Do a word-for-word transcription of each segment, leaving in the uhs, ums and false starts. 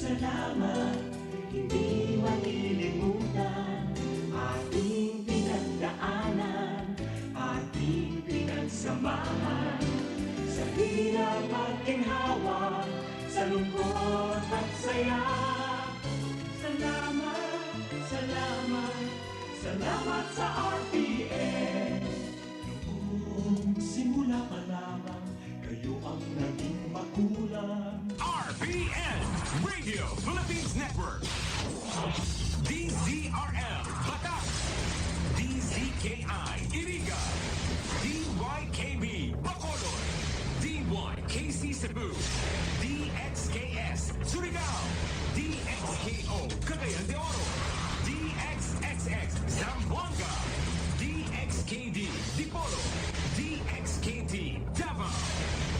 Salamat, hindi malilimutan. Ating pinagdaanan, ating pinagsamahan. Sa hirap at ginhawa, sa lungkot at saya. Salamat, salamat, salamat sa R P N. Noong simula pa lamang, kayo ang naging magulang. R P N Radio Philippines Network. D Z R L Batak. D Z K I Iriga. D Y K B Bacolod. D Y K C Cebu. D X K S Surigao. D X K O Cagayan de Oro. D X X X Zamboanga. D X K D Dipolog. D X K T Davao.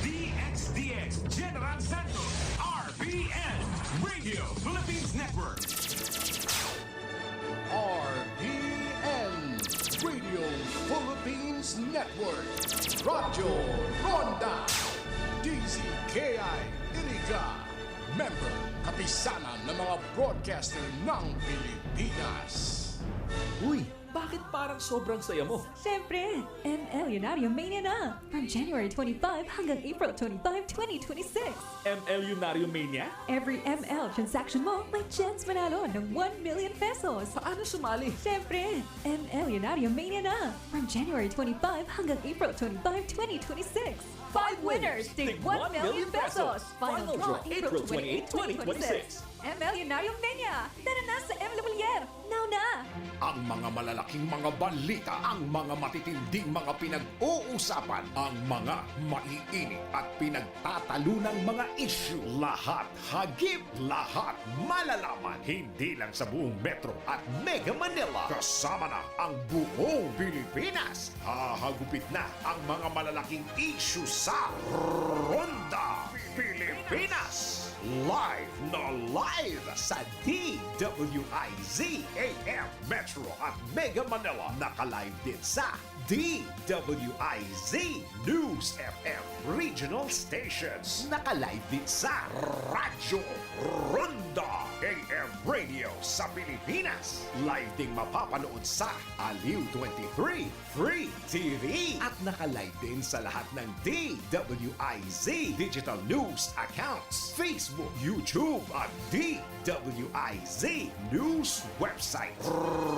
D X D X General Santos. R P N Radio Philippines Network. R P N Radio Philippines Network. Radyo Ronda. D Z K I Iriga. Member, kapisanan ng mga broadcaster ng Pilipinas. Uy, bakit parang sobrang saya mo? Siyempre, M L Yunaryo Mania na! From January twenty-five hanggang April twenty-five, twenty twenty-six. M L Yunaryo Mania? Every M L transaction mo, may chance manalo ng one million pesos. Paano sumali? Siyempre, M L Yunaryo Mania na! From January twenty-five hanggang April twenty-five, twenty twenty-six. Five winners, tig one million pesos! Final draw, April twenty-eight, twenty twenty-six. M L Yunaryo Mania! Tara na sa M Lumier! Now na! Ang mga malalaking mga balita, ang mga matitinding mga pinag-uusapan, ang mga maiinit at pinagtatalunang mga issue, lahat hagip, lahat malalaman. Hindi lang sa buong Metro at Mega Manila, kasama na ang buong Pilipinas. Hahagupit na ang mga malalaking issue sa Ronda Pilipinas. Live na live sa D W I Z A M Metro at Mega Manila. Naka-live din sa D W I Z News F M Regional Stations. Naka-live din sa Radyo Ronda A M Radio sa Pilipinas. Live ding mapapanood sa Aliw twenty-three Free T V. At naka-live din sa lahat ng D W I Z digital news accounts, Facebook, YouTube, at D W I Z news website.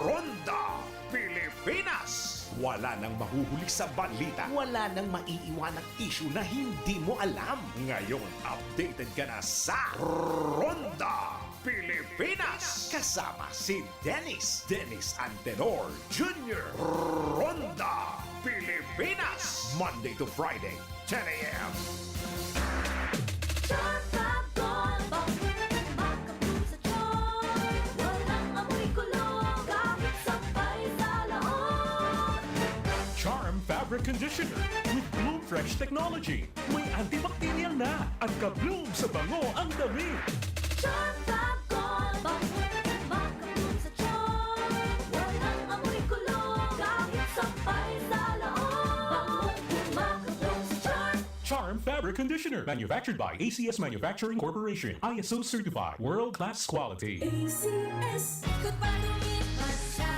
Ronda Pilipinas. Wala nang mahuhuli sa balita. Wala nang maiiwanang issue na hindi mo alam. Ngayon, updated ka na sa Ronda Pilipinas. Kasama si Dennis, Dennis Antenor Junior. Ronda Pilipinas. Monday to Friday, ten a.m. Charm Fab Gold, bang makapul sa tiyan. Walang amoy kulog, kahit sampay sa laot. Charm Fabric Conditioner with Bloom Fresh Technology. May antibacterial na at ka-bloom sa bango ang damit. Charm Fab Gold, bang makapul sa tiyan. Walang amoy kulog, kahit sampay sa laot. Bang makapul sa tiyan. Charm Fabric Conditioner, manufactured by A C S Manufacturing Corporation, I S O certified, world class quality. A C S. Goodbye to me, Masha.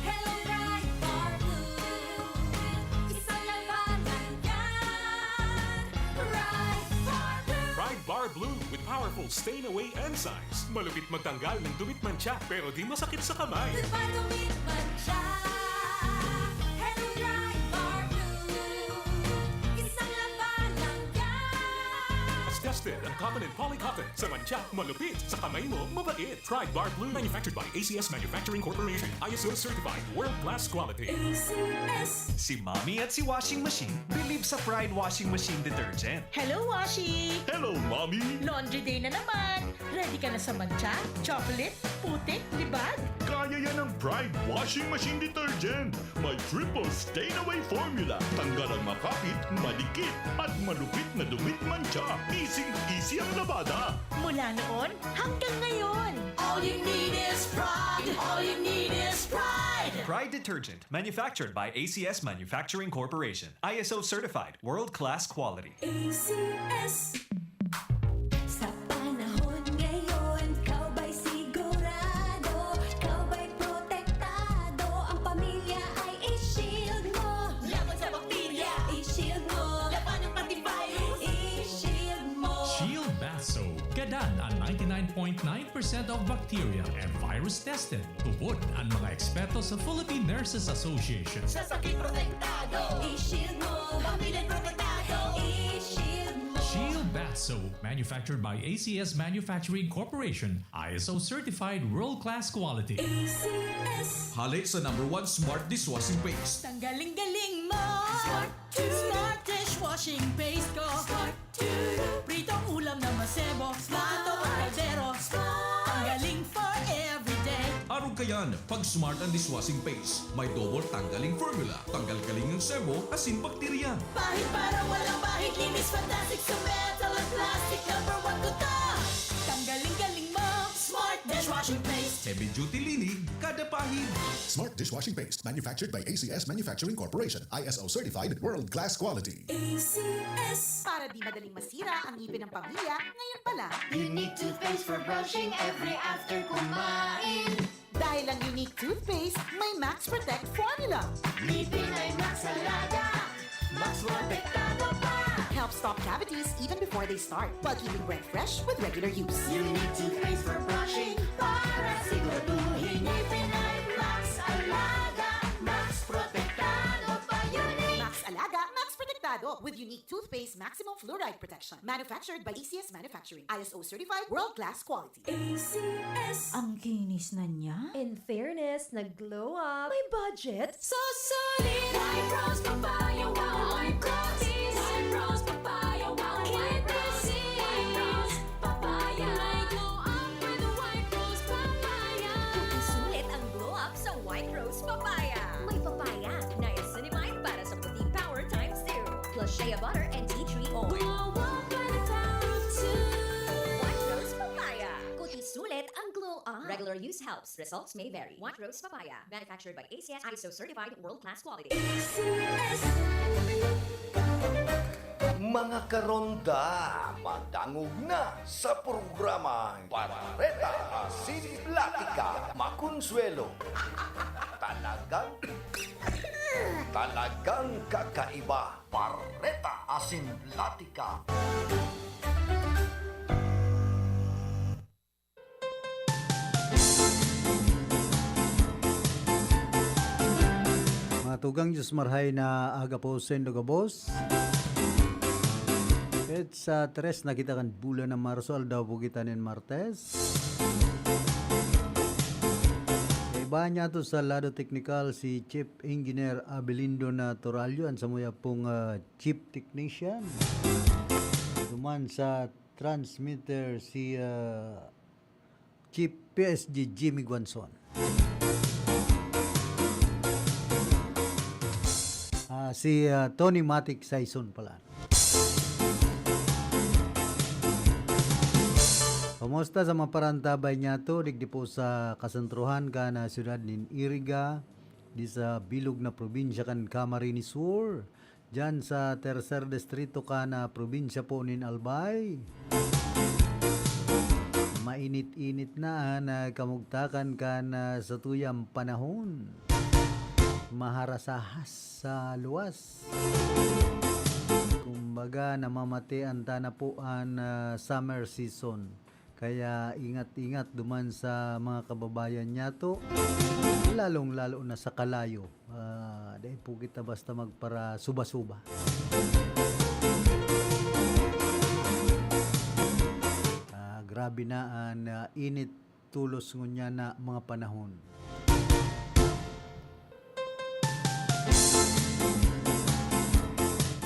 Hello, Pride Bar Blue. Isang labanan yan. Pride Bar Blue. Pride Bar Blue with powerful stain away enzymes. Malupit magtanggal ng dumit mantsa pero di masakit sa kamay. Goodbye to me, Masha. Hello, Pride Bar Blue. Isang labanan yan. Tested ang cotton and polycotton. Sa mantsa, malupit. Sa kamay mo, mabait. Pride Bar Blue. Manufactured by A C S Manufacturing Corporation. I S O certified. World class quality. A C S. Si Mommy at si Washing Machine believe sa Pride Washing Machine Detergent. Hello, Washi! Hello, Mommy! Laundry day na naman! Ready ka na sa mantsa, chocolate, putik, libag? Kaya yan ng Pride Washing Machine Detergent. May triple stain away formula. Tanggal ang makapit, madikit, at malupit na dumit mantsa. Easy-easy ang labada. Mula noon hanggang ngayon. All you need is pride. All you need is pride. Pride Detergent, manufactured by A C S Manufacturing Corporation. I S O certified, world-class quality. A C S. Sa panahon Yan ang ninety-nine point nine percent of bacteria and virus tested. Tubod ang mga eksperto sa Philippine Nurses Association. Sa sakit protektado. I-shield mo. Pamilya protektado. I-shield mo. Shield Bath Soap, manufactured by A C S Manufacturing Corporation, I S O certified world-class quality. A C S. Hale sa number one smart dishwashing paste. Tanggaling galing mo. Smart. Smart dishwashing paste ko. Smart. Pritong ulam na masebo. Plato o kaldero. Tanggaling for everyday. Arog kayan, pag smart ang dishwashing paste. May double tanggaling formula. Tanggal galing ang sebo, asin bakterya. Pahid para walang bahid. Linis fantastic sa metal at plastic. Number one ko to. Tanggaling galing mo. Smart dishwashing paste. Heavy duty linig, kada pahid. Smart dishwashing paste, manufactured by A C S Manufacturing Corporation, I S O certified, world-class quality. A C S. Para di madaling masira ang ngipin ng pamilya, ngayon pa lang. Unique toothpaste for brushing every after kumain. Dahil ang Unique Toothpaste may Max Protect Formula. Ngipin ay Max Alaga. Max Protektado pa. Helps stop cavities even before they start, while keeping breath fresh with regular use. Unique toothpaste for brushing para siguraduhin ngipin ay Max Alaga. Max Protektado pa. Unique. Max Alaga, Max Protektado with Unique Toothpaste Maximum Fluoride Protection. Manufactured by A C S Manufacturing. I S O certified, world-class quality. A C S. Ang kinis na niya. In fairness, nag-glow up. May budget. Susulit! White Rose Papaya, wow! White Rose! White Rose Papaya, wow! White Rose! White Rose Papaya! May glow up with the White Rose Papaya! Sulit ang glow up sa White Rose Papaya. May papaya, niacinamide para sa puting power times two. Plus shea butter and tea tree oil. Glow up by the power of two! White Rose Papaya. Kuti sulit ang glow up. Regular use helps. Results may vary. White Rose Papaya. Manufactured by A C S, I S O certified, world-class quality. A C S. Mga karonda, madangog na sa programang Bareta Asin Platika, Makonsuelo. Talagang, talagang kakaiba. Bareta Asin Platika. Mga tugang, Diyos marhay na aga po sa indo gabos. Petsa tres na kita kan bulan na Marso, aldaw po kita nin Martes. Kaiba niya to sa lado teknikal si Chief Engineer Abelindo na Torallo, an samuya pong, ah, Chief Technician. Duman sa transmitter si, ah, Chief P S G Jimmy Guanzon. Ah, si, ah, Tony Matic Saison pala. Kumusta sa mga parantabay niyato, digdi po sa kasentrohan kan, ah, siyudad nin Iriga, di sa bilog na probinsya kan Camarines Sur, diyan sa tercer distrito kan, ah, probinsya po nin Albay? Mainit-init na an, ah, kamugtakan kan, ah, satuyang panahon. Maharasahas sa luwas. Kumbaga, namamatean ta na po an, ah, summer season. Kaya ingat-ingat duman sa mga kababayan niyato, lalong-lalo na sa kalayo. Ah, dai po kita basta magparasuba-suba. Ah, grabe na an, ah, init tulos ngunyan na mga panahon.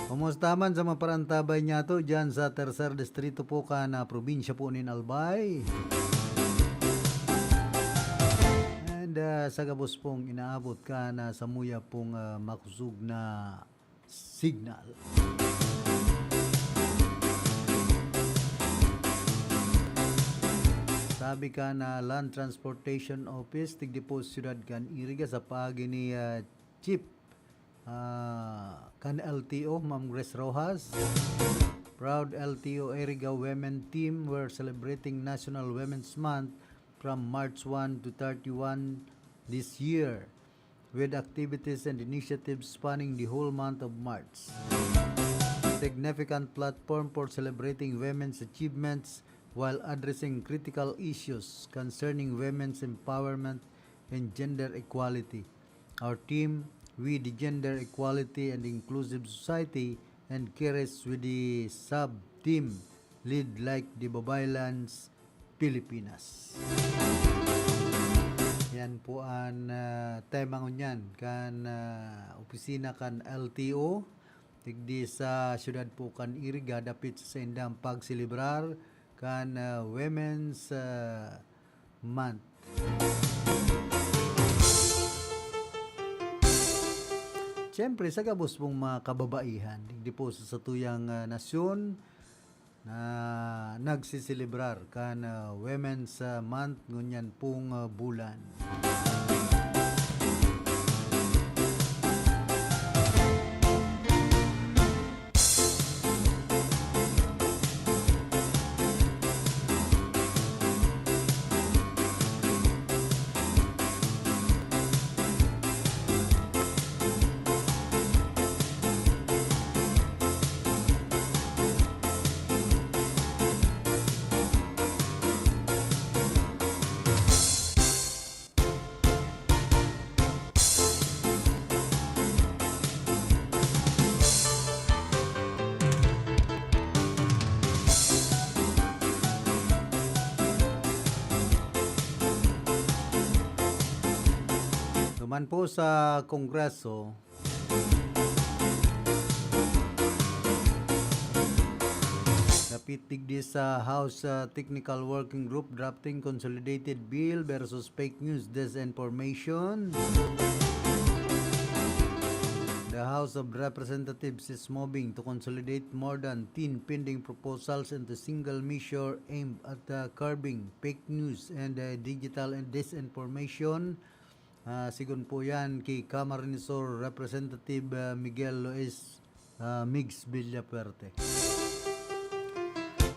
Kumusta man sa mga parantabay niyato diyan sa tercer distrito po kan, ah, probinsya po nin Albay? And, ah, sa gabos pong inaabot kan, ah, samuya pong, ah, makusog na signal. Sabi kan Land Transportation Office, digdi po siyudad kan Iriga sa paagi ni, ah, Chief, ah, kan L T O, Ma'am Grace Rojas. Proud L T O Iriga Women Team, we're celebrating National Women's Month from March one to thirty-one this year, with activities and initiatives spanning the whole month of March. Significant platform for celebrating women's achievements while addressing critical issues concerning women's empowerment and gender equality. Our team, We the Gender Equality and Inclusive Society, and Keres with the sub-team Lead Like the Babaylands, Pilipinas. Yan po an, ah, tema ngunyan kan, ah, opisina kan L T O, digdi sa siyudad po kan Iriga, dapit sa saindang pagselebrar kan, ah, Women's, ah, Month. Siyempre, sa gabos pong mga kababaihan, digdi po sa satuyang, ah, nasyon, na nagseselebrar kan, ah, Women's, ah, Month ngunyan pong, ah, bulan. Duman po sa Kongreso, dapit digdi sa House, uh, Technical Working Group drafting Consolidated Bill versus Fake News, Disinformation. The House of Representatives is moving to consolidate more than ten pending proposals into single measure aimed at, uh, curbing fake news and, uh, digital and disinformation. Ah, sigon po yan kay Camarines Sur Representative, ah, Miguel Luis, ah, Migs Villafuerte.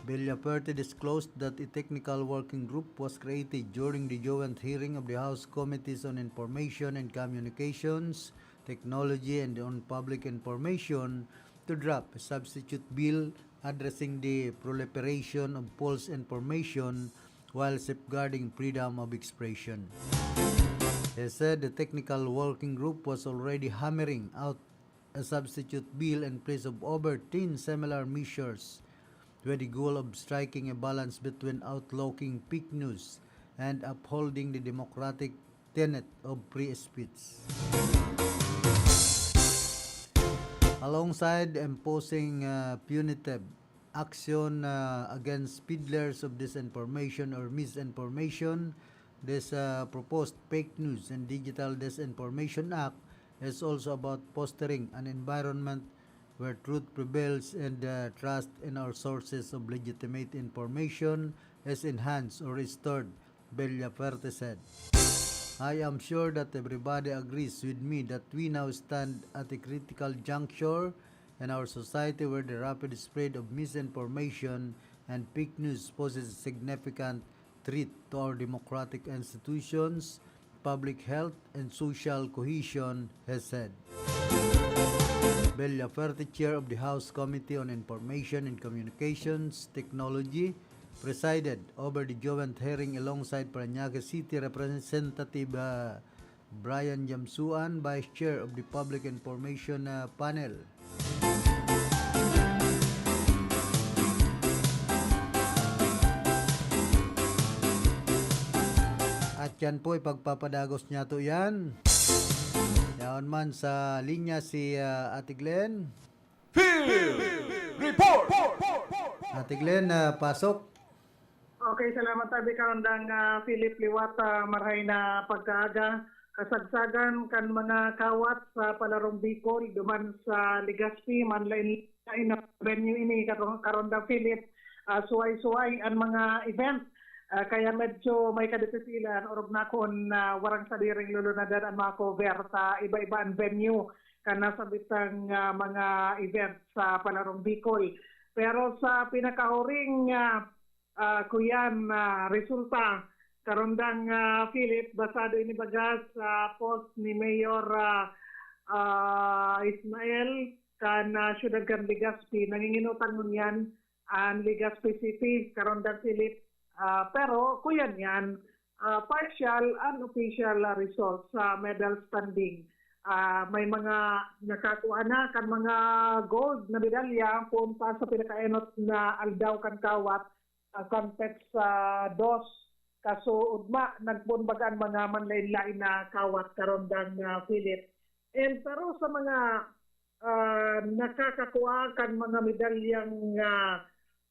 Villafuerte disclosed that a technical working group was created during the joint hearing of the House Committees on Information and Communications, Technology, and on Public Information to draft a substitute bill addressing the proliferation of false information while safeguarding freedom of expression. He said the technical working group was already hammering out a substitute bill in place of over ten similar measures, with the goal of striking a balance between outlawing fake news and upholding the democratic tenet of free speech. Alongside imposing, uh, punitive action, uh, against peddlers of disinformation or misinformation, this, uh, proposed Fake News and Digital Disinformation Act is also about fostering an environment where truth prevails and, uh, trust in our sources of legitimate information is enhanced or restored, Villafuerte said. I am sure that everybody agrees with me that we now stand at a critical juncture in our society where the rapid spread of misinformation and fake news poses a significant threat to our democratic institutions, public health, and social cohesion, he said. Villafuerte, chair of the House Committee on Information and Communications Technology, presided over the joint hearing alongside Parañaque City Representative, uh, Brian Jamsuan, Vice Chair of the Public Information, uh, Panel. At yan po, ipagpapadagos niyato yan. Yaon man sa linya si, ah, Ate Glenn. Field Report! Ate Glenn, ah, pasok. Okay, salamat tabi, Karandang, ah, Philip. Liwat, ah, marahay na pagkaaga. Kasagsagan kan mga kawat sa Palarong Bicol, duman sa Legazpi, manlain-lain na venue ini, Karo-, Karandang Philip. Ah, suway-suway an mga event. Ah, kaya medyo may kadisipilan, orog na kun, ah, warang sadiring lulunadan an mga cover sa iba-iba an venue kan nasabitang, ah, mga event sa Palarong Bicol. Pero sa pinakahuring, ah, ah, kuyan na resulta, Karandang, ah, Philip, basado ini baga sa post ni Mayor, ah, ah, Ismael kan, ah, siyudad kan Legazpi, nanginginutan ngunyan an Legazpi City, Karondang Philip. Ah, pero kuyan yan, ah, partial, unofficial, ah, result sa medal standing. Ah, may mga nakakuha na kan mga gold na medalya poon pa sa pinakaenot na aldaw kan kawat, ah, contest sa dos. Kaso ugma, nagpoon baga an mga manlain-lain na kawat, Karondang, ah, Philip. And pero sa mga ah, nakakakua kan mga medalyang, ah,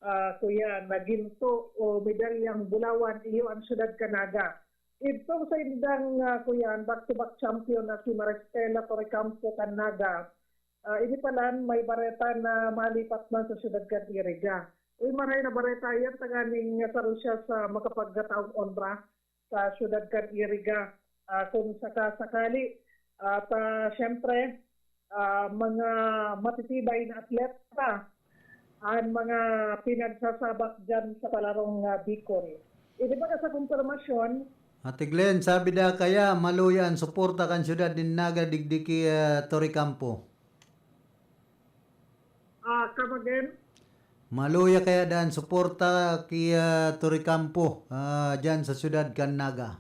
ah, kuya, na ginto o medalyang bulawan, iyo ang siyudad kan Naga. Idtong saindang, ah, kuya, back-to-back champion na si Maristela Torrecampo kan Naga, ah, ini palan may bareta na malipat man sa siyudad kan Iriga. Uy, maray na bareta yan, tanganing saro siya sa makapagkataong onra sa siyudad kan Iriga, ah, kung saka-sakali. At, ah, siyempre, ah, mga matitibay na atleta, an mga pinagsasabak diyan sa palarong, ah, Bicol. Ini baga sa kumpirmasyon. Ate Glenn, sabi da kaya, maluya an suporta kan siyudad nin Naga digdi ki, ah, Torrecampo. Ah, come again? Maluya kaya dan suporta ki, ah, Torrecampo, ah, diyan sa siyudad kan Naga.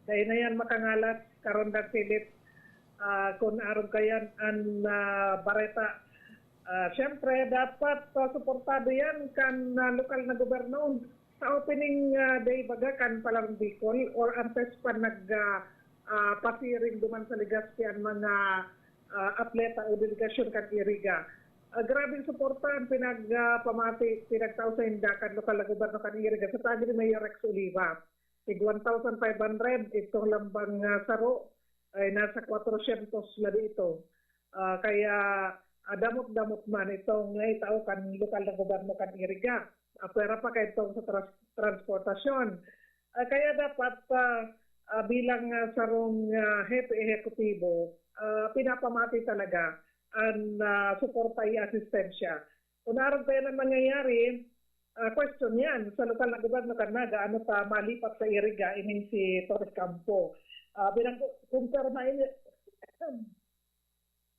Dahil na yan makangalas, Karondang Philip, ah, kung arog kayan an, ah, bareta. Ah, siyempre, dapat, ah, suportado yan kan, ah, lokal na gobyerno. Sa opening, ah, day baga kan Palarong Bicol or antes pa nag, ah, ah, pasiring duman sa Legazpi an mga, ah, atleta o delegasyon kan Iriga. Ah, grabeng suporta ang pinag, ah, pamati, pinagtao sa inda kan lokal na gobyerno kan Iriga sa tagi ni Mayor Rex Oliva. Tig one thousand five hundred, itong lambang, ah, saro ay nasa kwatrosyentos na di ito. Ah, kaya, ah, damot-damot man itong naitao kan lokal na gobyerno kan Iriga. Ah, pwera pa kay itong sa tras-, transportasyon. Ah, kaya dapat, ah, ah, bilang, ah, sarong, ah, hepe ehekutibo, ah, pinapamati talaga an, ah, suporta y asistensya. Kung arog kaya na mangyayari, ah, question yan sa lokal na gobyerno kan Naga, ano pa malipat sa Iriga, ining si Torrecampo. Ah, bilang ku-, kumpirma ini,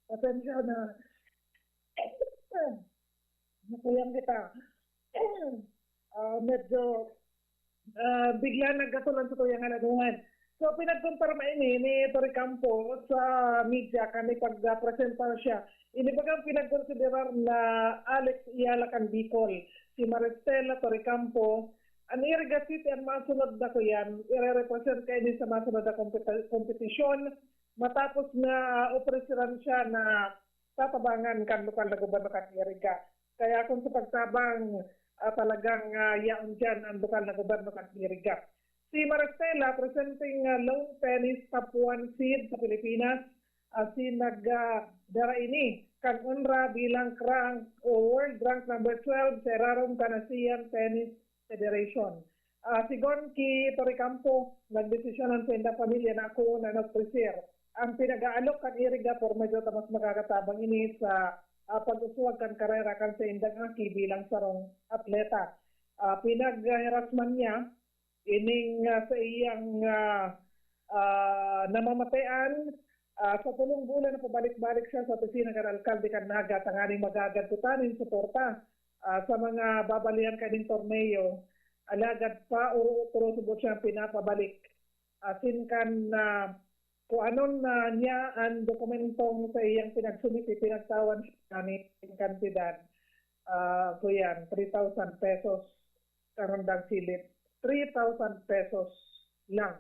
pasensya na. Nakuyang kita. Ah, medyo, ah, bigla nagkatulan sa tuyang haladuhan. So, pinagkumpirma ini ni Torrecampo sa media kan ipagpresentar siya. Ini bagang pinagkonsiderar na Alex Ayala kan Bicol, si Maristela Torrecampo, an Iriga City an masunod na kuyan, ire-represent kaini sa masunod na kompeti-, kompetisyon matapos na, ah, opreseran siya na tatabangan kan lokal na gobyerno kan Iriga. Kaya kung sa pagtabang, ah, talagang, ah, yaon diyan ang lokal na gobyerno kan Iriga. Si Maristela, presenting, ah, lawn tennis top one seed sa Pilipinas, asin nag, ah, dara ini kan onra bilang rank o world rank number twelve sa irarom kan Asian Tennis Federation. Ah, sigon ki Torrecampo, nagdesisyon an saindang pamilya na akoon an nag-prefer. Ang pinag-aalok kan Iriga por medyo ta mas makakatabang ini sa, ah, pag-uswag kan karera kan saindang aki bilang sarong atleta. Ah, pinaghirasman niya ining, ah, sa iyang, ah, ah, namamatean, ah, sa pulong bulan na pabalik-balik siya sa opisina kan alkalde kan Naga tanganing magagadto ta nin suporta, ah, sa mga babalian kaning torneo. Alagad pa, oro-, oro subot siyang pinapabalik. Asin kan, ah, kung anon na niya ang dokumentong sa iyang pinagsumiti, pinagtawan siya ni kantidad, ah, kuyan, three thousand pesos. Karondang Philip, three thousand pesos lang.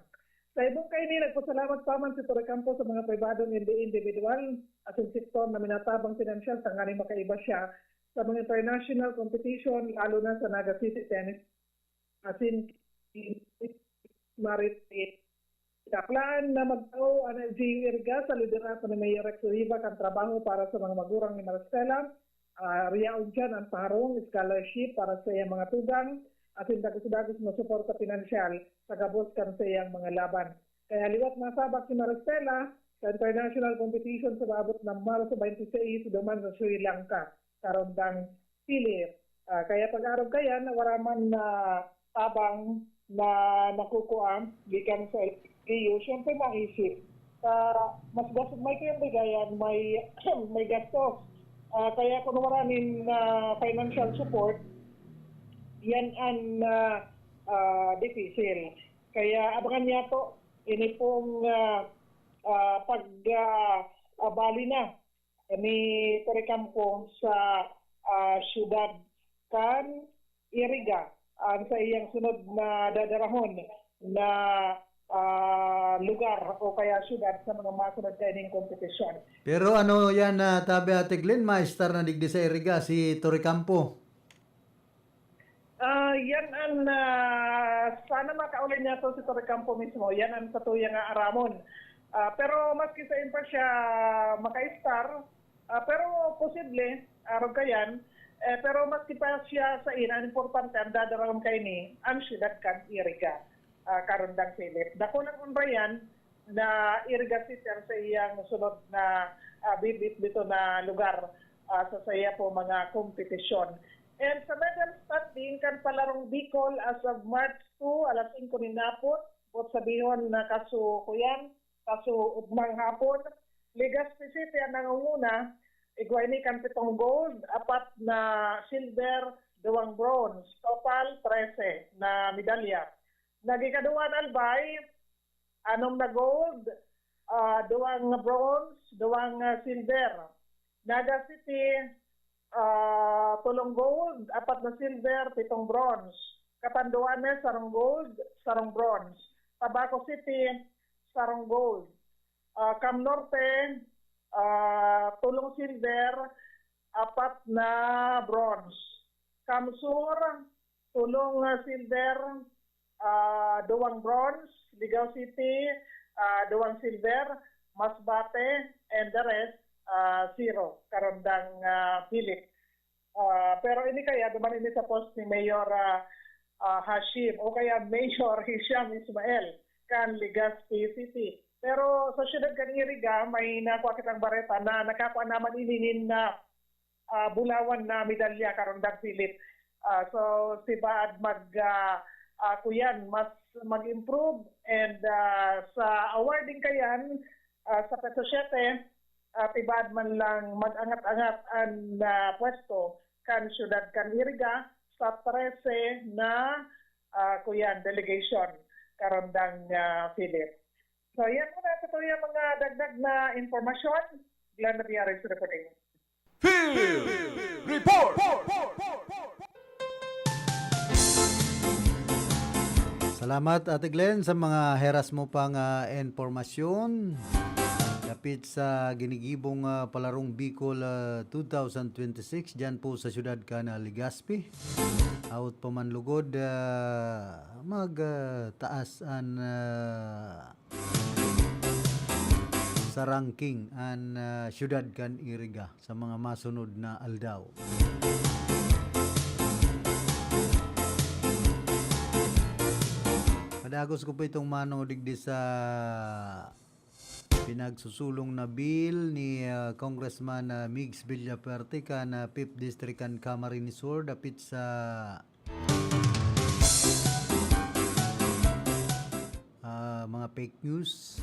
Sa ibong kaini, nagpasalamat pa man si Torrecampo sa mga pribadong indi-, individual asin sektor na minatabang pinansyal tanganing makaiba siya sa mga international competition, lalo na sa Naga City Tennis asin Marit. Daklaan na magtao an L G U Iriga sa liderato ni Mayor Rex Oliva kan trabaho para sa mga magurang ni Maristela. Ah, riyaon diyan ang tarong, scholarship para sa iyang mga tugang, asin dagos-dagos na suporta pinansyal sa gabos kan sa iyang mga laban. Kaya liwat masabak si Maristela sa international competition sa maabot na Marso twenty-six duman sa Sri Lanka, karondang Philip. Ah, kaya pag-arog kayan, wala man na tabang na nakukuha gikan sa L G U, siyempre maisip. Sa mas gas-, may kayang bigayan, may, may gastos. Ah, kaya kun wala nin, ah, financial support, yan an, ah, ah, dipisil. Kaya abangan niyato ini pong, ah, ah, pag, ah, ah, bali na ni Torrecampo sa, ah, siyudad kan Iriga, an sa iyang sunod na dadarahon na, ah, lugar o kaya siyudad sa mga masunod kaining kompetisyon. Pero ano yan, ah, tabi, Ate Glenn, ma-star na digdi sa Iriga si Torrecampo? Ah, yan ang, ah, sana makaulay niya to si Torrecampo mismo. Yan ang sa tuya nga aramon. Ah, pero maski sa pa siya maka-star, ah, pero posible, arog kayan, eh, pero maski pa siya sa ina, ang importante, ang dadarahon kaini, ang siyudad kan Iriga, ah, Karondang Philip. Dakul ang unrayan na Iriga City ang sa iyang sunod na, ah, bibit dito na lugar, ah, sa saya po mga kompetisyon. And sa medal standing kan Palarong Bicol as of March two, alas singko nin hapon, buot sabihon na kaso kuyan, kaso ugmang hapon, Legazpi City ang nangunguna, igwa ini kan pitong gold, apat na silver, duwang bronze, total trese na medalya. Nag-ikaduwa an Albay, anom na gold, ah, duwang bronze, duwang, ah, silver. Naga City, ah, tolong gold, apat na silver, pitong bronze. Catanduanes, sarong gold, sarong bronze. Tabaco City, sarong gold. Ah, Cam Norte, ah, tolong silver, apat na bronze. Cam Sur, tolong, ah, silver, ah, duwang bronze. Ligao City, ah, duwang silver. Masbate and the rest, ah, zero. Karondang, ah, Philip. Ah, pero ini kaya, duman ini sa post ni Mayor, ah, ah, Hashim, o kaya Mayor Hisham Ismael, kan Legazpi City. Pero sa siyudad kan Iriga, may nakuha kitang bareta na nakakua naman ini nin, ah, ah, bulawan na medalya, Karondang Philip. Ah, so, tibaad mag, ah, ah, kuyan, mas mag-improve. And, ah, sa awarding kayan, ah, sa Petso Siete, ah, tibaad man lang mag-angat-angat an, ah, pwesto kan siyudad kan Iriga sa trese na, ah, kuyan, delegation, Karondang, ah, Philip. So, yan muna sa tuya mga dagdag na impormasyon. Glenn Naviares reporting. Field Report! Salamat, Ate Glenn, sa mga heras mo pang, ah, impormasyon dapit sa ginigibong, ah, Palarong Bicol, ah, two thousand twenty-six, dyan po sa siyudad kan, ah, Legazpi. Hawot pa man lugod, ah, mag, ah, taas an, ah, sa ranking an, ah, siyudad kan Iriga sa mga masunod na aldaw. Padagos ko po itong mano digdi sa pinagsusulong na bill ni, ah, Congressman, ah, Migs Villafuerte kan, ah, Fifth District kan Camarines Sur dapit sa, ah, mga fake news.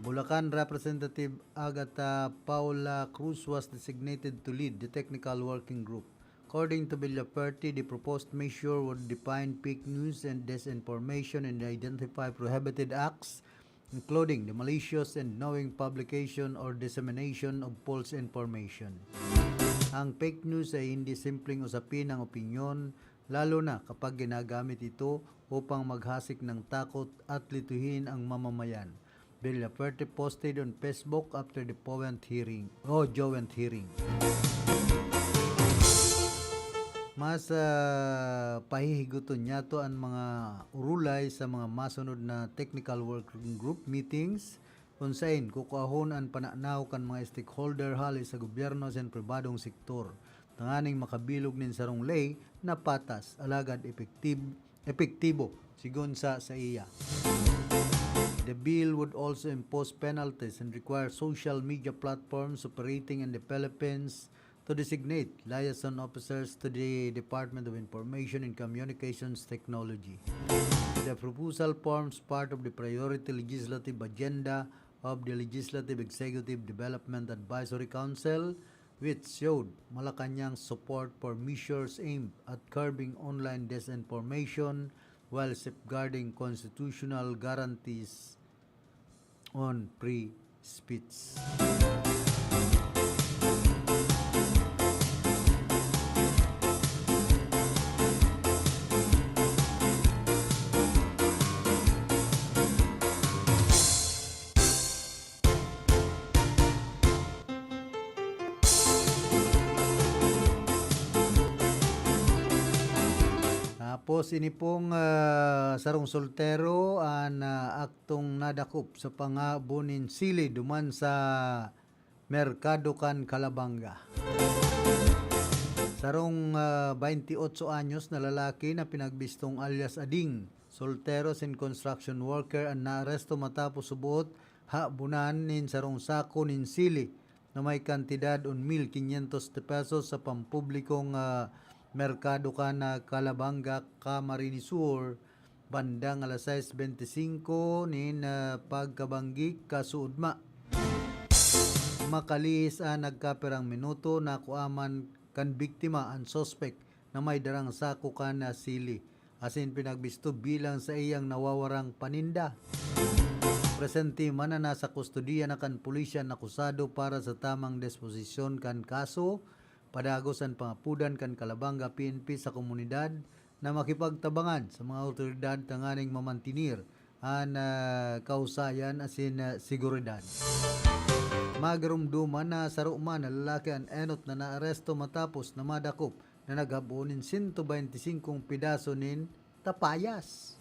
Bulacan Representative Agatha Paula Cruz was designated to lead the technical working group. According to Villafuerte, the proposed measure would define fake news and disinformation and identify prohibited acts, including the malicious and knowing publication or dissemination of false information. Ang fake news ay hindi simpleng usapin ng opinyon, lalo na kapag ginagamit ito upang maghasik ng takot at lituhin ang mamamayan. Villafuerte posted on Facebook after the Poent hearing, o Joint hearing. Mas, ah, pahihiguton niyato an mga urulay sa mga masunod na technical working group meetings, kun saen kukuahon an pananaw kan mga stakeholder hali sa gobyerno sa pribadong sektor, tanganing makabilog nin sarong ley na patas, alagad epektib-, epektibo, sigon sa saiya. The bill would also impose penalties and require social media platforms operating in the Philippines to designate liaison officers to the Department of Information and Communications Technology. The proposal forms part of the priority legislative agenda of the Legislative Executive Development Advisory Council which showed Malacañang's support for measures aimed at curbing online disinformation while safeguarding constitutional guarantees on free speech. Tapos, ini pong, ah, sarong soltero an, ah, aktong nadakop sa pangabo nin sili duman sa merkado kan Calabanga. Sarong, ah, baynti otso anyos na lalaki na pinagbistong alias Ading, soltero sin construction worker, an naaresto matapos suboot habonan nin sarong sako nin sili na may kantidad un mil quinientos de pesos sa pampublikong, ah, merkado kan, ah, Calabanga, Camarines Sur, bandang alas sais bente singko nin, ah, pagkabanggi kasuodma. Makalihis an nagkapirang minuto, nakua man kan biktima an suspek na may darang sako kan, ah, sili, asin pinagbisto bilang saiyang nawawarang paninda. Presente man na nasa kustodiya na kan pulisya an akusado para sa tamang disposisyon kan kaso, padagos an pangapodan kan Calabanga P N P sa komunidad na makipagtabangan sa mga awtoridad tanganing mamantenir an, ah, kahusayan asin, ah, seguridad. Magarumdoman na saro man na lalaki an enot na naaresto matapos na madakop na naghabo nin sento baynti singkong pidaso nin tapayas.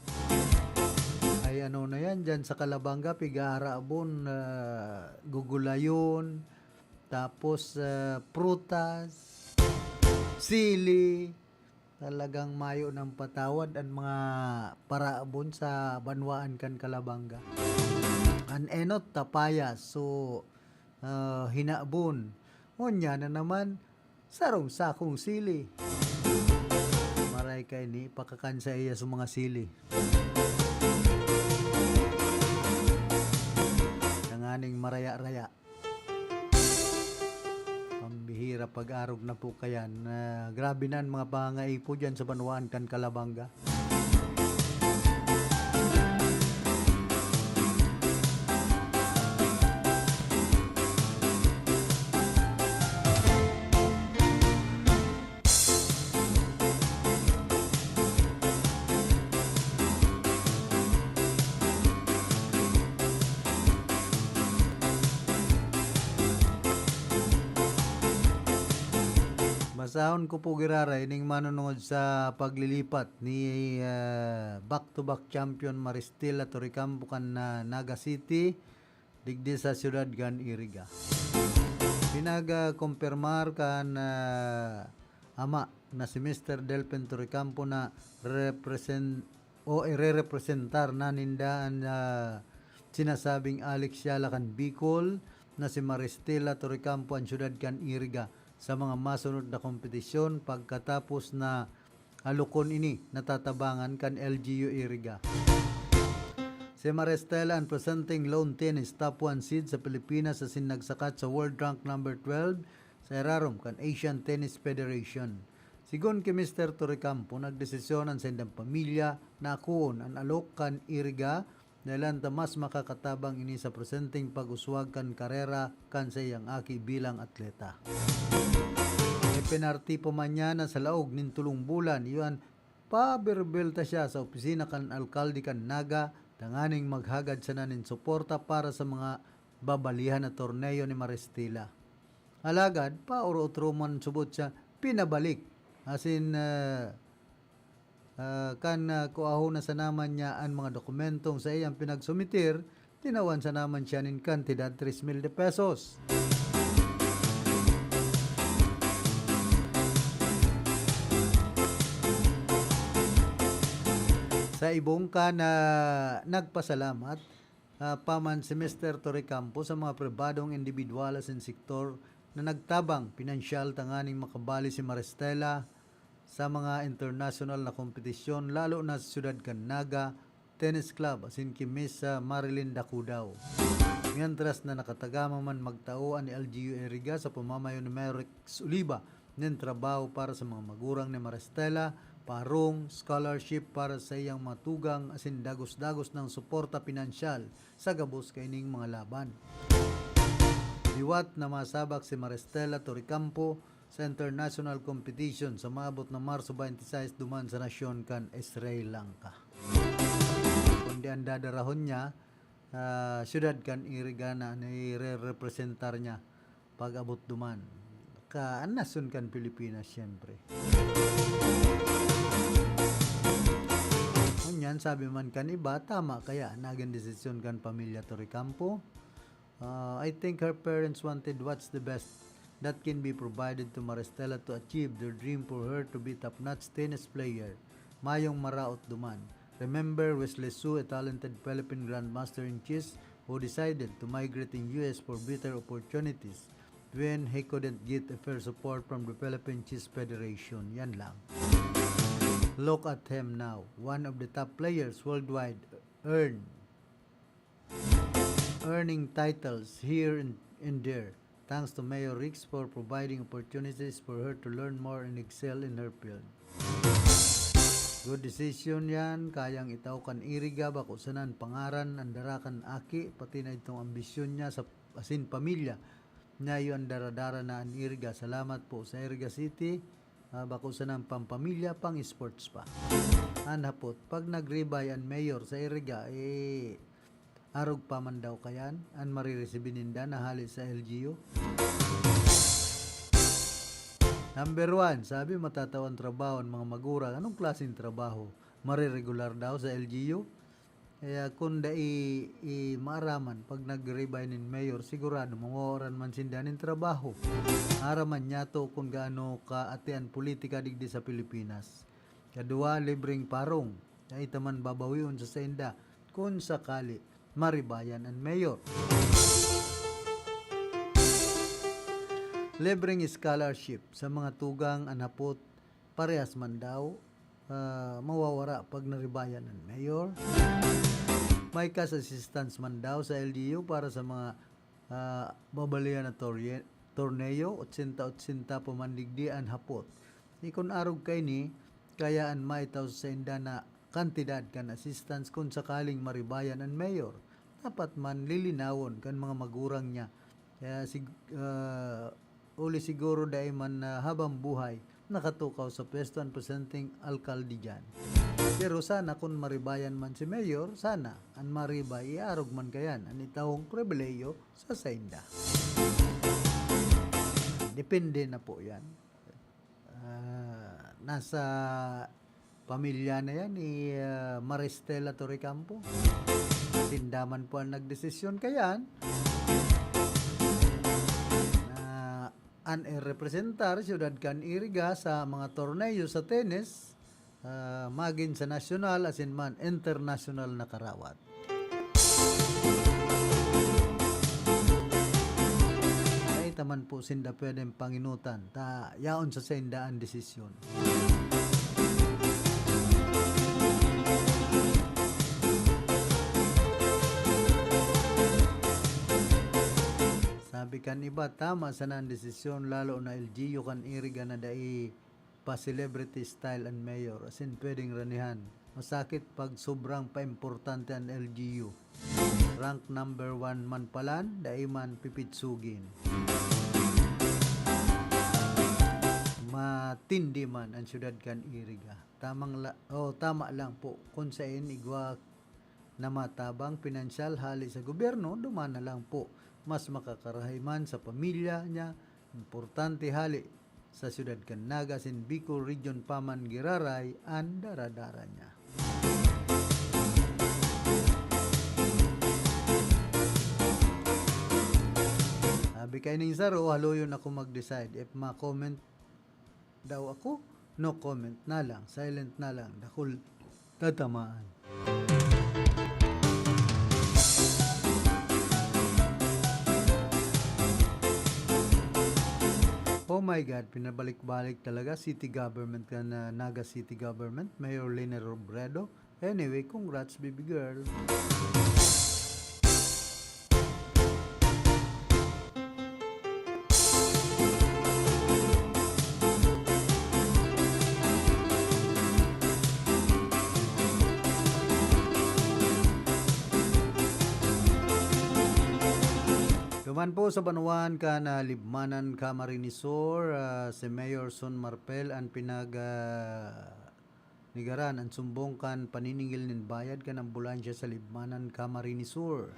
Ay, ano na yan, dyan sa Calabanga, pigaharabon, ah, gugulayon, tapos, ah, prutas, sili. Talagang mayo nang patawad an mga parahabon sa banwaan kan Calabanga. An enot, tapayas. So, ah, hinabon. Ngunyan na naman, sarong sakong sili. Maray kaini, pakakan sa iya sa mga sili. Tanganing maraya-raya. Pambihira, pag-arog na po kayan. Ah, grabe na an mga pangangaipo dyan sa banwaan kan Calabanga. Basahon ko po giraray ning manunungod sa paglilipat ni, ah, back-to-back champion Maristela Torrecampo kan, ah, Naga City digdi sa siyudad kan Iriga. Pinag-, ah, kumpirmar kan, ah, ama na si Mister Delpin Torrecampo na represent-, o irerepresentar na ninda an, ah, sinasabing Alex Yala kan Bicol, na si Maristela Torrecampo an siyudad kan Iriga sa mga masunod na kompetisyon pagkatapos na alokon ini na tatabangan kan L G U Iriga. Si Maristela an presenteng lawn tennis top one seed sa Pilipinas asin nagsakat sa world rank number twelve sa irarom kan Asian Tennis Federation. Sigon ki Mister Torrecampo, nagdesisyon an saindang pamilya na akoon an alok kan Iriga, dahelan ta mas makakatabang ini sa presenteng pag-uswag kan karera kan saiyang aki bilang atleta. Ipinarti pa man niya na sa laog nin tolong bulan, iyo an pabirbel ta siya sa opisina kan alkalde kan Naga tanganing maghagad sana nin suporta para sa mga babalihan na torneo ni Maristela. Alagad, paoro-otro man subot siya pinabalik. Asin, ah, ah, kan, ah, kuahon na sana man niya an mga dokumentong saiyang pinagsumiter, tinawan sana man siya nin kantidad tres mil de pesos. Sa ibong kan, ah, nagpasalamat, ah, pa man si Mister Torrecampo sa mga pribadong indibidwal asin sektor na nagtabang pinansyal tanganing makabali si Maristela sa mga internasyonal na kompetisyon, lalo na sa siyudad kan Naga Tennis Club asin ki Miss, ah, Marilyn Dacudao. Mientras na nakatagama man magtao an L G U Iriga sa pamamayo ni Mayor Rex Oliva nin trabaho para sa mga magurang ni Maristela, parong, scholarship para sa iyang mga tugang asin dagos-dagos na suporta pinansyal sa gabos kaining mga laban. Liwat na masabak si Maristela Torrecampo sa international competition sa maabot na Marso twenty-six duman sa nasyon kan Sri Lanka. Kundi an dadarahon niya, ah, syudad kan Iriga na nire-representar niya pag-abot duman. Ka, an nasyon kan Pilipinas, siyempre. Ngunyan, sabi man kan iba, tama kaya nagin desisyon kan pamilya Torrecampo? Uh, I think her parents wanted what's the best that can be provided to Maristela to achieve their dream for her to be top-notch tennis player. Mayong maraot duman. Remember Wesley Su, a talented Philippine grandmaster in chess who decided to migrate in U S for better opportunities when he couldn't get a fair support from the Philippine Chess Federation. Yan lang. Look at him now, one of the top players worldwide, earn earning titles here and, and there, thanks to Mayor Rex for providing opportunities for her to learn more and excel in her field. Good decision yan, kayang itao kan Iriga, bako sana an pangaran, an dara kan aki, pati na itong ambisyon niya sa asin pamilya. Niya iyo an daradara na an Iriga. Salamat po sa Iriga City. Ah, bako sana an pampamilya, pang-sports pa. An hapot, pag nag-rebay an mayor sa Iriga, eh, arog pa man daw kayan an mariresibi ninda na hale sa L G U? Number one, sabi, matatao an trabaho an mga magurang. Anong klaseng trabaho? Mariregular daw sa L G U? Kaya kun dai i maaraman, pag nag-rebay nin mayor, sigurado mawawaran man sinda nin trabaho. Aram man niyato kun gaano kaati an politika digdi sa Pilipinas. Kadua, libreng parong. Dai ta man babawion sa sainda kun sakali maribayan an mayor. Libreng scholarship sa mga tugang an hapot, parehas man daw, ah, mawawara pag naribayan an mayor. May cash assistance man daw sa L G U para sa mga, ah, babalian na torye-, torneo, otsenta otsenta pa man digdi an hapot. Ni kun arog kaini, kaya an maitao sa sainda na kantidad kan assistance kun sakaling maribayan an mayor. Dapat man lilinawon kan mga magurang niya. Kaya sig-, ah, uli siguro dai man na habang buhay nakatukaw sa pwesto an presenteng alkalde diyan. Pero sana kun maribayan man si mayor, sana an maribay iarog man kayan an itawong pribilehiyo sa sainda. Depende na po yan. Ah, nasa pamilya na yan ni, ah, Maristela Torrecampo. Sinda man po ang nagdesisyon kayan na an irepresentar siyudad kan Iriga sa mga torneo sa tennis, ah, magin sa nasyonal asin man internasyonal na karawat. Dai ta man po sinda pwedeng panginutan, ta yaon sa sainda an desisyon. Sabi kan iba, tama sana an desisyon, lalo na L G U kan Iriga na dai pa celebrity style an mayor, asin pwedeng ranihan. Masakit pag sobrang paimportante an L G U. Rank number one man palan, dai man pipitsugin. Matindi man an siyudad kan Iriga. Tamang la-, oh, tama lang po kun saen igwa na matabang pinansyal hale sa gobyerno, duman na lang po. Mas makakarahay man sa pamilya niya, importante hale sa siyudad kan Naga asin Bicol Region pa man giraray an daradara niya. Sabi kaining saro, haloyon ako mag-decide if ma-comment daw ako, no comment na lang, silent na lang, dakul tatamaan. Oh my God, pinabalik-balik talaga city government kan, ah, Naga City Government, Mayor Lene Robredo. Anyway, congrats, baby girl. Man po sa banwaan kan, ah, Libmanan, Camarines Sur, ah, si Mayor Son Marpel an pinag, ah, negaran an sumbong kan paniningil nin bayad kan ambulansya sa Libmanan, Camarines Sur.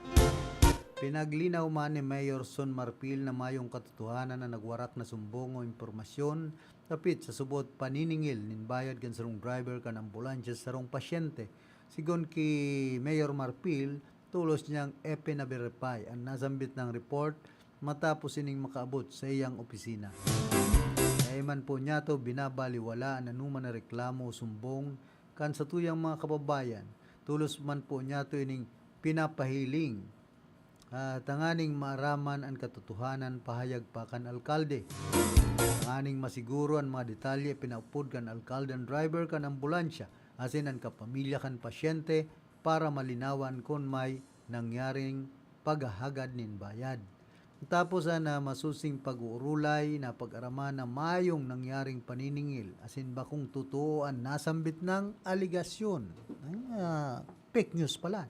Pinaglinaw man ni Mayor Son Marpil na mayong katotohanan na nagwarak na sumbong o impormasyon dapit sa subot paniningil nin bayad kan sarong driver kan ambulansya sa sarong pasyente. Sigon ki Mayor Marpil, tolos niyang ipinaberipay an nasambit nang report matapos ining makaabot sa iyang opisina. Dai man po niyato binabaliwala an anoman na reklamo o sumbong kan satuyang mga kababayan, tolos man po niyato ining pinapahiling, ah, tanganing maaraman an katotohanan pahayag pa kan alkalde. Tanganing masiguro an mga detalye, pinaupod kan alkalde an driver kan ambulansya asin an kapamilya kan pasyente para malinawan kun may nangyaring paghahagad nin bayad. Tapos an, ah, masusing pag-uurulay na pag-araman na mayong nangyaring paniningil asin bakong totoo an nasambit nang alegasyon. Ay, ah, fake news pala.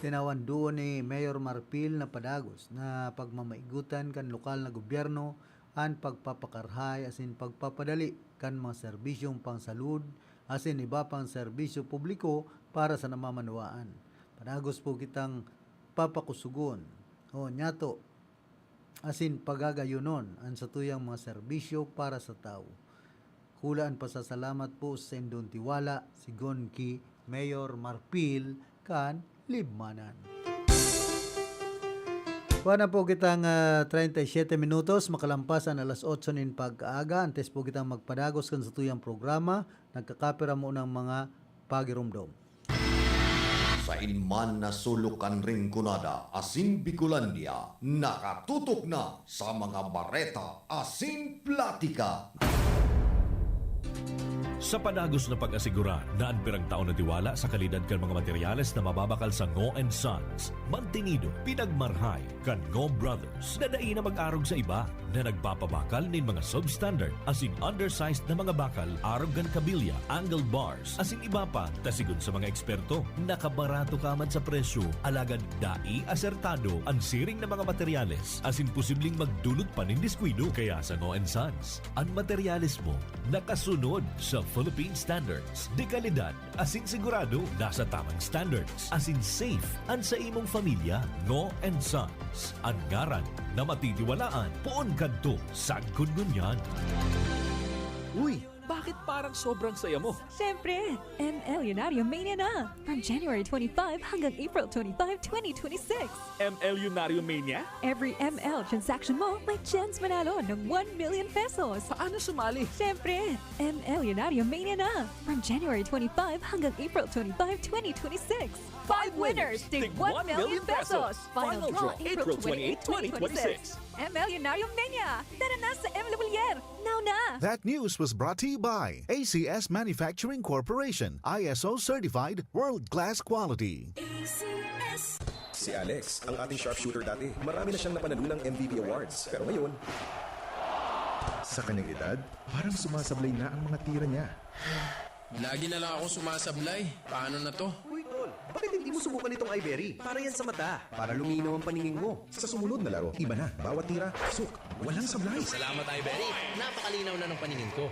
Tinawan duon ni Mayor Marpil na padagos na pagmamaigutan kan lokal na gobyerno an pagpapakarhay asin pagpapadali kan mga serbisyong pangsalud asin iba pang serbisyo publiko para sa namamanwaan. Padagos po kitang papakusugon, o nyato, asin pagagayonon an satuyang mga serbisyo para sa tawo. Hula an pasasalamat po sa indong tiwala, sigon ki Mayor Marpil kan Libmanan. Kuha na po kitang, ah, treinta y siete minutos, makalampas an alas otso nin pag-aaga. Antes po kitang magpadagos kan satuyang programa, nagkakapira mo ng mga pagirumdom. Sain man na sulok kan Rinconada asin Bicolandia, nakatutok na sa mga bareta asin platika. Sa padagos na pag-asigurar na an pirang taon na tiwala sa kalidad kan mga materyales na mababakal sa Ngo and Sons, mantinido, pinagmarhay kan Ngo Brothers na dai na mag-arog sa iba, na nagpapabakal nin mga substandard asin undersized na mga bakal arog kan kabilya, angle bars, asin iba pa, ta sigon sa mga eksperto, nakabarato ka man sa presyo, alagad dai asertado an siring na mga materyales, asin posibleng magdulot pa nin diskuido. Kaya sa Ngo and Sons, an materyales mo nakasunod sa Philippine standards de kalidad asin sigurado nasa tamang standards asin safe an sa imong pamilya. Ngo and Sons, an ngaran na matitiwalaan poon kadto sagkod ngunyan. Uy, bakit parang sobrang saya mo? Siyempre, M L Lunario Mania na! From January twenty-five hanggang April twenty-five, twenty twenty-six. M L Lunario Mania? Every M L transaction mo, may chance manalo ng one million pesos. Paano sumali? Siyempre, M L Lunario Mania na! From January twenty-five hanggang April twenty-five, twenty twenty-six. Five winners, tig one million pesos. Final draw, April twenty-eight, twenty twenty-six. M L Lunario Mania! Tara na sa M Lubilier! Now na! That news was brought to you by A C S Manufacturing Corporation, I S O certified, world-class quality. A C S. Si Alex, ang ating sharpshooter dati. Marami na siyang napanalunang M V P awards. Pero ngayon, sa kanyang edad, parang sumasablay na ang mga tira niya. Lagi na lang ako sumasablay. Paano na 'to? Uy, tol, bakit hindi mo subukan itong Iberry? Para yan sa mata. Para luminaw ang paningin mo. Sa sumunod na laro, iba na. Bawat tira, pasok. Walang sablay. Salamat, Iberry. Napakalinaw na ng paningin ko.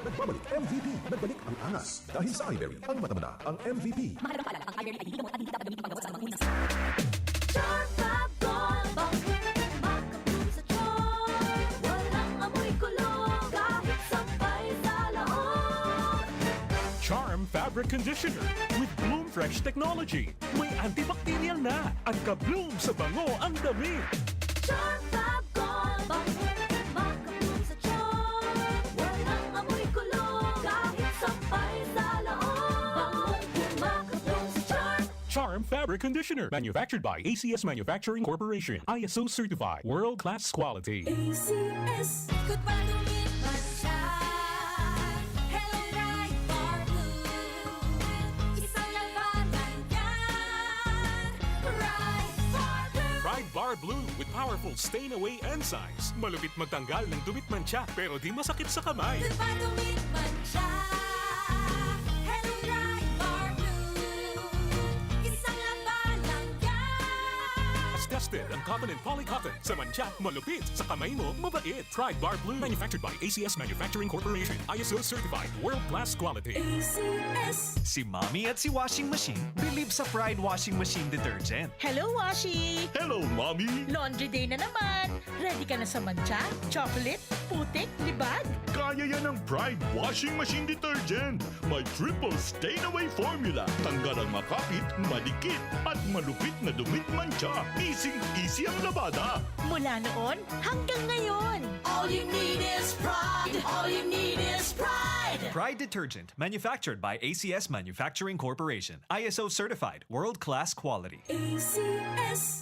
Nagbabalik M V P. Nagbalik ang angas. Dahil sa Iberry, ang mata mo na ang M V P. Mahalaga paalala, ang Iberry ay hindi gamot at hindi dapat gamitin panggamot sa anumang uri ng sakit. Charm Fab Gold, bangkit, makabloom sa Charm. Walang amoy kulog, kahit sampay sa laog. Charm Fabric Conditioner with Bloom Fresh Technology. May antibacterial na at ka-bloom sa bango ang damit. Charm Fab Gold, bangkit, makabloom sa Charm. Walang amoy kulog, kahit sampay sa laog. Bangong kumakabloom sa Charm. Charm Fabric Conditioner, manufactured by A C S Manufacturing Corporation, I S O certified, world-class quality. A C S. Good pa tumit man siya. Hello, Pride Bar Blue. Isang labanan yan. Pride Bar Blue. Pride Bar Blue with powerful stain away enzymes. Malupit magtanggal ng dumit mantsa, pero di masakit sa kamay. Good pa tumit man siya. Hello, Pride Bar Blue. Isang labanan yan. Hasta Ang cotton and poly cotton. Sa mantsa, malupit. Sa kamay mo, mabait. Pride Bar Blue. Manufactured by A C S Manufacturing Corporation. I S O certified. World class quality. A C S. Si Mommy at si Washing Machine believe sa Pride Washing Machine Detergent. Hello, Washi! Hello, Mommy! Laundry day na naman! Ready ka na sa mantsa, chocolate, putik, libag? Kaya yan ng Pride Washing Machine Detergent. May triple stain away formula. Tanggal ang makapit, madikit, at malupit na dumit mantsa. Easy-easy ang labada. Mula noon hanggang ngayon. All you need is Pride. All you need is Pride. Pride Detergent, manufactured by A C S Manufacturing Corporation. I S O certified, world-class quality. A C S.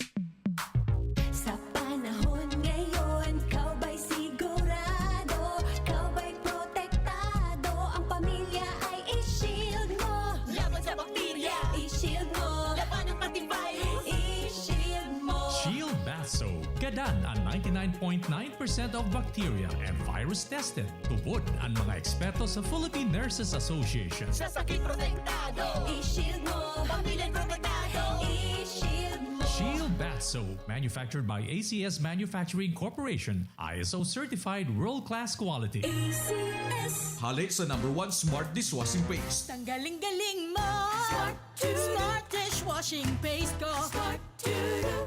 Sa panahon ngayon, ikaw ba'y sigurado? Ikaw ba'y protektado? Ang pamilya ay i-shield mo. Laban sa bakterya, i-shield mo. Labanan pati virus, i-shield mo. Shield Bath Soap. Gadan ang ninety-nine point nine percent of bacteria and virus tested. Tubod ang mga eksperto sa Philippine Nurses Association. Sa sakit protektado, i-shield mo. Pamilya protektado, i-shield mo. Shield Bath Soap, manufactured by A C S Manufacturing Corporation, I S O certified world-class quality. A C S. Hale sa number one smart dishwashing paste. Tanggaling-galing mo! Smart Smart dishwashing paste ko. Smart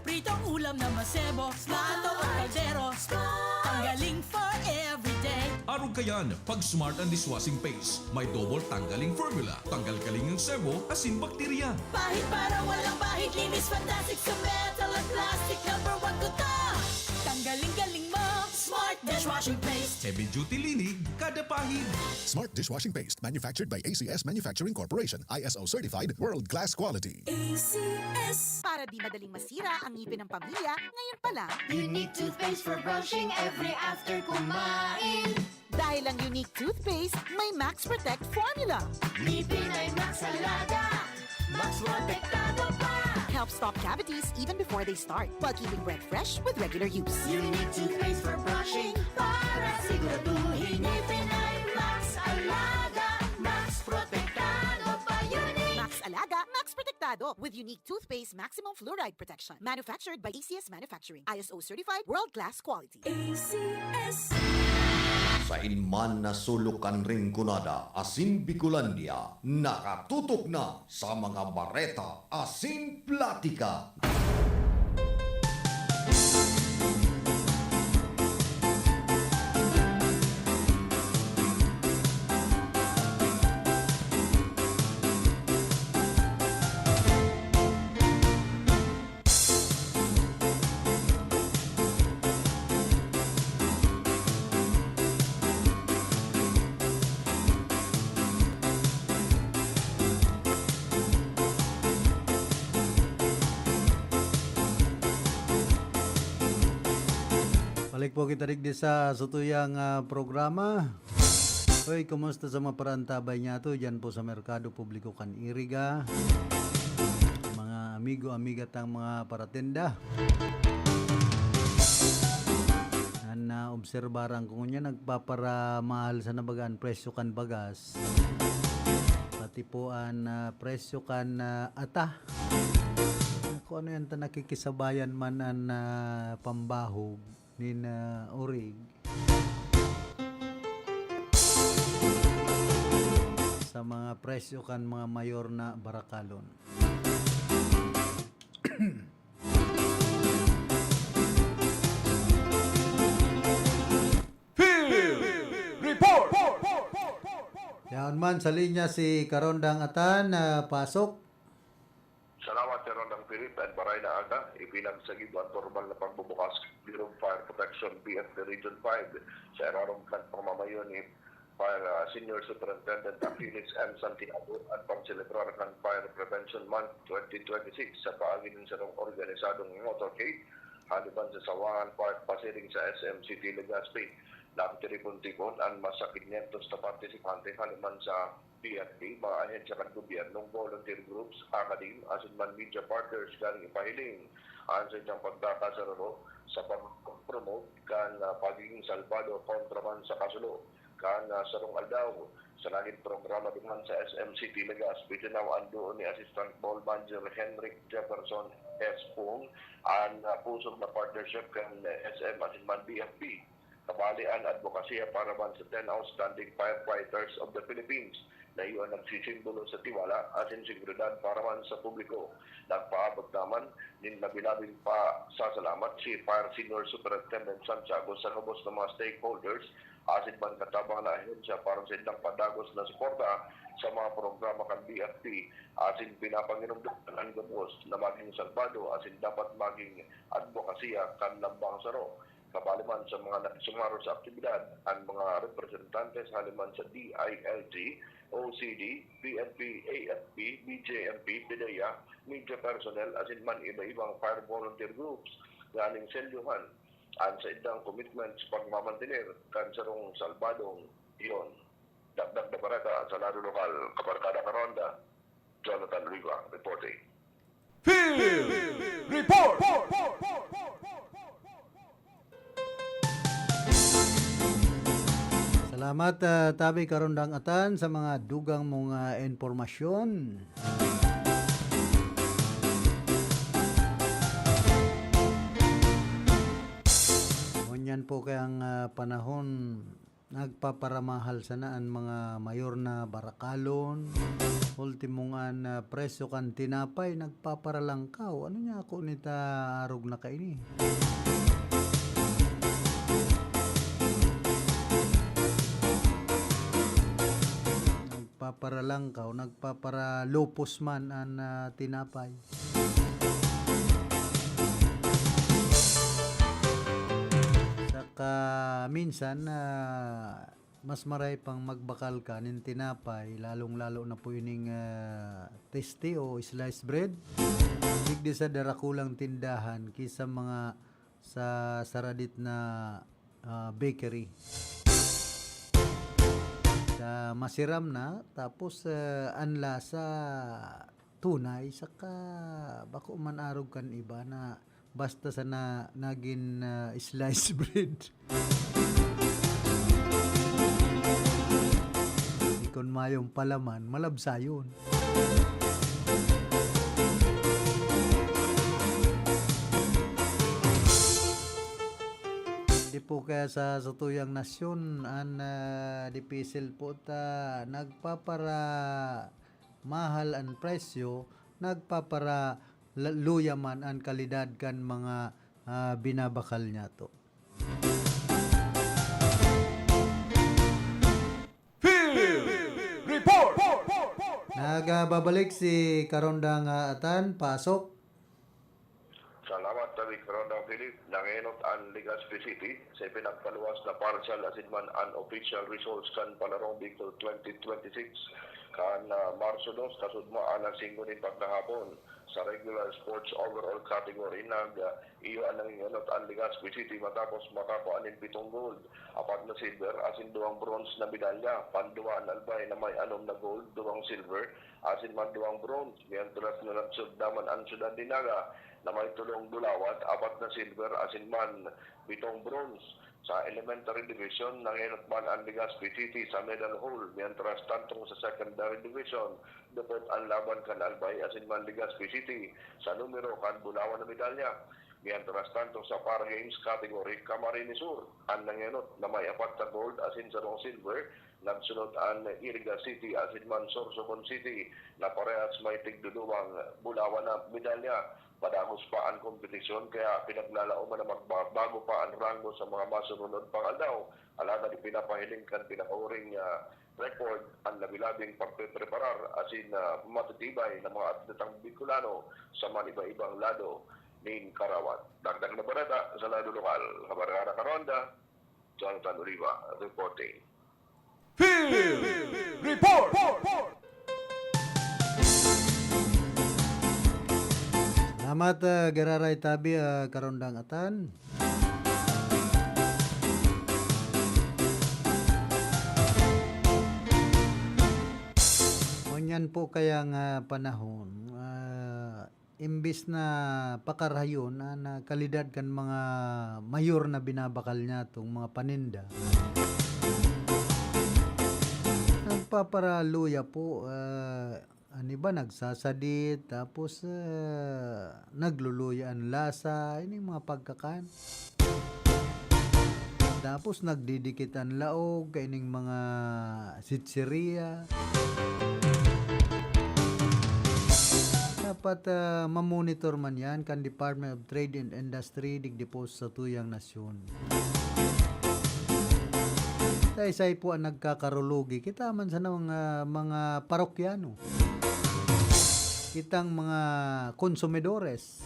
Pritong ulam na masebo. Smart. Bato o kaldero. Smart. Tanggaling for everyday. Arog kayan, pag Smart ang dishwashing paste. May double tanggaling formula. Tanggal kaling ang sebo, asin bakterya. Pahid para walang bahid. Linis fantastic sa metal at plastic. Number one ko to. Tanggaling-galing mo. Smart dishwashing paste. Heavy duty linig, kada pahid. Smart dishwashing paste, manufactured by A C S Manufacturing Corporation, I S O certified, world class quality. A C S. Para di madaling masira ang ngipin ng pamilya, ngayon pa lang. Unique toothpaste for brushing every after kumain. Dahil ang Unique Toothpaste may Max Protect Formula. Ngipin ay Max Alaga, Max Protektado pa. Help stop cavities even before they start, while keeping breath fresh with regular use. Unique Toothpaste for brushing para siguraduhin ngipin ay Max Alaga, Max Protektado pa. Unique. Max Alaga, Max Protektado with Unique Toothpaste Maximum Fluoride Protection. Manufactured by A C S Manufacturing. I S O certified, world class quality. A C S. Sain man na sulok kan Rinconada asin Bicolandia, nakatutok na sa mga bareta asin platika. Balik po kita digdi sa satuyang, ah, programa. Hoy, kumusta sa mga parantabay niyato diyan po sa Merkado Publiko kan Iriga? Mga amigo, amiga tang mga paratenda. An naobserbaran ko ngunyan, nagpaparamahal sana baga an presyo kan bagas. Pati po an, ah, presyo kan, ah, ata. Kung ano yan ta nakikisabayan man an, ah, pambahog nin, ah, orig sa mga presyo kan mga mayor na barakalon. Field Report! Yaon man sa linya si Karondang Atan, ah, pasok. Salamat, Karondang Philip, and maray na aga. Ipinagsagip an pormal na pagbubukas kan Bureau of Fire Protection, B F P Region five, sa irarom kan pamamayo ni Fire, ah, Senior Superintendent Achilles M. Santiago, an pagselebrar kan Fire Prevention Month twenty twenty-six sa paagi nin sarong organisadong motorcade, haliban sa Sawangan Park, pasiring sa S M City, Legazpi. Nagtiripon-tipon an mas sa kinyentos na partisipante haliman sa P N P, mga ahensya kan gobyerno, volunteer groups, academe, asin man media partners kan ipahiling an saindang pagkakasararo sa pag-promote kan, ah, pagiging salbado kontra man sa kasulo Kan, ah, sarong aldaw, sa nagin programa duman sa S M City Legazpi, tinawan doon ni Assistant Mall Manager Henrik Jefferson S. Pong an, ah, pusog na partnership kan S M asin man B F P. Kabali an adbokasya para man sa ten outstanding firefighters of the Philippines na iyo an nagsisimbolo sa tiwala asin seguridad para man sa publiko. Nagpaabot naman nin labi-labing pasasalamat si Fire Senior Superintendent Santiago sa gabos na mga stakeholders asin man katabang na ahensya para sa indang padagos na suporta sa mga programa kan B F P asin pinapanginomdaman an gabos na magin salbado asin dapat magin adbokasya kan lambang saro. Kabali man sa mga nakisumaro sa aktibidad, an mga representantes hali man sa D I L G, O C D, P N P, A F P, B J M P, PDEA, media personnel, asin man iba-ibang fire volunteer groups, nganing selyuhan an saindang commitment sa pagmamantener kan sarong salbadong iyon. Dagdag na bareta sa lado lokal, Kabarkada Karonda, Jonathan Riva, reporting. Field Report! Salamat, ah, tabi Karondang Atan, sa mga dugang mong, ah, impormasyon. Ngunyan po kayang, ah, panahon, nagpaparamahal sana an mga mayor na barakalon. Ultimong an, ah, presyo kan tinapay, nagpaparalangkaw. Ano niya ako nita arog na kaini? Nagpaparalangkaw, nagpaparalupos man an, ah, tinapay. Saka minsan, ah, mas maray pang magbakal ka nin tinapay, lalong-lalo na po ining, ah, testi o sliced bread. Digdi sa darakulang tindahan ki sa mga, sa saradit na, ah, bakery. Sa masiram na, tapos, ah, an lasa tunay, saka bako man arog kan iba na basta sana nagin, ah, slice bread. Di kun mayong palaman, malabsayon. Di po kaya sa satuyang nasyon, an, ah, dipisil po ta nagpapara mahal an presyo, nagpapara la-, luya man an kalidad kan mga, ah, binabakal niyato. Field Report! Nagbabalik si Karondang, ah, Atan, pasok. Salamat, David Karondang Philip. Nangenot an Legazpi City sa ipinagpaluwas na partial asin man unofficial results kan Palarong Bicol twenty twenty-six. Kan, ah, Marso dos, kasudma alas singko nin pagkahapon, sa regular sports overall category, nag, ah, iyo an nangengenot an Legazpi City matapos makakua nin pitong gold, apat na silver, asin duwang bronze na medalya. Panduwa an Albay na may anom na gold, duwang silver, asin man duwang bronze, mientras na nagsunod naman an Syudad nin Naga na may tolong bulawan, apat na silver, asin man pitong bronze. Sa elementary division, nangenot man an Legazpi City sa medal haul, mientras tantong sa secondary division, dupot an laban kan Albay asin man Legazpi City sa numero kan bulawan na medalya. Mientras tanto, sa Para Games category, Camarines Sur an nangenot na may apat na gold asin sarong silver. Nagsunod an Iriga City asin man Sorsogon City na parehas may tigduduwang bulawan na medalya. Padagos pa an kompetisyon kaya pinaglalaoman na magbabago pa an ranggo sa mga masununod pang aldaw. Alagad ipinapahiling kan pinakahuring, ah, record an labi-labing pagpepreparar asin, ah, matitibay na mga atletang Bicolano sa man iba-ibang lado nin karawat. Dagdag na bareta sa lado lokal, Kabarkada Karonda, Jonathan Oliva, reporting. Field Report! Salamat, ah, giraray tabi, ah, Karondang Atan. Ngunyan po kaya nga panahon, ah, imbis na pakarayon an, ah, kalidad kan mga mayor na binabakal niyatong mga paninda, nagpaparaluya po, ah, an iba nagsasadit, tapos, ah, nagluluya an lasa, ining mga pagkakan. Tapos nagdidikit an laog kaining mga sitsiriya. Dapat, ah, mamonitor man yan kan Department of Trade and Industry digdi po sa tuyang nasyon. Saysay po an nagkakarulogi, kita man sana mga, mga parokyano, kitang mga konsumidores.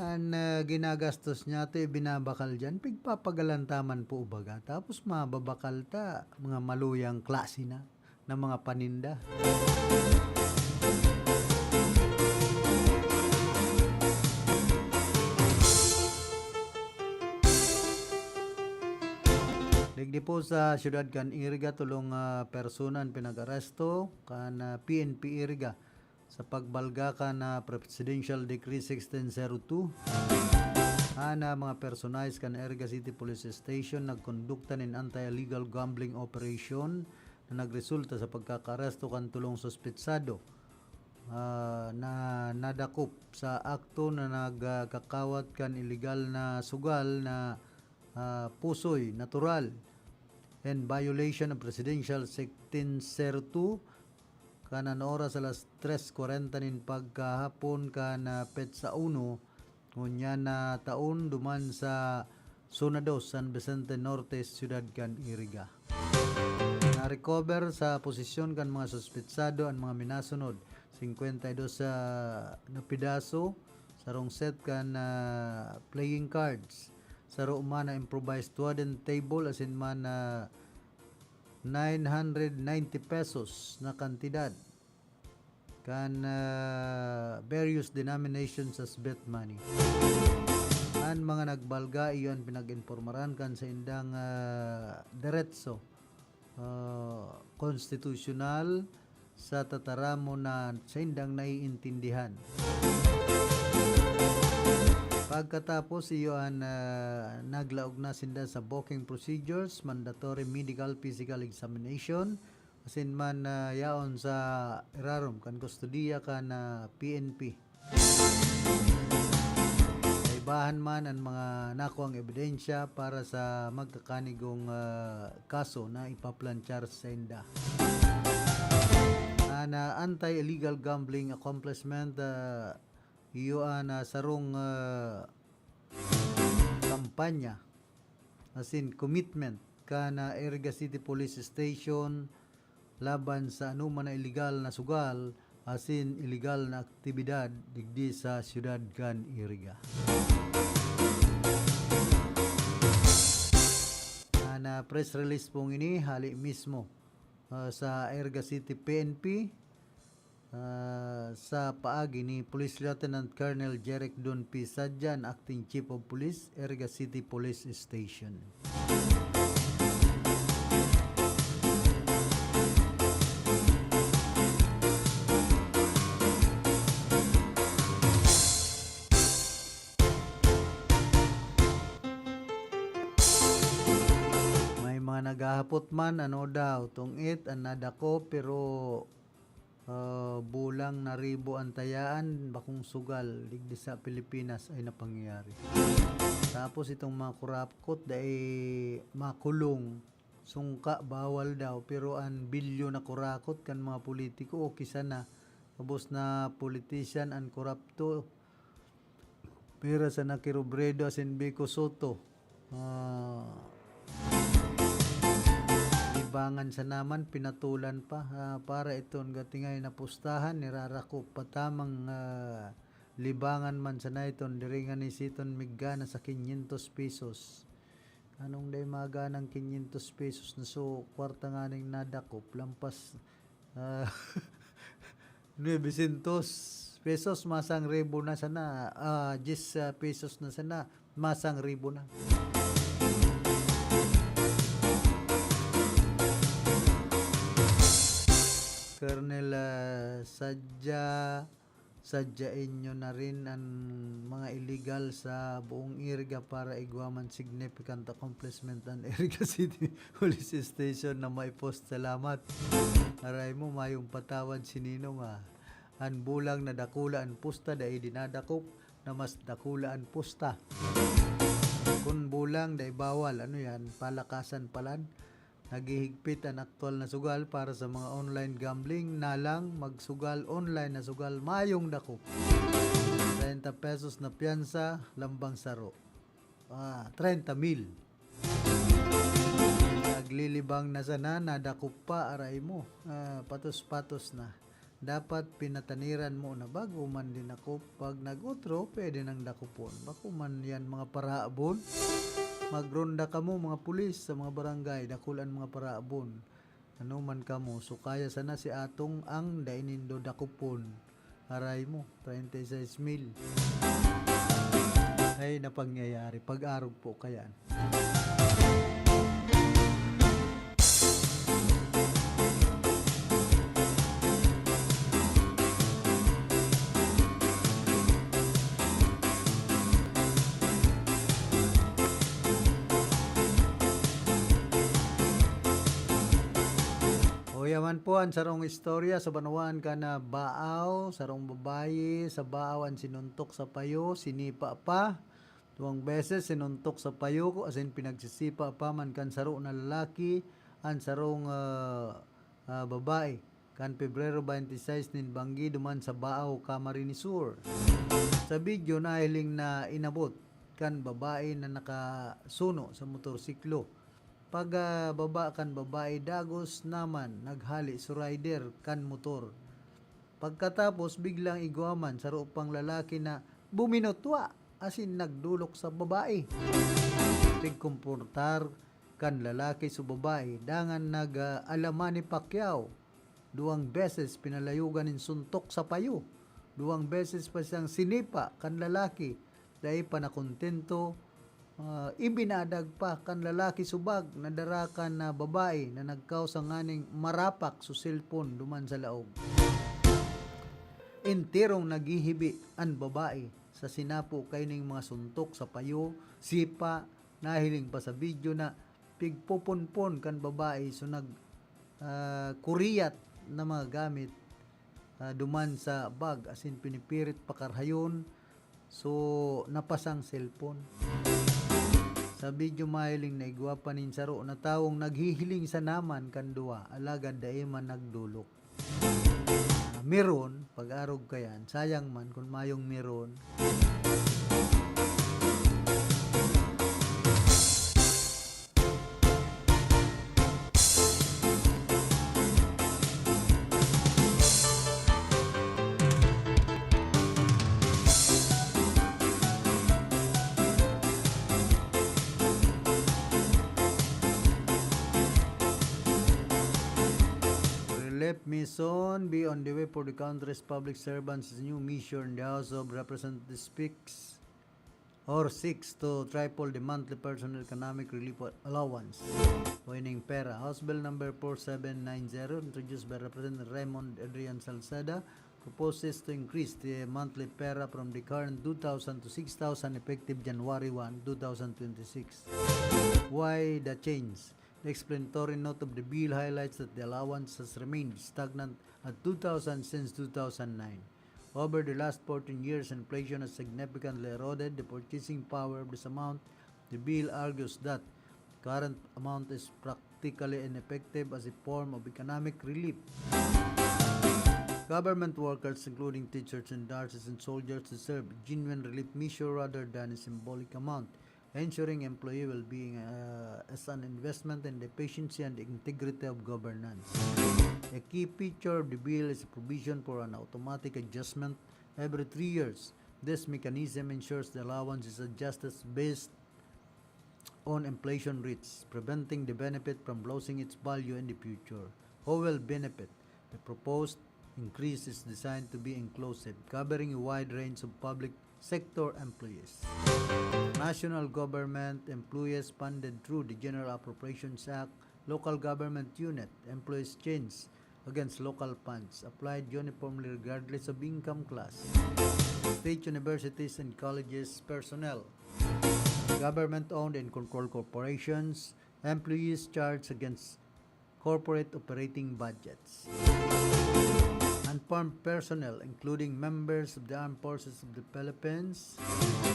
An, ah, ginagastos niya, ito ibinabakal diyan, pigpapagalantaman po, baga. Tapos mababakal ta, mga maluyang klase na, na mga paninda. Digdi po sa siyudad kan Iriga, tolong, ah, persona an pinag-aresto kan, ah, P N P Iriga sa pagbalga kan, ah, Presidential Decree sixteen zero two. An, ah, mga personahes kan Iriga City Police Station nagkondukta nin anti-illegal gambling operation na nagresulta sa pagkakaaresto kan tolong suspetsado, ah, na nadakop sa akto na nagkakawat kan iligal na sugal na, ah, pusoy natural, in violation of Presidential sixteen zero two, kan an oras alas tres kwarenta nin pagkahapon kan, ah, petsa uno, ngunyan na taon, duman sa Zona dos, San Vicente Norte, siyudad kan Iriga. Na-recover sa posisyon kan mga suspetsado an mga minasunod, singkwenta y dos na pidaso, sarong set kan, ah, playing cards, saro man na improvised wooden table, asin man na nine hundred ninety pesos na kantidad kan, ah, various denominations as bet money. An mga nagbalga, iyo an pinag-impormaran kan saindang, ah, deretso, ah, konstitusyonal sa tataramon na saindang naiintindihan. Pagkatapos, iyo an, ah, naglaog na sinda sa booking procedures, mandatory medical physical examination, asin man, ah, yaon sa irarom kan kustodiya kan, ah, P N P. Kaibahan man an mga nakuang ebidensya para sa magkakanigong, ah, kaso na ipaplanchar sainda. An, ah, anti-illegal gambling accomplishment, ah, iyo an, ah, sarong, ah, kampanya asin commitment kan, ah, Iriga City Police Station laban sa anoman na iligal na sugal asin iligal na aktibidad digdi sa siyudad kan Iriga. An, ah, press release pong ini hale mismo, ah, sa Iriga City P N P, ah, sa paagi ni Police Lieutenant Colonel Jeric Don P. Sadyan, Acting Chief of Police, Iriga City Police Station. May mga naghahapot man, ano daw, tungit an nadakop, pero, ah, bulang na ribo an tayaan, bakong sugal, digdi sa Pilipinas ay napangyayari. Tapos itong mga kurakot, dai makulong, sungka, bawal daw, pero an bilyon na kurakot kan mga politiko, okay sana. Ubos na politician an korapto. Pira sana ki Robredo asin Vico Sotto. Ah, libangan sana man, pinatulan pa. Ah, para iton gatingay na pustahan, nirarakop pa tamang, ah, libangan man sana iton, diri ngani siton miggana sa kinyentos pesos. Anong dai maganang kinyentos pesos na so, kwarta nganing nadakop, lampas, ah, nuebe siyentos pesos, masang ribo na sana, ah, diyes, ah, pesos na sana, masang ribo na. Colonel, ah, Sadya, Sadyain nyo na rin an mga illegal sa buong Iriga para igwa man significant accomplishment an Iriga City Police Station na maipost. Salamat. Aray mo, mayong patawad si Ninong, ah. An bulang na dakula an pusta, dai dinadakop na mas dakula an pusta. Kun bulang, dai bawal. Ano yan? Palakasan palan? Naghihigpit an aktual na sugal para sa mga online gambling. Nalang magsugal online na sugal, mayong dakop. Treinta pesos na piyansa, lambang saro. Ah, treinta mil. Naglilibang na sana, nadakop pa, aray mo. Ah, patos-patos na. Dapat pinataniran mo na bago man dinakop. Pag nag-utro, pwede nang dakopon. Bako man yan mga parahabon. Magronda kamo, mga pulis, sa mga barangay. Dakul an mga parahabon. Ano man kamo, sukaya sana si Atong ang dai nindo dakopon. Aray mo, treinta y seis mil. Ay, napangyayari. Pag-arog po kayan. O, yaman po an sarong istorya sa banwaan kan Baaw, sarong babayi sa Baaw an sinuntok sa payo, sinipa pa. Duwang beses sinuntok sa payo, asin pinagsisipa pa man kan saro na lalaki an sarong, ah, ah, babae kan Pebrero twenty-six nin banggi duman sa Baaw, Camarines Sur. Sa video, nahiling na inabot kan babae na nakasuno sa motorsiklo. Pag, ah, baba kan babae, dagos naman naghale sa rider kan motor. Pagkatapos, biglang igwa man saro pang lalaki na buminutwa asin nagdolok sa babae. Pigkomportar kan lalaki sa babae, dangan nag-alaman ni Pacquiao. Duwang beses pinalayugan nin suntok sa payo. Duwang beses pa siyang sinipa kan lalaki. Dai pa nakontento, ah, ibinadag pa kan lalaki subag na dara kan, ah, babae na nagkausa nganing marapak sa cellphone duman sa laog. Enterong naghihibi an babae sa sinapo kaining mga suntok sa payo, sipa, nahiling pa sa video na pigpoponpon kan babae, so nag, ah, kuriyat na mga gamit, ah, duman sa bag, asin pinipirit pakarhayon, so napasang cellphone. Sa video, mahiling na igwa pa nin saro na tawong naghihiling sa naman kan duwa, alagad dai man nagdolok. Ah, meron, pag-arog kayan, sayang man kun mayong meron. Relief mission be on the way for the country's public servants. New mission, the House of Representatives speaks or seeks to triple the monthly personal economic relief allowance. Poining pera. House Bill number four seven nine zero, introduced by Representative Raymond Adrian Salceda, proposes to increase the monthly pera from the current two thousand to six thousand effective January one, two thousand twenty-six. Why the change? The explanatory note of the bill highlights that the allowance has remained stagnant at two thousand since two thousand nine. Over the last fourteen years, inflation has significantly eroded the purchasing power of this amount. The bill argues that current amount is practically ineffective as a form of economic relief. Government workers, including teachers and nurses and soldiers, deserve genuine relief measure rather than a symbolic amount, ensuring employee well-being, uh, as an investment in the efficiency and integrity of governance. A key feature of the bill is a provision for an automatic adjustment every three years. This mechanism ensures the allowance is adjusted based on inflation rates, preventing the benefit from losing its value in the future. Who will benefit? The proposed increase is designed to be inclusive, covering a wide range of public sector employees. National government employees funded through the General Appropriations Act, local government unit employees change against local funds applied uniformly regardless of income class. State universities and colleges personnel, government-owned and controlled corporations, employees charged against corporate operating budgets. And farm personnel, including members of the armed forces of the Philippines,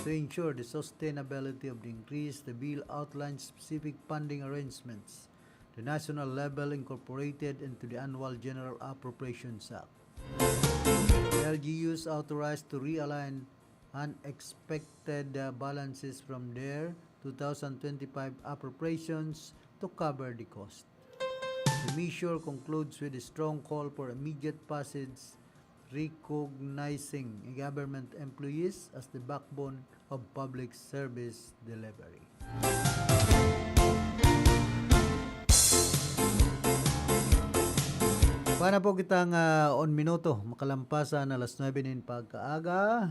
to ensure the sustainability of the increase, the bill outlines specific funding arrangements, the national level incorporated into the annual General Appropriations Act. The L G Us authorized to realign unexpected, uh, balances from their two thousand twenty-five appropriations to cover the cost. The measure concludes with a strong call for immediate passage, recognizing government employees as the backbone of public service delivery. Pana po kitang, ah, un minuto, makalampas an alas nuebe nin pagkaaga.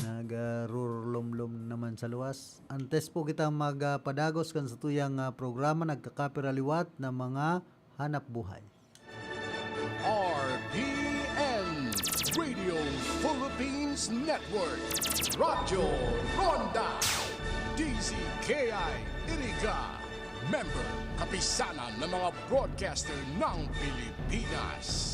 Nagarurlomlom naman sa luwas. Antes po kitang magpadagos kan satuyang, ah, programa, nagkakapira liwat na mga hanap buhay. R P N, Radio Philippines Network, Radyo Ronda, D Z K I Iriga, member, kapisanan ng mga broadcaster ng Pilipinas.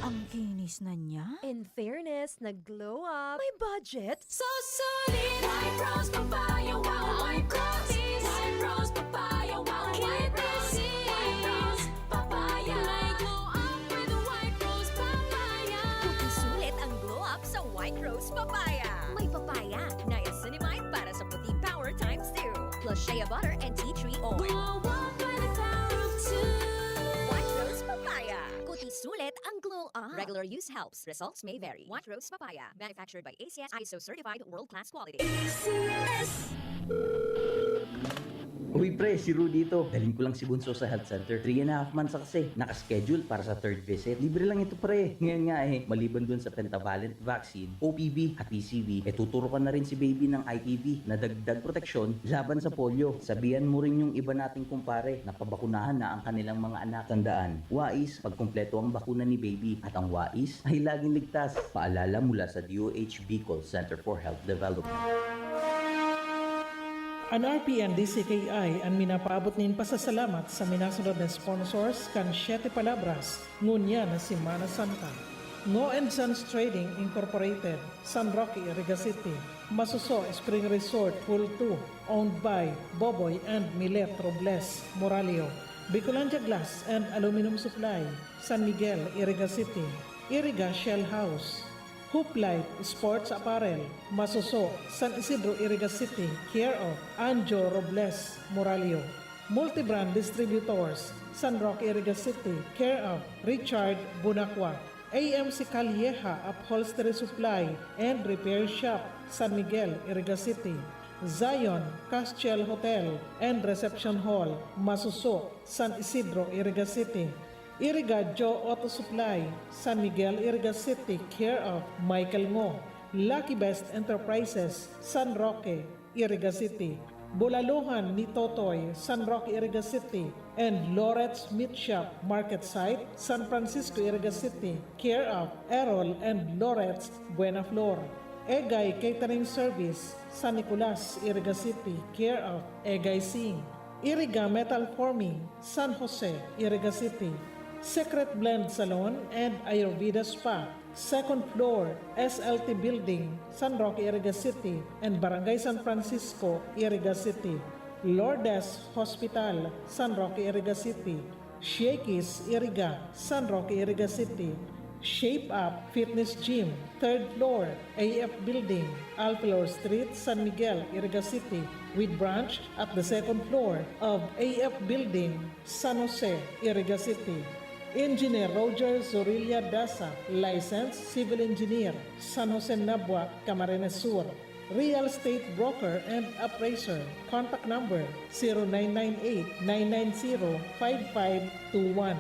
Ang kinis na niya. In fairness, nag-glow up. May budget. Susulit White Rose Papaya, wow, White Rose. White Rose Papaya, wow, White Rose. White Rose Papaya. May glow up with White Rose Papaya. Puti sulit ang glow up sa White Rose Papaya. May papaya, niacinamide para sa puti power times two. Plus shea butter and tea tree oil. Glow up by the power of two. White Rose Papaya. Puti sulit ang glow up. Regular use helps. Results may vary. White Rose Papaya. Manufactured by A C S, I S O certified, world-class quality. Uy pre, si Rudy ito. Dalhin ko lang si Bunso sa health center. Three and a half months na kasi. Nakaschedule para sa third visit. Libre lang ito pre. Ngayon nga eh, maliban dun sa pentavalent vaccine, O P V at P C V, eh tuturo ka na rin si baby ng I P V na dagdag proteksyon laban sa polio. Sabihan mo rin yung iba nating kumpare na pabakunahan na ang kanilang mga anak. Tandaan, wais pag kumpleto ang bakuna ni baby at ang wais ay laging ligtas. Paalala mula sa D O H Bicol Center for Health Development. An R P N D C K I an minapaabot nin pasasalamat sa minasunod na sponsors kan Siete Palabras ngunyan na Semana Santa. Ngo and Sons Trading Incorporated, San Roque, Iriga City. Masuso Spring Resort, Pool two, owned by Boboy and Milet Robles Moralio. Bicolandia Glass and Aluminum Supply, San Miguel, Iriga City. Iriga Shell House. Hoop Life Sports Apparel, Masuso, San Isidro, Iriga City, care of Anjo Robles Moralio. Multibrand Distributors, San Roque, Iriga City, care of Richard Bunacua. A M C Calleja Upholstery Supply and Repair Shop, San Miguel, Iriga City. Zion Castiel Hotel and Reception Hall, Masuso, San Isidro, Iriga City. Iriga Joe Auto Supply, San Miguel, Iriga City, care of Michael Ngo. Lucky Best Enterprises, San Roque, Iriga City. Bulaluhan ni Totoy, San Roque, Iriga City, and Loret's Meat Shop, Market Site, San Francisco, Iriga City, care of Errol and Loret's Buenaflor. Egay Catering Service, San Nicolas, Iriga City, care of Egay Singh. Iriga Metal Forming, San Jose, Iriga City. Secret Blend Salon and Ayurveda Spa, second floor, S L T Building, San Roque, Iriga City, and Barangay San Francisco, Iriga City. Lourdes Hospital, San Roque, Iriga City. Shakey's Iriga, San Roque, Iriga City. Shape Up Fitness Gym, third floor, A F Building, Alpilor Street, San Miguel, Iriga City, with branch at the second floor of A F Building, San Jose, Iriga City. Engineer Roger Zorilla Dasa, licensed civil engineer, San Jose Nabua, Camarines Sur. Real estate broker and appraiser. Contact number zero nine nine eight, nine nine zero, five five two one.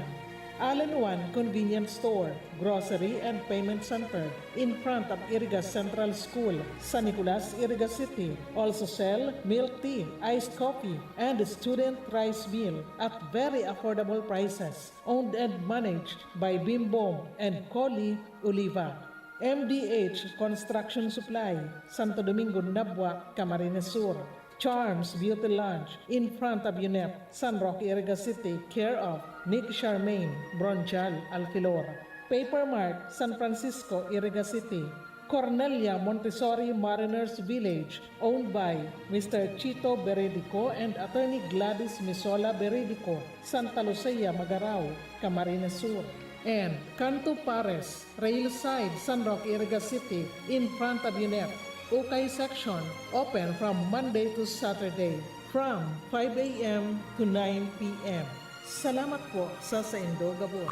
All-in-One Convenience Store, Grocery and Payment Center, in front of Iriga Central School, San Nicolas, Iriga City. Also sell milk tea, iced coffee, and student rice meal at very affordable prices. Owned and managed by Bimbong and Coli Oliva. M D H Construction Supply, Santo Domingo, Nabua, Camarines Sur. Charms Beauty Lounge in front of UNEP, San Roque, Iriga City, care of Nick Charmaine, Bronchal Alquilor. Paper Mart, San Francisco, Iriga City. Cornelia Montessori Mariners Village, owned by Mister Chito Beredico and Attorney Gladys Misola Beredico, Santa Lucia, Magarao, Camarines Sur. And Canto Pares, Railside, San Roque, Iriga City, in front of UNEP. Ukay Section, open from Monday to Saturday, from five a m to nine p m. Salamat po sa saindo gabos.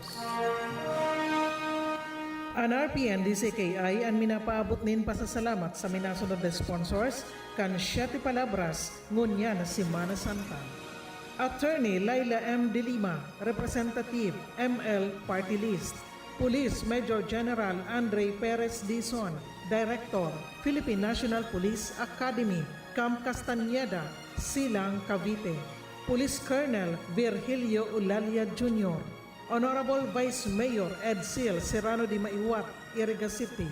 An R P N D C K I an minapaabot nin pasasalamat sa minasunod na sponsors kan Siete Palabras, ngunyan na Semana Santa. Attorney Laila M. De Lima, Representative, M L Party List. Police Major General Andre Perez Dizon, Director, Philippine National Police Academy, Camp Castañeda, Silang, Cavite. Police Colonel Virgilio Ulalia Junior, Honorable Vice Mayor Edsel Serrano de Maiwat, Iriga City.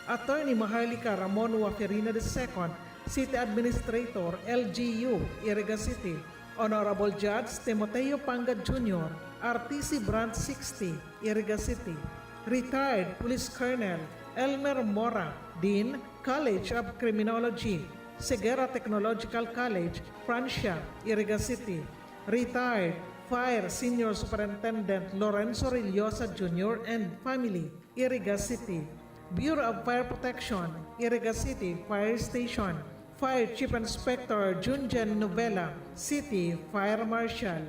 Attorney Maharlika Ramon Waferina the second, City Administrator, L G U, Iriga City. Honorable Judge Timoteo Pangad Junior, R T C Branch sixty, Iriga City. Retired Police Colonel Elmer Mora, Dean, College of Criminology, Ceguera Technological College, Francia, Iriga City. Retired Fire Senior Superintendent Lorenzo Rillosa Junior and family, Iriga City. Bureau of Fire Protection, Iriga City Fire Station. Fire Chief Inspector Junjen Novela, City Fire Marshal.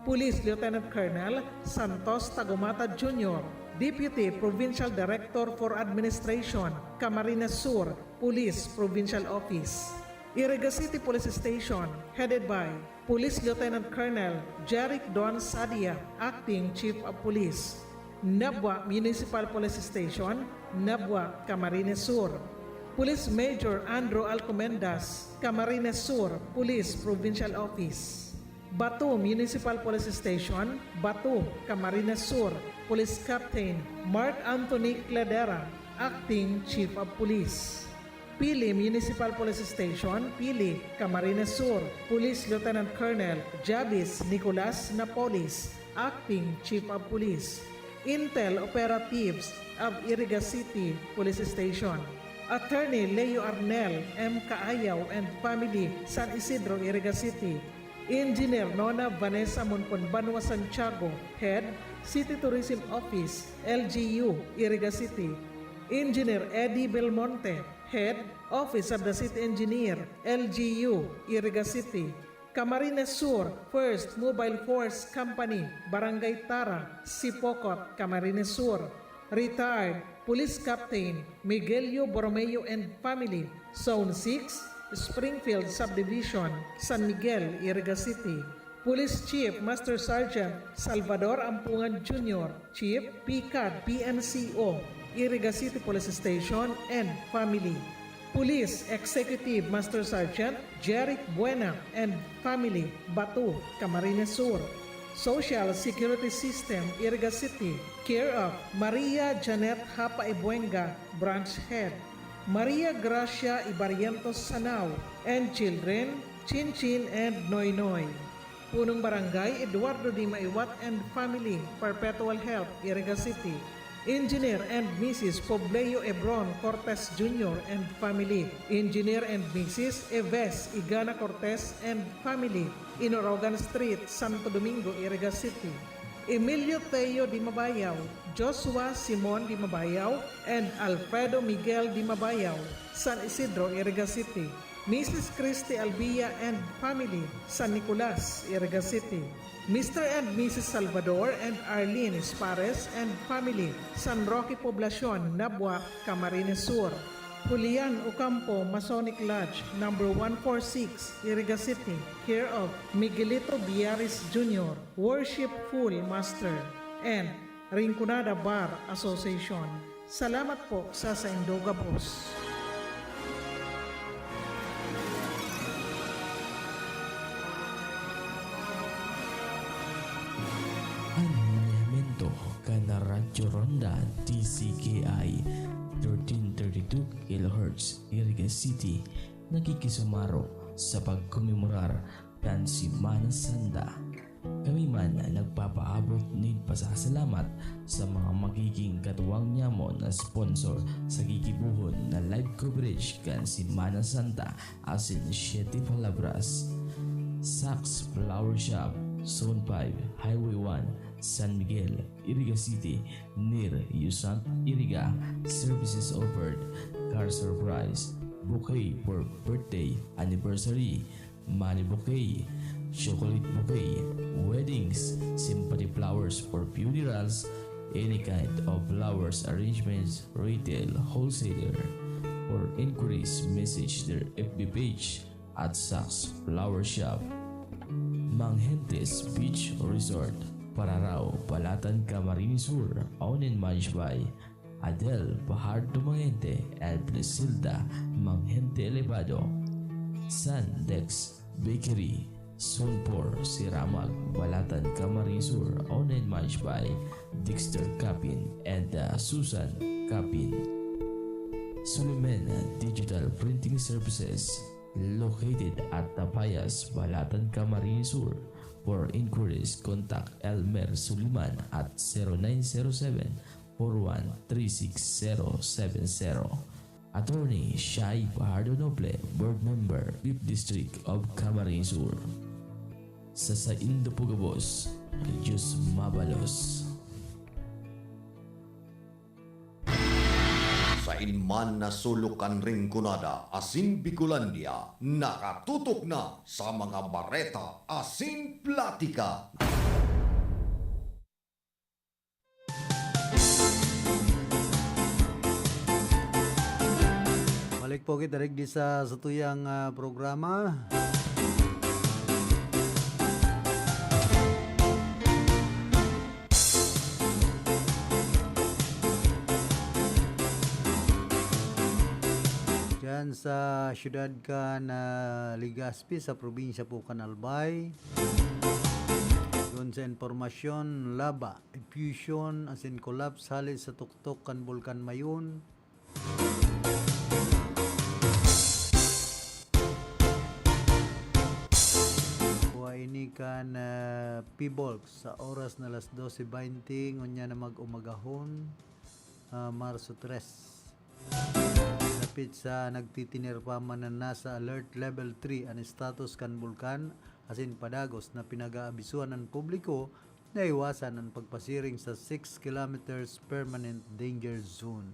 Police Lieutenant Colonel Santos Tagumata Junior, Deputy Provincial Director for Administration, Camarines Sur Police Provincial Office. Iriga City Police Station, headed by Police Lieutenant Colonel Jeric Don Sadia, Acting Chief of Police. Nabua Municipal Police Station, Nabua, Camarines Sur. Police Major Andrew Alcomendas, Camarines Sur Police Provincial Office. Batu Municipal Police Station, Batu, Camarines Sur, Police Captain Mark Anthony Cledera, Acting Chief of Police. Pili Municipal Police Station, Pili, Camarines Sur, Police Lieutenant Colonel Javis Nicolas Napolis, Acting Chief of Police. Intel Operatives of Iriga City Police Station. Attorney Leo Arnel M. Caayaw and family, San Isidro, Iriga City. Engineer Nona Vanessa Monconbanua Santiago, Head, City Tourism Office, L G U, Iriga City. Engineer Eddie Belmonte, Head, Office of the City Engineer, L G U, Iriga City. Camarines Sur First Mobile Force Company, Barangay Tara, Sipocot, Camarines Sur. Retired Police Captain Miguelio Borromeo and family, Zone six, Springfield Subdivision, San Miguel, Iriga City. Police Chief Master Sergeant Salvador Ampungan Junior, Chief, PCAD, P N C O, Iriga City Police Station and family. Police Executive Master Sergeant Jeric Buena and family, Batu, Camarines Sur. Social Security System, Iriga City, care of Maria Janet Hapa Ibuenga, Branch Head. Maria Gracia Ibarrientos Sanao and children, Chinchin and Noynoy. Punong Barangay Eduardo D. Maiwat and family, Perpetual Health, Iriga City. Engineer and Missus Pobleo Ebron Cortez Junior and family. Engineer and Missus Eves Igana Cortez and family, Inorogan Street, Santo Domingo, Iriga City. Emilio Teo Di Mabayaw, Joshua Simon Di Mabayaw, and Alfredo Miguel Di Mabayaw, San Isidro, Iriga City. Missus Christy Albia and family, San Nicolas, Iriga City. Mister and Missus Salvador and Arlene Espares and family, San Roque Poblacion, Nabua, Camarines Sur. Julian Ocampo Masonic Lodge, number one four six, Iriga City, care of Miguelito Biaris Junior, Worshipful Master, and Rinconada Bar Association. Salamat po sa saindo gabos. An manehamiento kan Radyo Ronda, D C K I, thirteen thirty-two kilohertz, Iriga City, nakikisumaro sa pagkomemorar kan Semana Santa. Kami man nagpapaabot nin pasasalamat sa mga magiging katuwang nyamo na sponsor sa gigibohon na live coverage kan Semana Santa asin Siete Palabras. Saks Flower Shop, Zone five, Highway one, San Miguel, Iriga City, near Yusant Iriga. Services offered: car surprise, bouquet for birthday, anniversary, money bouquet, chocolate bouquet, weddings, sympathy flowers for funerals, any kind of flowers arrangements, retail, wholesaler. For inquiries, message their F B page at Saks Flower Shop. Manghentes Beach Resort, Pararao, Balatan, Camarines Sur, owned and managed by Adel Fajardo Manghente and Plasilda Manghente Elevado. Sandex Bakery, Zone four, Siramag, Balatan, Camarines Sur, owned and managed by Dexter Capin and uh, Susan Capin. Sulimen Digital Printing Services, located at Tapayas, Balatan, Camarines Sur. For inquiries, contact Elmer Suliman at zero nine zero seven four one three six zero seven zero. Attorney Shai Fajardo Noble, Board Member, fifth District of Camarines Sur. Sa saindo po gabos, Diyos mabalos. Sain man na sulok kan Rinconada asin Bicolandia, nakatutok na sa mga bareta asin platika. Balik po kita digdi sa satuyang ah, programa. Diyan sa siyudad kan ah, Legazpi, sa probinsya po kan Albay. Doon sa impormasyon, lava, effusion, asin collapse hali sa tuktok kan Bulkan Mayon. Kuha ini kan ah, Pibolg sa oras na alas dose baynte ngunyan na mag-umagahon, ah, Marso tres. Dapit sa nagtitinirpaman na nasa Alert Level three an estatus kan bulkan asin padagos na pinag-aabisuhan an publiko na iwasan an pagpasiring sa six kilometers permanent danger zone.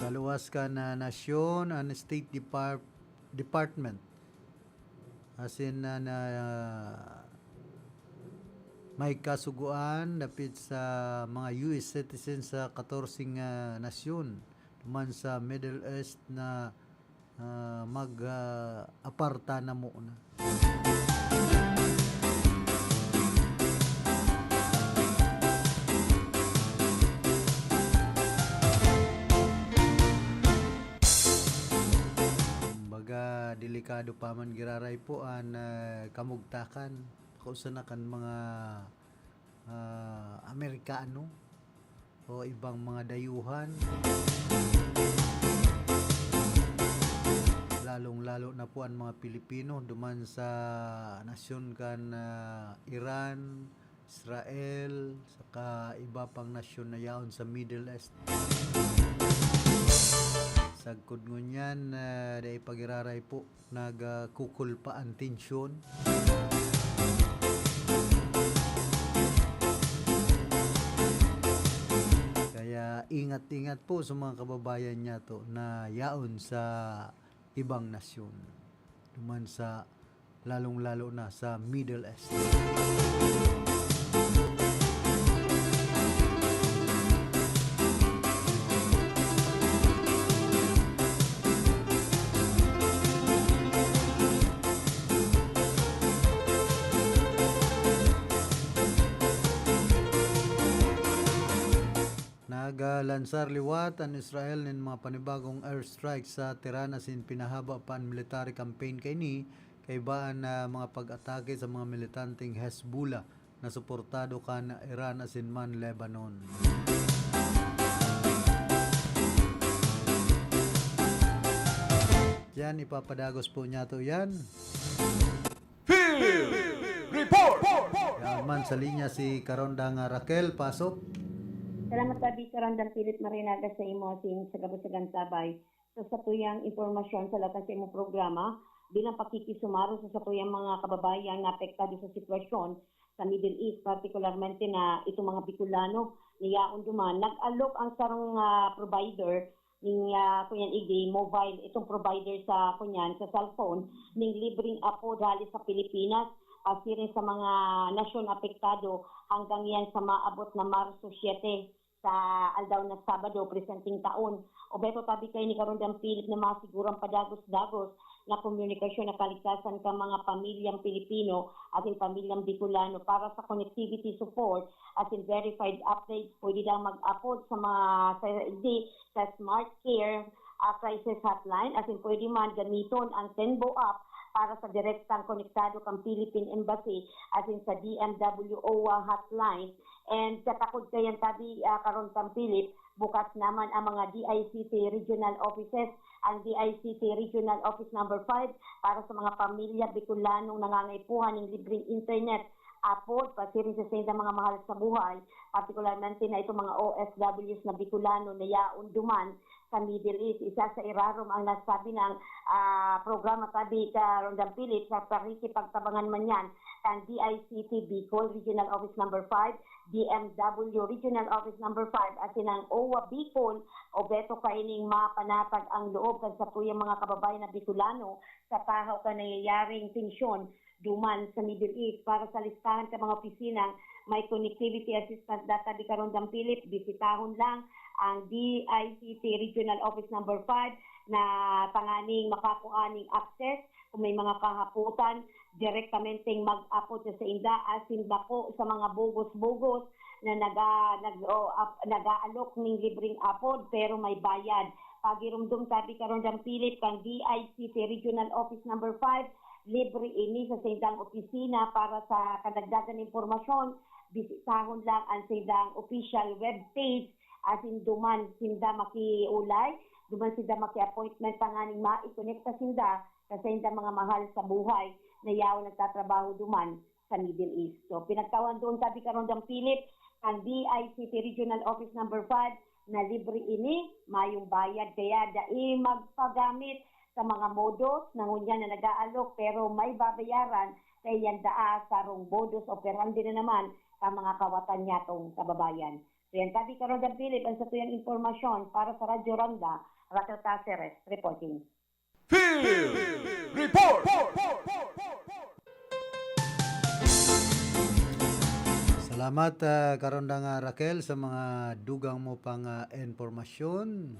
Sa luwas kan ah, nasyon, an State Depar- Department asin na, na may kasugoan dapit sa mga U S citizens sa katorseng ah, nasyon duman sa Middle East na ah, mag ah, aparta na muna. Kumbaga, delikado pa man giraray po an ah, kamugtakan. Kung sana kan mga ah, Amerikano o ibang mga dayuhan. Lalong-lalo na po an mga Pilipino duman sa nasyon kan ah, Iran, Israel, saka iba pang nasyon na yaon sa Middle East. Sagkod ngunyan, ah, dai pa giraray po nagkukulpa an tensyon. Kaya ingat-ingat po sa mga kababayan niyato na yaon sa ibang nasyon, duman sa, lalong-lalo na sa Middle East. Lansar liwat an Israel nin mga panibagong airstrike sa Tehran asin pinahaba pa an military campaign kaini, kaiba an, ah, mga pag-atake sa mga militanteng Hezbollah na suportado kan Iran asin man Lebanon. Yan, ipapadagos po niyato yan. Field Report! Yan man sa linya si Karondang Raquel, pasok. Salamat, Bobby. Karondang Philip Marinaga sa imo asin sa gabos sa Gantabay. Sa satuyang impormasyon sa latas sa imong programa, bilang pakikisumaro sa satuyang mga kababayan na apektado sa sitwasyon sa Middle East, partikularmente na itong mga Bicolano na yaon duman, nag-alok ang sarong, ah, provider ning, ah, kunyan igdi mobile, itong provider sa kunyan, sa cellphone, ning libreng apod hali sa Pilipinas, pasiring sa mga nasyon apektado hanggang yan sa maabot na Marso siyete sa aldaw na Sabado, presenteng taon. Obeto tabi kaini Karondang Philip na masiguro an padagos-dagos na komunikasyon na kaligtasan kan mga pamilyang Pilipino asin pamilyang Bicolano. Para sa connectivity support asin verified updates, pwede daw mag-apod sa mga sa, di, sa Smart Care, ah, Crisis Hotline, asin pwede man gamiton ang Tenbo app para sa direktang konektado kan Philippine Embassy asin sa D M W OWWA hotline. And katakod kayan tabi, ah, Karondang Philip, bukas naman ang mga D I C T regional offices, ang D I C T Regional Office Number five para sa mga pamilya Bicolanong nangangaipuhan ning libreng internet apod pasiring sa saindang mga mahal sa buhay, partikularmente na itong mga O F Ws na Bicolano na yaon duman sa Middle East. Isa sa irarom ang nasabi ng, ah, programa tabi Karondang Philip sa pakikipagtabangan man yan kan D I C T Bicol Regional Office Number five, D M W Regional Office Number five, asin ang OWWA Bicol. Obeto kaining mapanatag ang loob kan satuyang mga kababayan na Bicolano sa tahaw kan nangyayaring tensyon duman sa Middle East. Para sa listahan kan mga opisinang may connectivity assistance data di Karondang Philip, bisitahon lang ang D I C T Regional Office Number five na tanganing makakua ning access kung may mga kahapotan, direktamenteng mag-apod sa sainda asin bako sa mga bugos-bugos na naga-, nag-, o, ap-, nag-aalok ning libreng apod pero may bayad. Pagirumdom tabi Karondang Philip kan D I C T Regional Office Number five, libre ini sa saindang opisina. Para sa kadagdagan na impormasyon, bisitahon lang ang saindang official web page asin duman sinda makiulay, duman sinda maki-appointment tanganing maikonekta sinda sa saindang mga mahal sa buhay na yaon nagtatrabaho duman sa Middle East. So, pinagtawan doon tabi Karondang Philip kan D I C T Regional Office Number five na libre ini, mayong bayad kaya dai magpagamit sa mga modus na ngunyan na nag-aalok pero may babayaran kaya yan daa sarong modus operandi na naman sa mga kawatan niyatong kababayan. So yan tabi Karondang Philip ang satuyang impormasyon. Para sa Radyo Ronda, Raquel Caceres reporting. Field Report! Salamat, ah, Karondang, ah, Raquel, sa mga dugang mo pang, ah, impormasyon.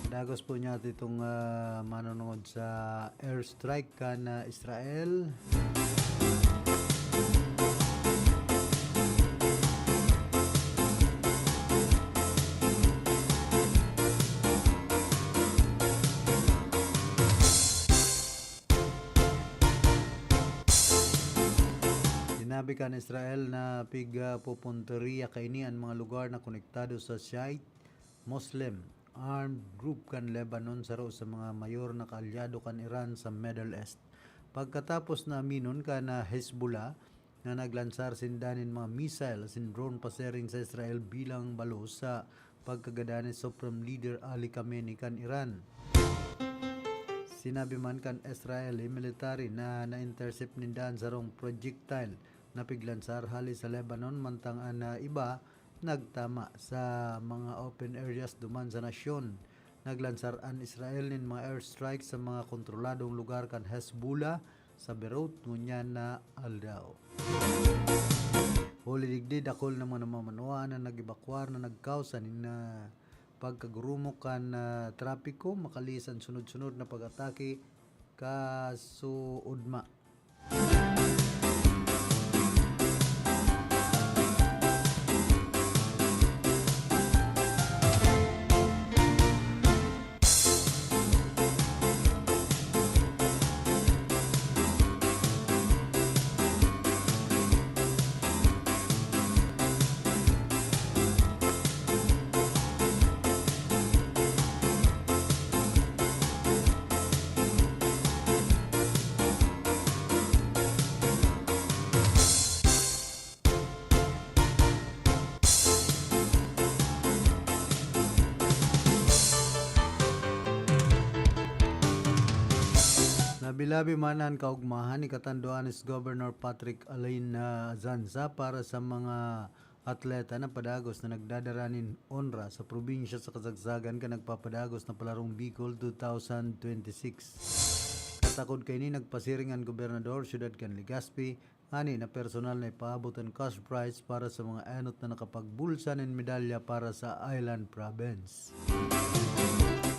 Dagos po niya itong, ah, manunod sa airstrike kan, ah, Israel. Sinabi kan Israel na pigpupunteriya kaini an mga lugar na konektado sa Shiite Muslim armed group kan Lebanon, saro sa mga mayor na kaalyado kan Iran sa Middle East. Pagkatapos na aminon kan Hezbollah na naglansar sinda nin mga missile asin drone pasiring sa Israel bilang balos sa pagkagadan ni Supreme Leader Ali Khamenei kan Iran. Sinabi man kan Israeli military na na-intercept ninda an sarong projectile na piglansar hali sa Lebanon, mantang an, ah, iba nagtama sa mga open areas duman sa nasyon. Naglansar an Israel nin mga airstrike sa mga kontroladong lugar kan Hezbollah sa Beirut ngunyan na aldaw. Huli digdi, dakul na mga namamanwaan na nag-ebakwar na nagkausa nin, ah, pagkagurumok kan, ah, trapiko, makalisan sunod-sunod na pag-atake kasuodma. Nabilabi man an kaogmahan ni katanduanes Governor Patrick Alain Azanza para sa mga atleta na padagos na nagdadara nin onra sa probinsya sa kasagsagan kan nagpapadagos na Palarong Bicol two thousand twenty-six. Katakod kaini, nagpasiring an gobernador syudad kan Legazpi ngani na personal na ipaabot an cash prize para sa mga enot na nakapagbulsa nin medalya para sa Island Province.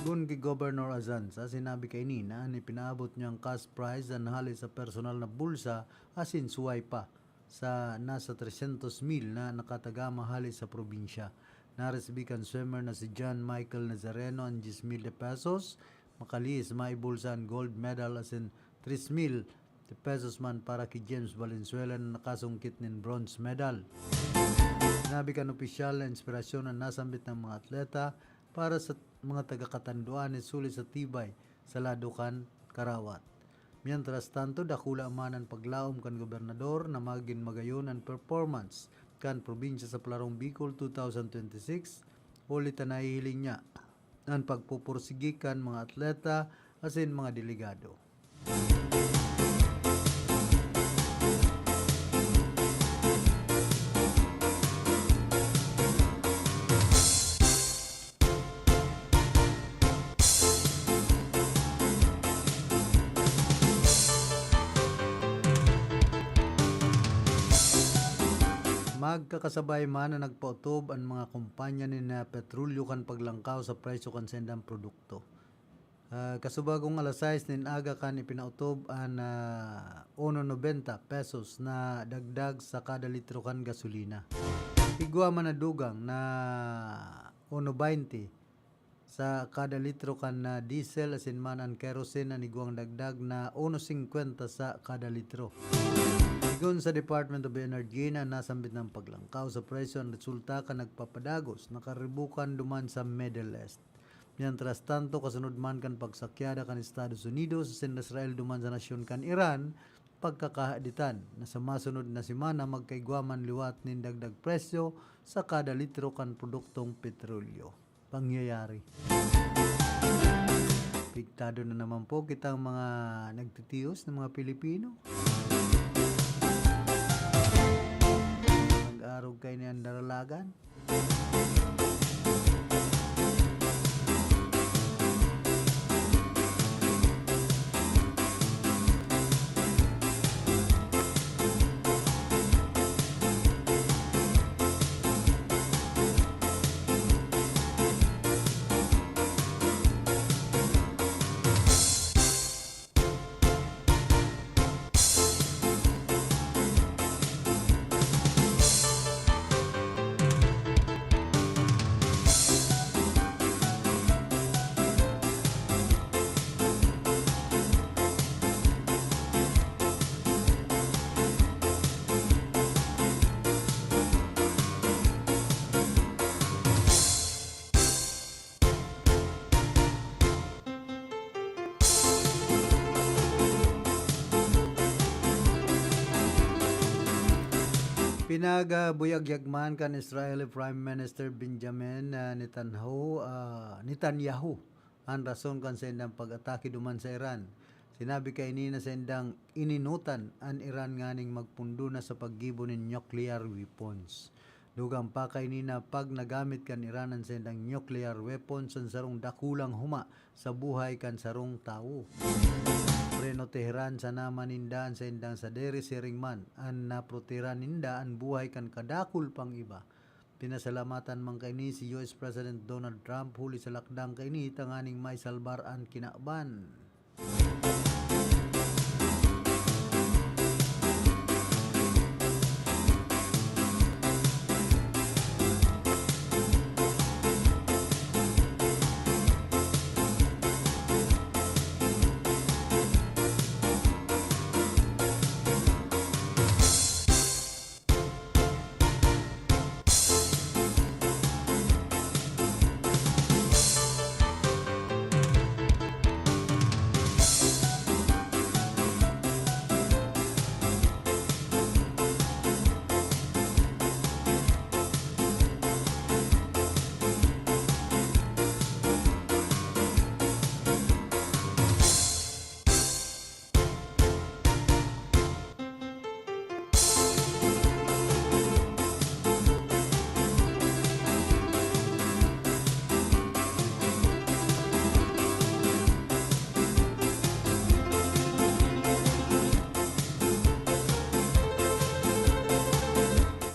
Kun ki Governor Azanza, sinabi kaini na an ipinaabot niyang cash prize an hale sa personal na bulsa asin suway pa sa nasa tresyentos mil na nakatagama hale sa probinsya. Naresibi kan swimmer na si John Michael Nazareno an diyes mil de pesos. Makalihis, maibulsa an gold medal asin tres mil de pesos man para ki James Valenzuela na nakasungkit nin bronze medal. Sinabi kan opisyal na inspirasyon an nasambit na mga atleta para sa mga taga-Catanduanes huli sa tibay sa lado kan karawat. Mientras tanto, dakula man an paglaom kan gobernador na magin magayon an performance kan probinsya sa Palarong Bicol two thousand twenty-six, huli ta nahihiling niya an pagpupursigi kan mga atleta asin mga delegado. Magkakasabay man na nagpaotob an mga kompanya nin, ah, petrolyo kan paglangkaw sa presyo kan saindang produkto. Ah, kasubagong alas sais nin aga kan ipinaotob an, ah, uno noventa pesos na dagdag sa kada litro kan gasolina. Igwa man na dugang na uno baynte sa kada litro kan, ah, diesel asin man an kerosene an igwang dagdag na uno singkwenta sa kada litro. Sigon sa Department of Energy na nasambit na paglangkaw sa presyo an resulta kan nagpapadagos na karibukan duman sa Middle East. Mientras tanto, kasunod man kan pagsakyada kan Estados Unidos asin Israel duman sa nasyon kan Iran, pagkakahaditan na sa masunod na semana magkaigwa man liwat nin dagdag presyo sa kada litro kan produktong petrolyo. Pangyayari. Apektado na naman po kitang mga nagtitios na mga Pilipino. Mag-arog kayo ni Andaralagan. Pinagbuyagyag man kan Israeli Prime Minister Benjamin, ah, Netanyahu, ah, Netanyahu an rason kan saindang pag-atake duman sa Iran. Sinabi kaini na saindang ininutan an Iran nganing magpundo na sa paggibo nin nuclear weapons. Dugang pa kaini na pag nagamit kan Iran an saindang nuclear weapons, an sarong dakulang huma sa buhay kan sarong tawo. Prenoteheran sana man ninda an saindang sadiri, siring man an naproteheran ninda an buhay kan kadakul pang iba. Pinasalamatan man kaini si U S President Donald Trump huli sa lakdang kaini tanganing maisalbar an kinaban.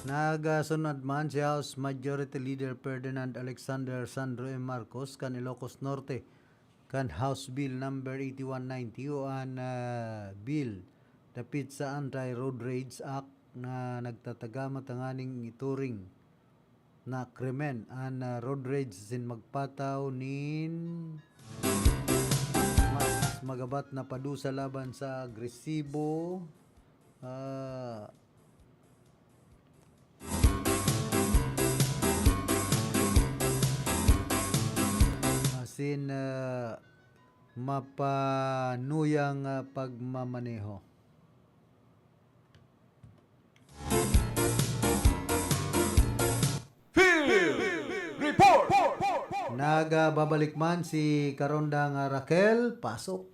Nagasunod man si House Majority Leader Ferdinand Alexander Sandro M. Marcos kan Ilocos Norte kan House Bill Number eighty-one ninety o an, ah, bill dapit sa Anti-Road Rage Act na nagtatagama tanganing ituring na krimen an, ah, road rage asin magpataw nin mas magabat na padusa laban sa agresibo, ah, asin, ah, mapanuyang, ah, pagmamaneho. Field Report! Nagbabalik man si Karondang Raquel. Pasok.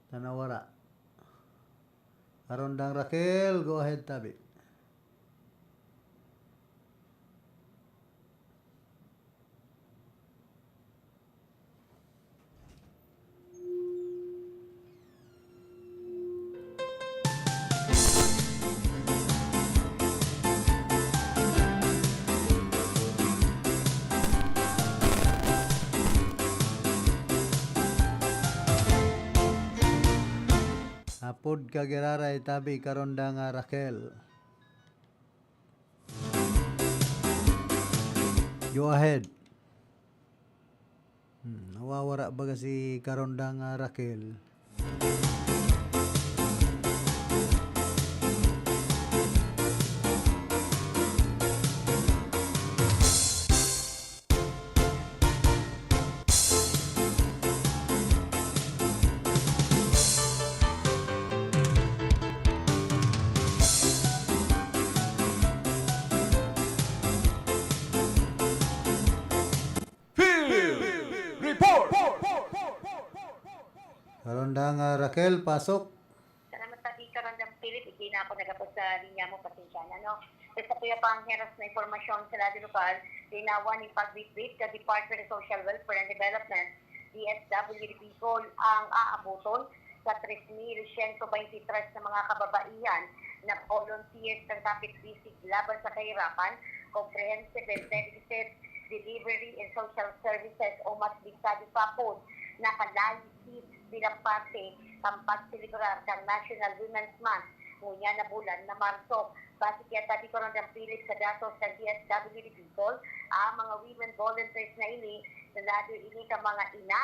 Tanawara. Karondang Raquel, go ahead, tabi. Apod ka giraray, tabi, Karondang Raquel. Go ahead. Hmm, nawawara baga si Karondang, ah, Raquel. Field Report! Karondang, ah, Raquel, pasok. Salamat, Tabi, Karondang Philip. Hindi na ako nagapos sa linya mo, pasensya na, no? Sa sakuya pang heras na impormasyon sa lado lokal, linawan nin pagbitbit sa Department of Social Welfare and Development, D S W D Bicol, ang aaboton sa tres mil siyento baynte tres na mga kababaihan na volunteers kan Kapit Bisig Laban sa Kahirapan, Comprehensive Integrated Delivery and Social Services o mas delikado pa po, nakalayi bilang parte kan pagselebrar kan National Women's Month. Ngunyan na bulan na Marso, base kaya Tabi Karondang Philip sa datos kan D S W D Bicol, ang mga women volunteers na ini, sa lado ini kan mga ina,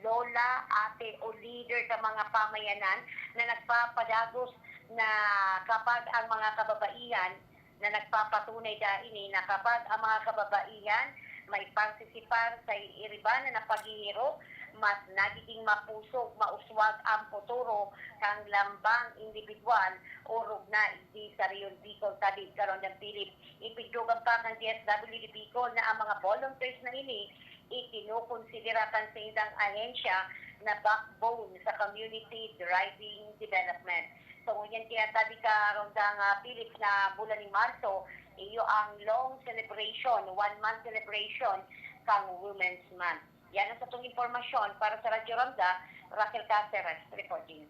lola, ate o leader sa mga pamayanan na nagpapadagos na kapag ang mga kababaihan na nagpapatunay da ini na kapag ang mga kababaihan may partisipar sa iriba na paghihirok, mas nagiging mapusog, mauswag ang futuro kan lambang indibidwal o rugna di sa Rehiyon Bicol, Tabi Karondang Philip. Ipigdugang pa kan D S W D Bicol na ang mga volunteers na ini ikinukonsidera kan saindang ahensya na backbone sa community driving development. So, ngunyan kaya Tabi Karondang, ah, Philip, na bulan nin Marso, iyo ang long celebration, one month celebration kan Women's Month. Yan ang satong impormasyon para sa Radyo Ronda, Raquel Caceres reporting.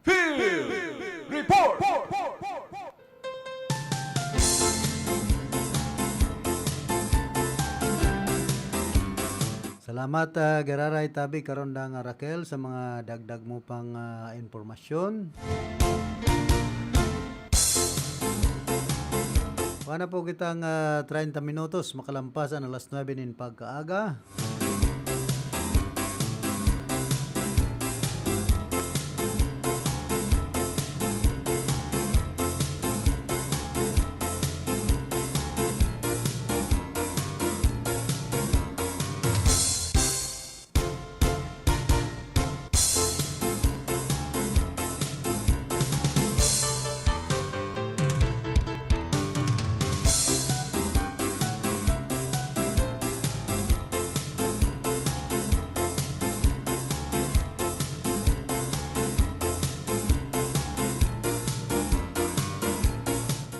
Field Report! Salamat, ah, giraray tabi karon da nga Raquel sa mga dagdag mo pang, ah, impormasyon. Wala po kitang, ah, treinta minutos makalampas an alas nuebe nin pagkaaga.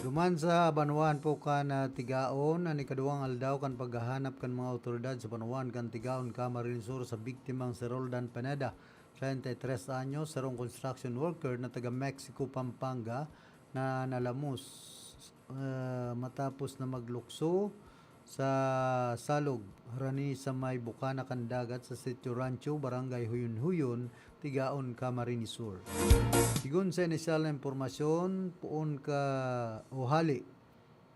Duman sa banwaan po kan, ah, Tigaon, an ikaduwang aldaw kan paghahanap kan mga awtoridad sa banwaan kan Tigaon, Camarines Sur sa biktimang si Roldan Pineda, treinta y tres anyos, sarong construction worker na taga Mexico, Pampanga, na nalamos, ah, matapos na maglukso sa salog, harani sa may bukana kan dagat sa Sitio Rancho, Barangay Huyon-Huyon, Tigaon, Camarines Sur. Sigon sa inisyal na impormasyon, poon ka o hali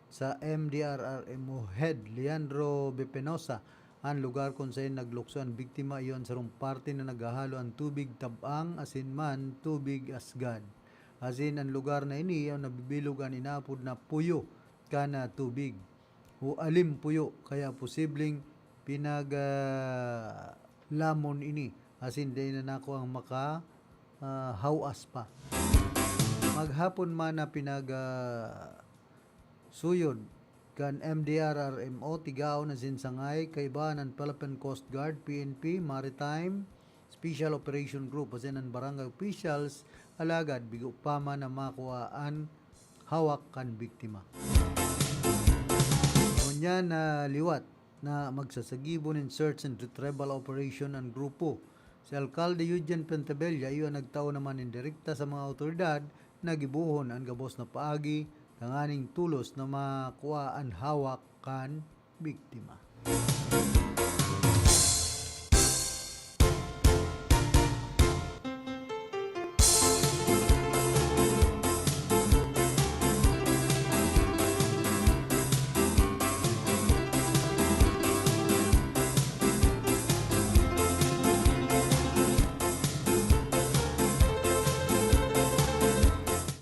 sa M D R R M O head Leandro Bepenosa an lugar kun saen naglukso an biktima. Iyo an sarong parte na naghahalo an tubig tab-ang asin man tubig asgad. Asin an lugar na ini, iyo nabibilog an inaapod na puyo kan, ah, tubig o alim puyo, kaya posibleng pinag, ah, lamon ini asin dai na nakuang maka, ah, hawas pa. Maghapon man na pinag, ah, suyod kan M D R R M O, Tigaon asin Sangay, kaibahan an Philippine Coast Guard, P N P, Maritime Special Operation Group, asin an barangay officials, alagad bigo pa man na makua an hawak kan biktima. Ngunyan na liwat na magsasagibo nin search and retrieval operation an grupo. Si Alkalde Eugene Pentabella iyo an nagtao naman nin direkta sa mga awtoridad na gibohon an gabos na paagi tanganing tolos na makua an hawak kan biktima.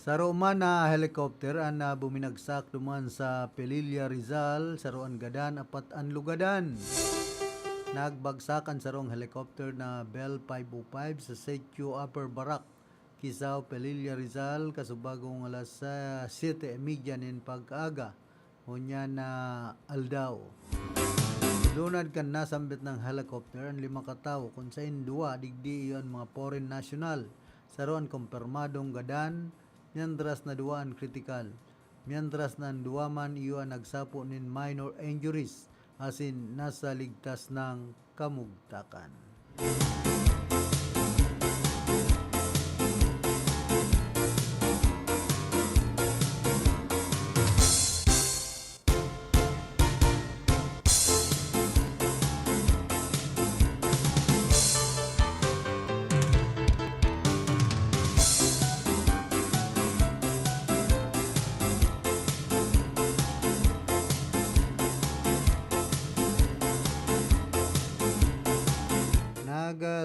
Saro man na helicopter an, ah, buminagsak duman sa Pelilla, Rizal, saro an gadan, apat an lugadan. Nagbagsak an sarong helicopter na Bell five oh five sa Sitio Upper Barak, Kizao, Pelilla, Rizal, kasubagong alas, ah, siyete y media nin pag-aga ngunyan na aldaw. Lunad kan nasambit na helicopter an lima ka tawo, kun saen duwa digdi iyo an mga foreign national, saro an kumpirmadong gadan, mientras na duwa an kritikal, mientras na an duwa man iyo an nagsapo nin minor injuries asin nasa ligtas nang kamugtakan.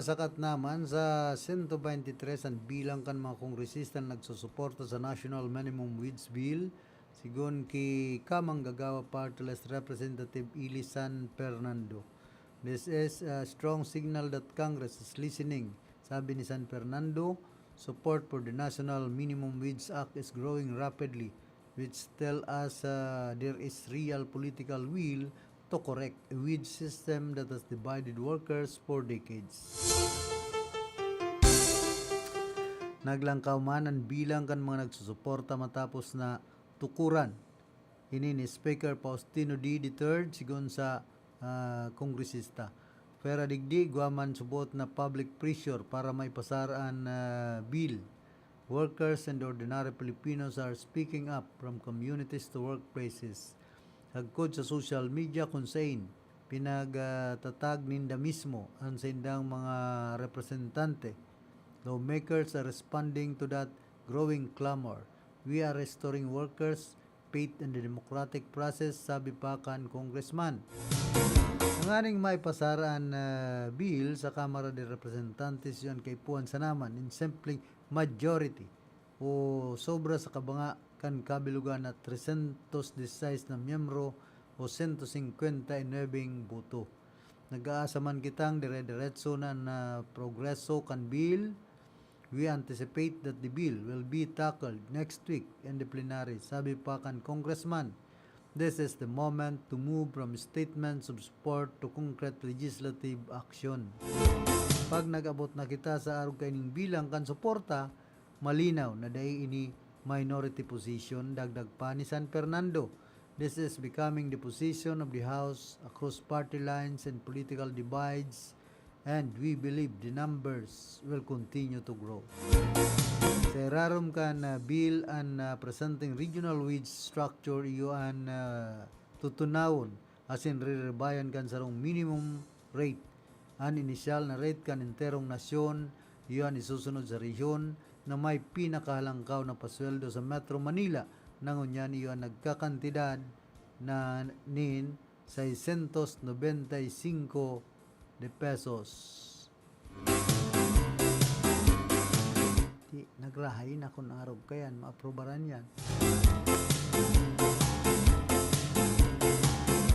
Nagsakat naman sa sento bente tres an bilang kan mga kongresista na nagsusuporta sa National Minimum Wage Bill, sigon ki Kamanggagawa Party List Representative Eli San Fernando. "This is a strong signal that Congress is listening," sabi ni San Fernando. "Support for the National Minimum Wage Act is growing rapidly, which tell us, uh, there is real political will to correct a wage system that has divided workers for decades." Naglangkaw man an bilang kan mga nagsusuporta matapos na tukuran ini ni Speaker Faustino Dy the third, sigon sa, ah, kongresista. Pwera digdi, igwa man subot na public pressure para maipasar an, ah, bill. Workers and ordinary Filipinos are speaking up from communities to workplaces. Sagkod sa social media, kun saen pinagtatag ninda mismo an saindang mga representante. Lawmakers are responding to that growing clamor. We are restoring workers' faith in the democratic process, sabi pa kan congressman. Tanganing maipasar an, ah, bill sa Kamara de Representantes, iyo an kaipuhan sana man nin simpleng majority o sobra sa kabanga kan kabilogan na trescientos dieciséis na miyembro o sento singkwenta y nuwebeng boto. Nag-aasa man kitang dire-diretso na, na progreso kan bill. We anticipate that the bill will be tackled next week in the plenary, sabi pa kan congressman. This is the moment to move from statements of support to concrete legislative action. Pag nag-abot na kita sa arog kaining bilang kan suporta, malinaw na dai ini minority position, dagdag pa ni San Fernando. This is becoming the position of the House across party lines and political divides, and we believe the numbers will continue to grow. Sa irarom kan, ah, bill an, ah, presenteng regional wage structure, iyo an, ah, tutunawon asin riribayan kan sarong minimum rate. An inisyal na rate kan enterong nasyon, iyo an isusunod sa rehiyon na may pinakahalangkaw na pasweldo sa Metro Manila, na ngunyan iyo an nagkakantidad na nin seiscientos noventa y cinco de pesos. Di, nagrahay na kun arog kayan, maaprubaran yan.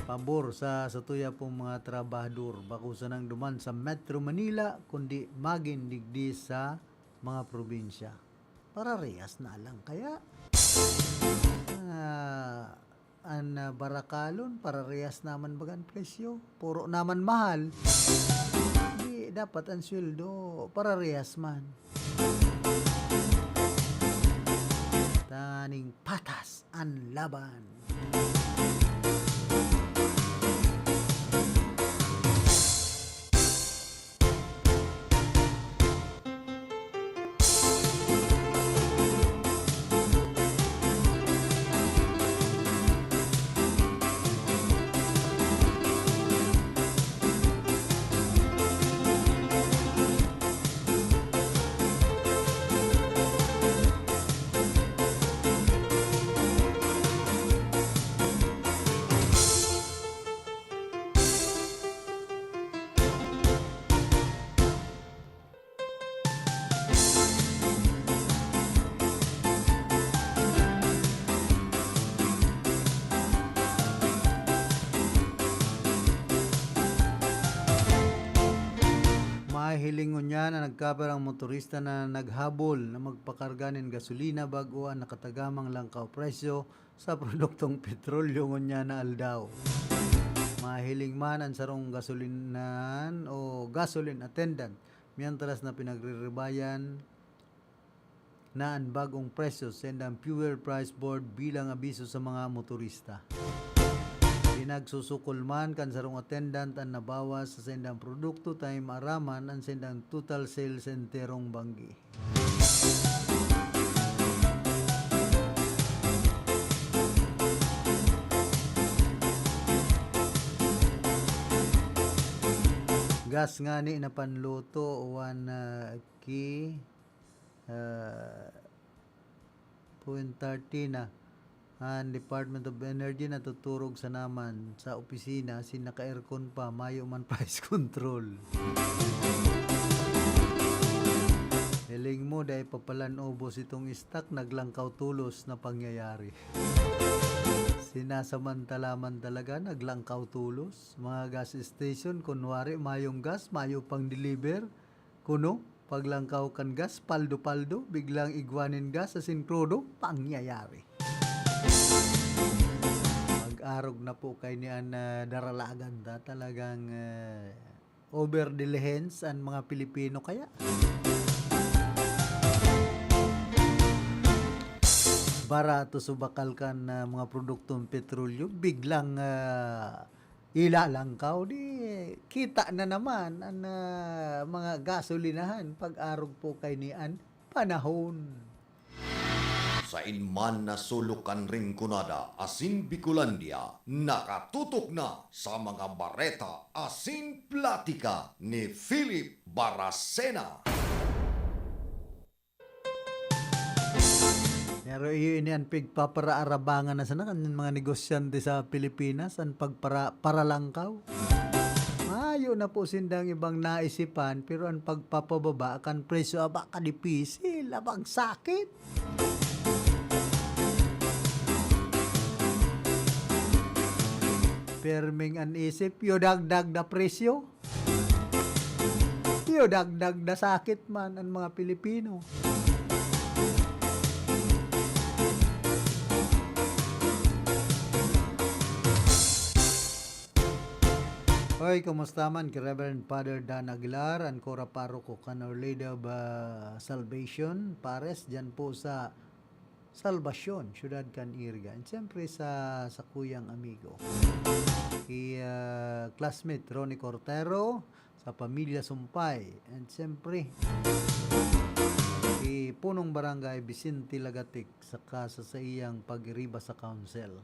Pabor sa, sa tuya pong mga trabahador, bako sanang duman sa Metro Manila, kundi magin digdi sa mga probinsya. Pararehas na lang kaya. Ah, an, ah, barakalon, pararehas naman baga an presyo. Puro naman mahal. Di dapat an sweldo pararehas man. Tanganing patas an laban. Mahihiling ngunyan an nagkaperang motorista na naghabol na magpakarga nin gasolina bag-o an nakatagamang langkaw presyo sa produktong petrolyo ngunyan na aldaw. Mahiling man an sarong gasolinahan o gasoline attendant, mientras na pinagrerebayan na an bag-ong presyo sa indang Fuel Price Board bilang abiso sa mga motorista. Pinagsusukol man kan sarong attendant an nabawas sa saindang produkto ta maaraman an saindang total sales sa enterong banggi. Gas ngani na panluto, one, ah, ki-, ah, point thirty na. An Department of Energy natuturog sana man sa opisina, asin naka-aircon pa, mayo man price control. Hiling mo, dai pa palan ubos itong stock, naglangkaw tolos na pangyayari. Sinasamantala man talaga, naglangkaw tolos. Mga gas station, kunwari, mayong gas, mayo pang deliver. Kuno, paglangkaw kan gas, paldo-paldo, biglang igwa nin gas asin krudo, pangyayari. Mag-arog na po kaini an, ah, daralagan ta. Talagang, ah, over diligence an mga Pilipino kaya. Barato subakal kan, ah, mga produktong petrolyo, biglang, ah, ilalangkaw, di kita na naman an, ah, mga gasolinahan pag-arog po kaini an panahon. Sain man na sulok kan Rinconada asin Bicolandia, nakatutok na sa mga bareta asin platika ni Philip Baracena. Pero iyo ini an pigpaparaarabangan na sana kan mga negosyante sa Pilipinas, an pagpara-, paralangkaw. Mayo na po sindang ibang naisipan, pero an pagpapababa kan presyo, aba, kadipisil, abang sakit. Perming an isip, iyo dagdag na presyo. Iyo dagdag na sakit man an mga Pilipino. Hoy, kumusta man ki Reverend Father Dan Aguilar, an kura paroko kan Our Lady of, ah, Salvation, Pares, dyan po sa Salvacion, siyudad kan Iriga. And siyempre sa, sa kuyang amigo, ki, ah, classmate Ronnie Cortero, sa pamilya Sumpay. And siyempre, ki punong barangay Vicente Lagatic, saka sa saiyang pagiriba sa council.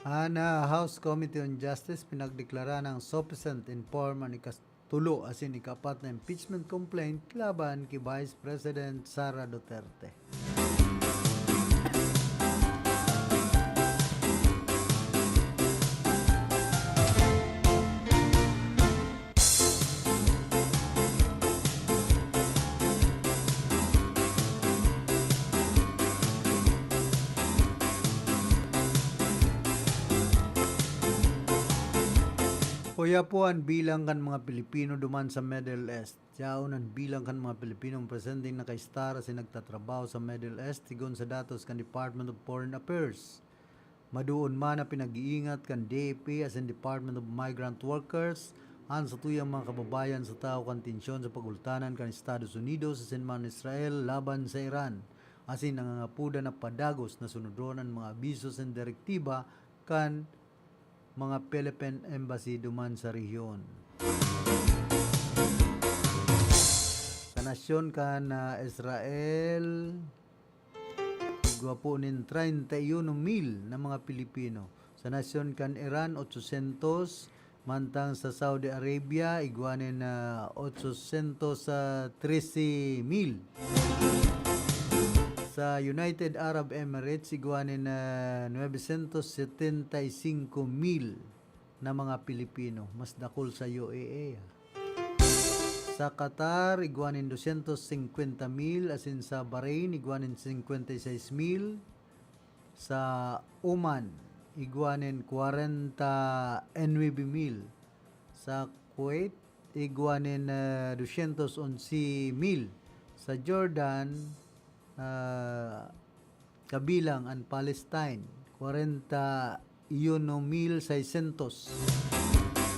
An, ah, House Committee on Justice pinagdeklara nang sufficient in form an ikas-, tulo asin ikapat na impeachment complaint laban ki Vice President Sara Duterte. Kuya po, an bilang kan mga Pilipino duman sa Middle East. Yaon an bilang kan mga Pilipinong presenteng naka-stay asin nagtatrabaho sa Middle East, sigon sa datos kan Department of Foreign Affairs. Madoon man na pinag-iingat kan D F A asin Department of Migrant Workers an satuyang mga kababayan sa tahaw kan tensyon sa pagultanan kan Estados Unidos asin man Israel laban sa Iran, asin nangangapodan na padagos na sunodon an mga abiso asin direktiba kan mga Philippine Embassy duman sa rehiyon. Sa nasyon kan, ah, Israel, igwa po nin treinta y uno mil na mga Pilipino. Sa nasyon kan Iran, ochocientos, mantang sa Saudi Arabia, igwa nin, ah, ochocientos trese mil. Sa United Arab Emirates, igwa nin, ah, nuebesientos setenta y singko mil na mga Pilipino. Mas dakul sa U A E, ah. Sa Qatar, igwa nin dosyentos singkwenta mil, asin sa Bahrain, igwa nin singkwenta y seis mil. Sa Oman, igwa nin kwarenta y nuebe mil. Sa Kuwait, igwa nin, ah, dosyentos onse mil. Sa Jordan, ah, kabilang an Palestine, kwarenta y uno mil seiscientos.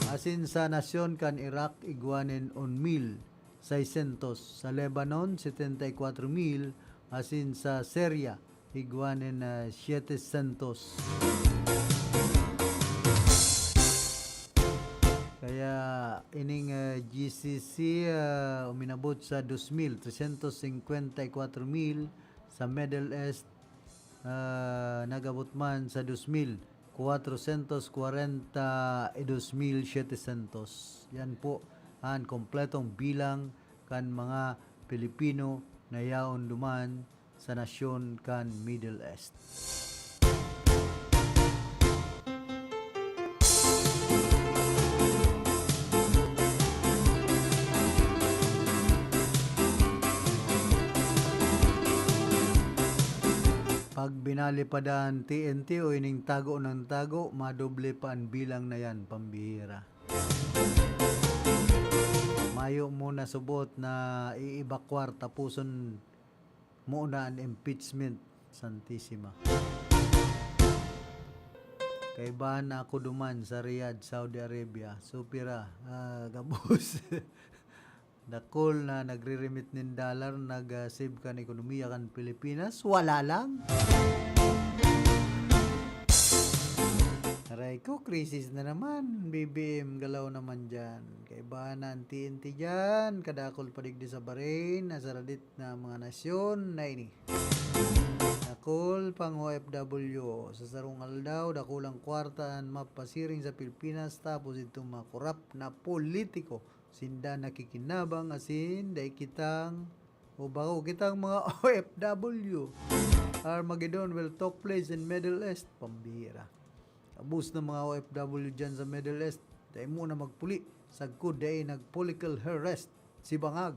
Asin sa nasyon kan Iraq, igwa nin un mil seiscientos. Sa Lebanon, setenta y kuwatro mil. Asin sa Syria, igwa nin, ah, siyete sentos. Kaya ining, ah, G C C, ah, uminabot sa dos mil, tresyentos singkwenta y kuwatro mil. Sa Middle East, ah, nag-abot man sa dos mil, kwatrosyentos kwarenta y dos mil siyete sentos. Yan po an kompletong bilang kan mga Pilipino na yaon duman sa nasyon kan Middle East. Pag binali pa daa an T N T o ining tago ng tago, madoble pa an bilang na yan, pambihira. Mayo mo na subot na iibakwar taposon mo na an impeachment, Santisima. Kaibahan na ako duman sa Riyadh, Saudi Arabia. Supira, ah, gabos. Dakul na nagre-remit nin dollar, nag-, ah, save kan ekonomiya kan Pilipinas. Wala lang. Aray ko, krisis na naman. B B M, galaw naman dyan. Kaibahan na an T N T dyan. Kadakul pa digdi sa Bahrain, nasa radit na mga nasyon na ini. Dakul pang O F W. Sa sarong aldaw, dakulang kwarta an mapasiring sa Pilipinas, tapos itong mga korap na politiko, sinda nakikinabang asin dai kitang o bako kitang mga O F W. Armageddon will took place in Middle East. Pambihira. Abos na mga O F W dyan sa Middle East. Dai mo na magpuli. Sagkod dai nag-follicle hair rest. Si Bangag.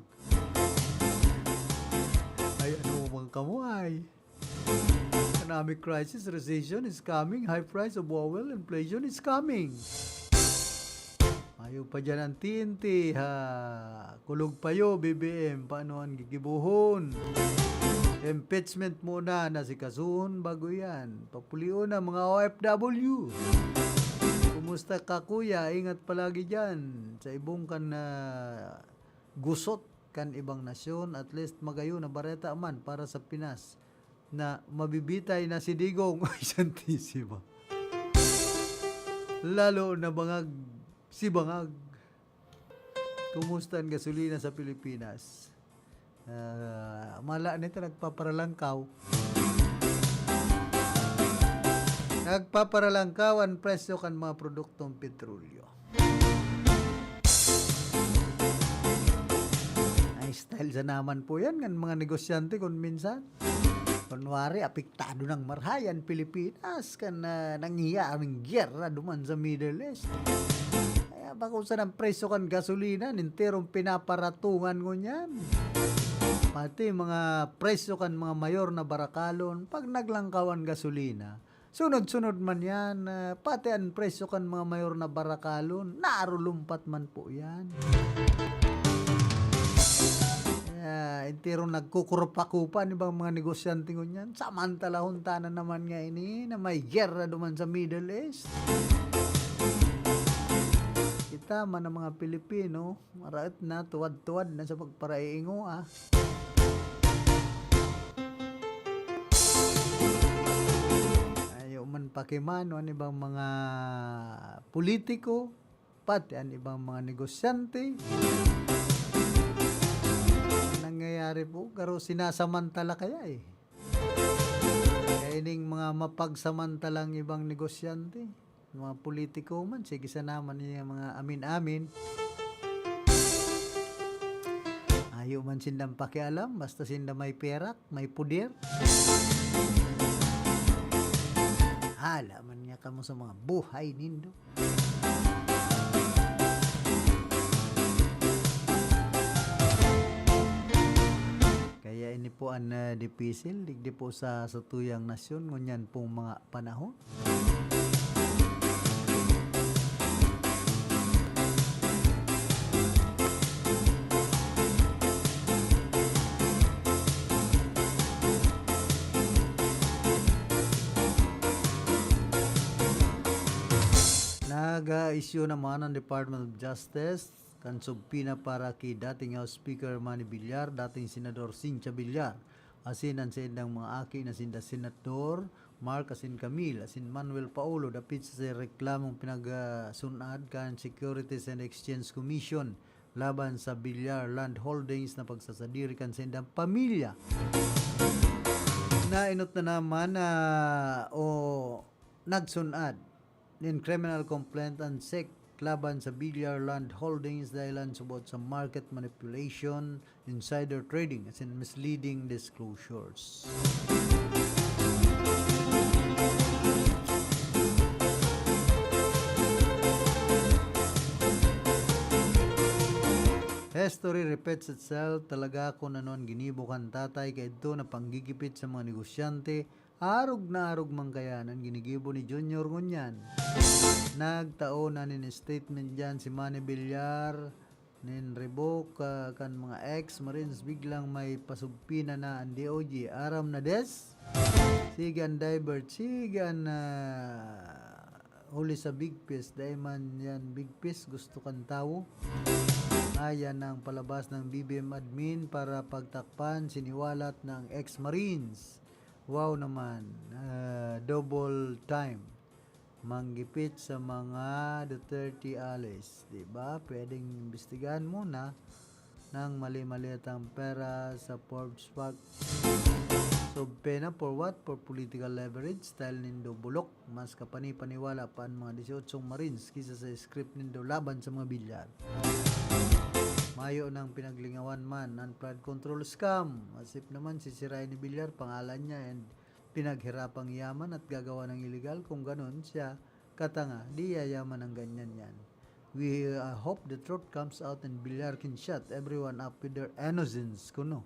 Ay, ano man kamo ay? Economic crisis, recession is coming, high price of oil, inflation is coming. Mayo pa dyan ang T N T, ha? Kulog payo, B B M, paano ang gigibuhon? Impeachment muna, nasikasuhon, bago yan. Papulion na mga O F W. Kumusta ka, kuya? Ingat palagi dyan. Sa ibong kan, ah, gusot kan ibang nasyon, at least magayon na bareta man para sa Pinas na mabibitay na si Digong. Ay, Santisima. Lalo na bangag, si Bangag. Kumusta ang gasolina sa Pilipinas? Ah, mala nito, nagpaparalangkaw. Nagpaparalangkaw ang presyo kan mga produktong petrolyo. Ay, style sa naman po yan, ng mga negosyante kung minsan. Kunwari, apektado ng marahay ang Pilipinas kan, ah, nangyayaring gyera duman sa Middle East. Kaya bako sa ng presyo kan gasolina, ninterong pinaparatungan ngunyan. Pati mga presyo kan mga mayor na barakalon, pag naglangkaw an gasolina, sunod-sunod man yan, ah, pati an presyo kan mga mayor na barakalon, narulumpat man po yan. Kaya, entero nagkukurupakupa an ibang mga negosyante ngunyan. Samantala, huntanan naman nga ini na may gyera duman sa Middle East. Kita man ang mga Pilipino, maraot na, tuwad-tuwad na sa pagparaiingo, ah. Ayaw man pakimano an ibang mga politiko, pati an ibang mga negosyante. Nangyayari po, garo sinasamantala kaya eh. Kaya ining mga mapagsamantalang ibang negosyante, mga politiko man, sige sana man yung mga amin-amin. Ayaw man sindang pakialam, basta sinda may perak, may puder. Hala man niya kamo sa mga buhay nindo. Kaya ini po an, ah, dipisil, digdi po sa satuyang nasyon, ngunyan pong mga panahon. Nag-a-issue naman ang Department of Justice kan subpoena para ki dating House Speaker Manny Villar, dating Senador Cynthia Villar, asin an saindang mga aki na sinda Senador Mark asin Camille, asin Manuel Paolo, dapit sa reklamong pinagsun-ad kan Securities and Exchange Commission laban sa Villar Land Holdings na pagsasadiri kan saindang pamilya. Nainot na naman na o nagsun-ad nin criminal complaint an SEC laban sa Villar Land Holdings dahilan subot sa market manipulation, insider trading, asin misleading disclosures. History repeats itself talaga kun ano an ginibo kan tatay kaidto na panggigipit sa mga negosyante. Arog na arog man kaya an ginigibo ni Junior ngunyan. Nagtao na nin statement diyan si Manny Villar, nin revoke, ah, kan mga ex-Marines, biglang may pasubpoena na an D O J. Aram na des? Sige an divert, sige an, ah, huli sa Big Piece, dai man yan Big Piece, gusto kan tawo. Ayan ang palabas ng B B M admin para pagtakpan, siniwalat ng ex-Marines. Wow naman, ah, double time. Manggipit sa mga Duterte allies, di ba? Pwedeng imbestigahan muna ng mali-malitang pera sa Forbes PAC. So, pena for what? For political leverage? Style nindo bulok. Mas kapani-paniwala pa an mga dieciocho Marines kisa sa script nindo laban sa mga Villar. Mayo nang pinaglingawan man an flood control scam. As if naman sisirain ni Villar, pangalan niya, and pinaghirapang yaman at gagawa ng illegal. Kung ganun siya katanga, di yayaman ang ganyan yan. We, uh, hope the truth comes out and Villar can shut everyone up with their innocence, kuno.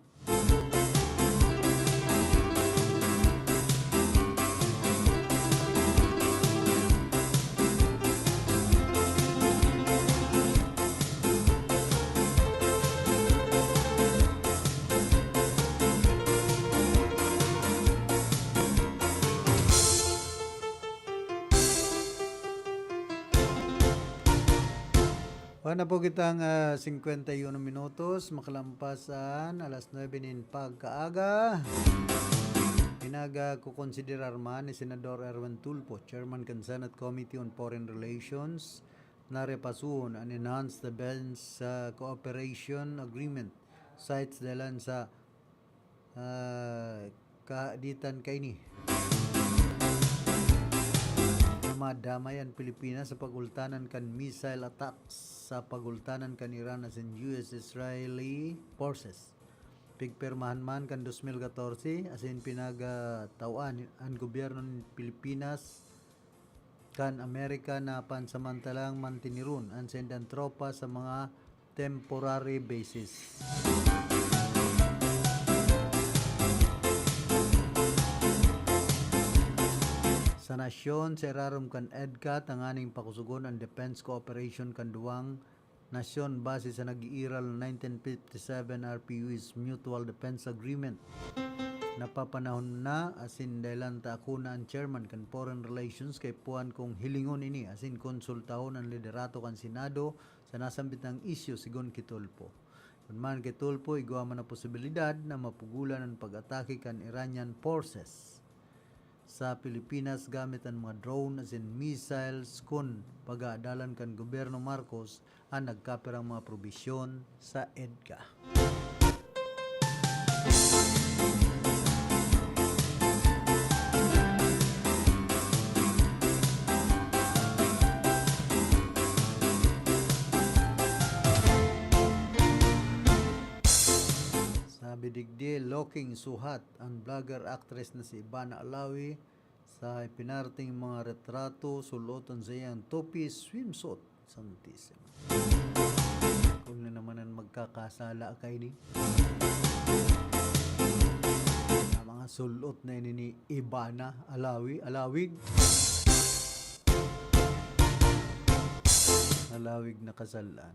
Wala na po kitang, ah, singkwenta y uno minutos, makalampas an alas nuebe nin pagkaaga. Pinagkukonsiderar man ni Senador Erwin Tulfo, chairman kan Senate Committee on Foreign Relations, na repasuhon an Enhanced Defense, ah, Cooperation Agreement, sites dalan sa ah, kahaditan kaini na madamay an Pilipinas sa pagultanan kan missile attacks sa pagultanan kan Iran asin U S-Israeli forces. Pigpirmahan man kan dos mil katorse asin pinagtawan an gobyerno nin Pilipinas kan Amerika na pansamantalang mantiniron an saindang tropa sa mga temporary basis. Sa nasyon, sa irarom kan EDCA, tanganing pakusugon an defense cooperation kan duwang nasyon base sa nag-iiral na nineteen fifty-seven R P U's Mutual Defense Agreement. Napapanahon na, asin dahelan ta ako na an chairman kan Foreign Relations kay puan kong hilingon ini asin konsultahon an liderato kan Senado sa nasambit na isyu, sigon ki Tulfo. Kun man ki Tulfo, igwa man na posibilidad na mapugulan an pag-atake kan Iranian forces sa Pilipinas gamit an mga drone asin missiles kun pag-aadalan kan Gobyerno Marcos an nagkapirang mga probisyon sa EDCA. Sabi digdi, loking suhat an vlogger actress na si Ivana Alawi sa ipinarting mga retrato, sul-ot an saiyang two-piece swimsuit. Santisima. Kun na naman an magkakasala kaini. Sa mga sul-ot na ini ni Ivana Alawi, Alawig. Alawig na kasalan.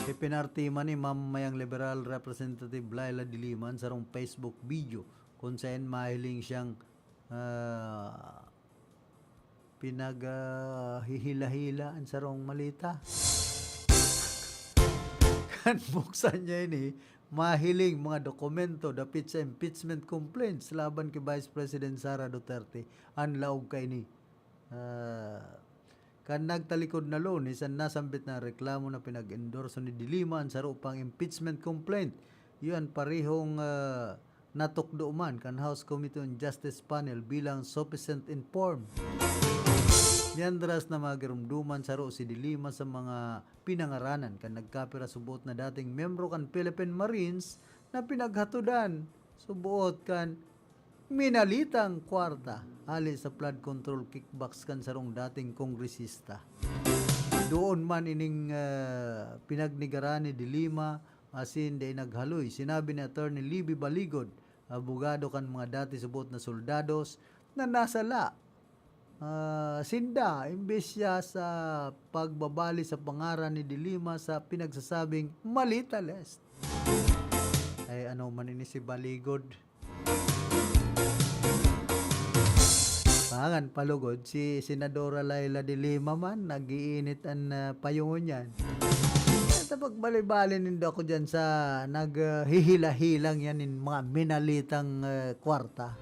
Ipinarti man ni Mamamayang Liberal Representative Leila de Lima an sarong Facebook video kun saen mahiling siyang, ah, pinag, ah, hihila-hila an sarong maleta. Kan buksan niya ini, mahiling mga dokumento dapit sa impeachment complaints laban ki Vice President Sara Duterte an laog kaini. Ah, kan nagtalikod na Lunes an nasambit na reklamo na pinag-endorso ni De Lima an saro pang impeachment complaint. Iyo an parehong, ah, natukdo man kan House Committee on Justice panel bilang sufficient informed. Mientras na magirumduman saro si De Lima sa mga pinangaranan kan nagkapira suboot na dating miyembro kan Philippine Marines na pinaghatodan suboot kan minalitang kwarta hali sa flood control kickbacks kan sarong dating kongresista. Doon man ining, ah, pinagnegaran ni De Lima asin dai naghaloy. Sinabi ni Attorney Libby Baligod, abogado kan mga dati subot na soldados, na nasala, ah, sinda imbes siya sa pagbabali sa pangaran ni De Lima sa pinagsasabing maleta list. Ay, Ano man ini si Baligod? Pangan palugod, si Senadora Leila de Lima man, nag-iinit an, ah, payo ngunyan. At pagbali-bali nindo ako dyan sa nag, ah, hihila-hilang yan nin mga minalitang, ah, kwarta.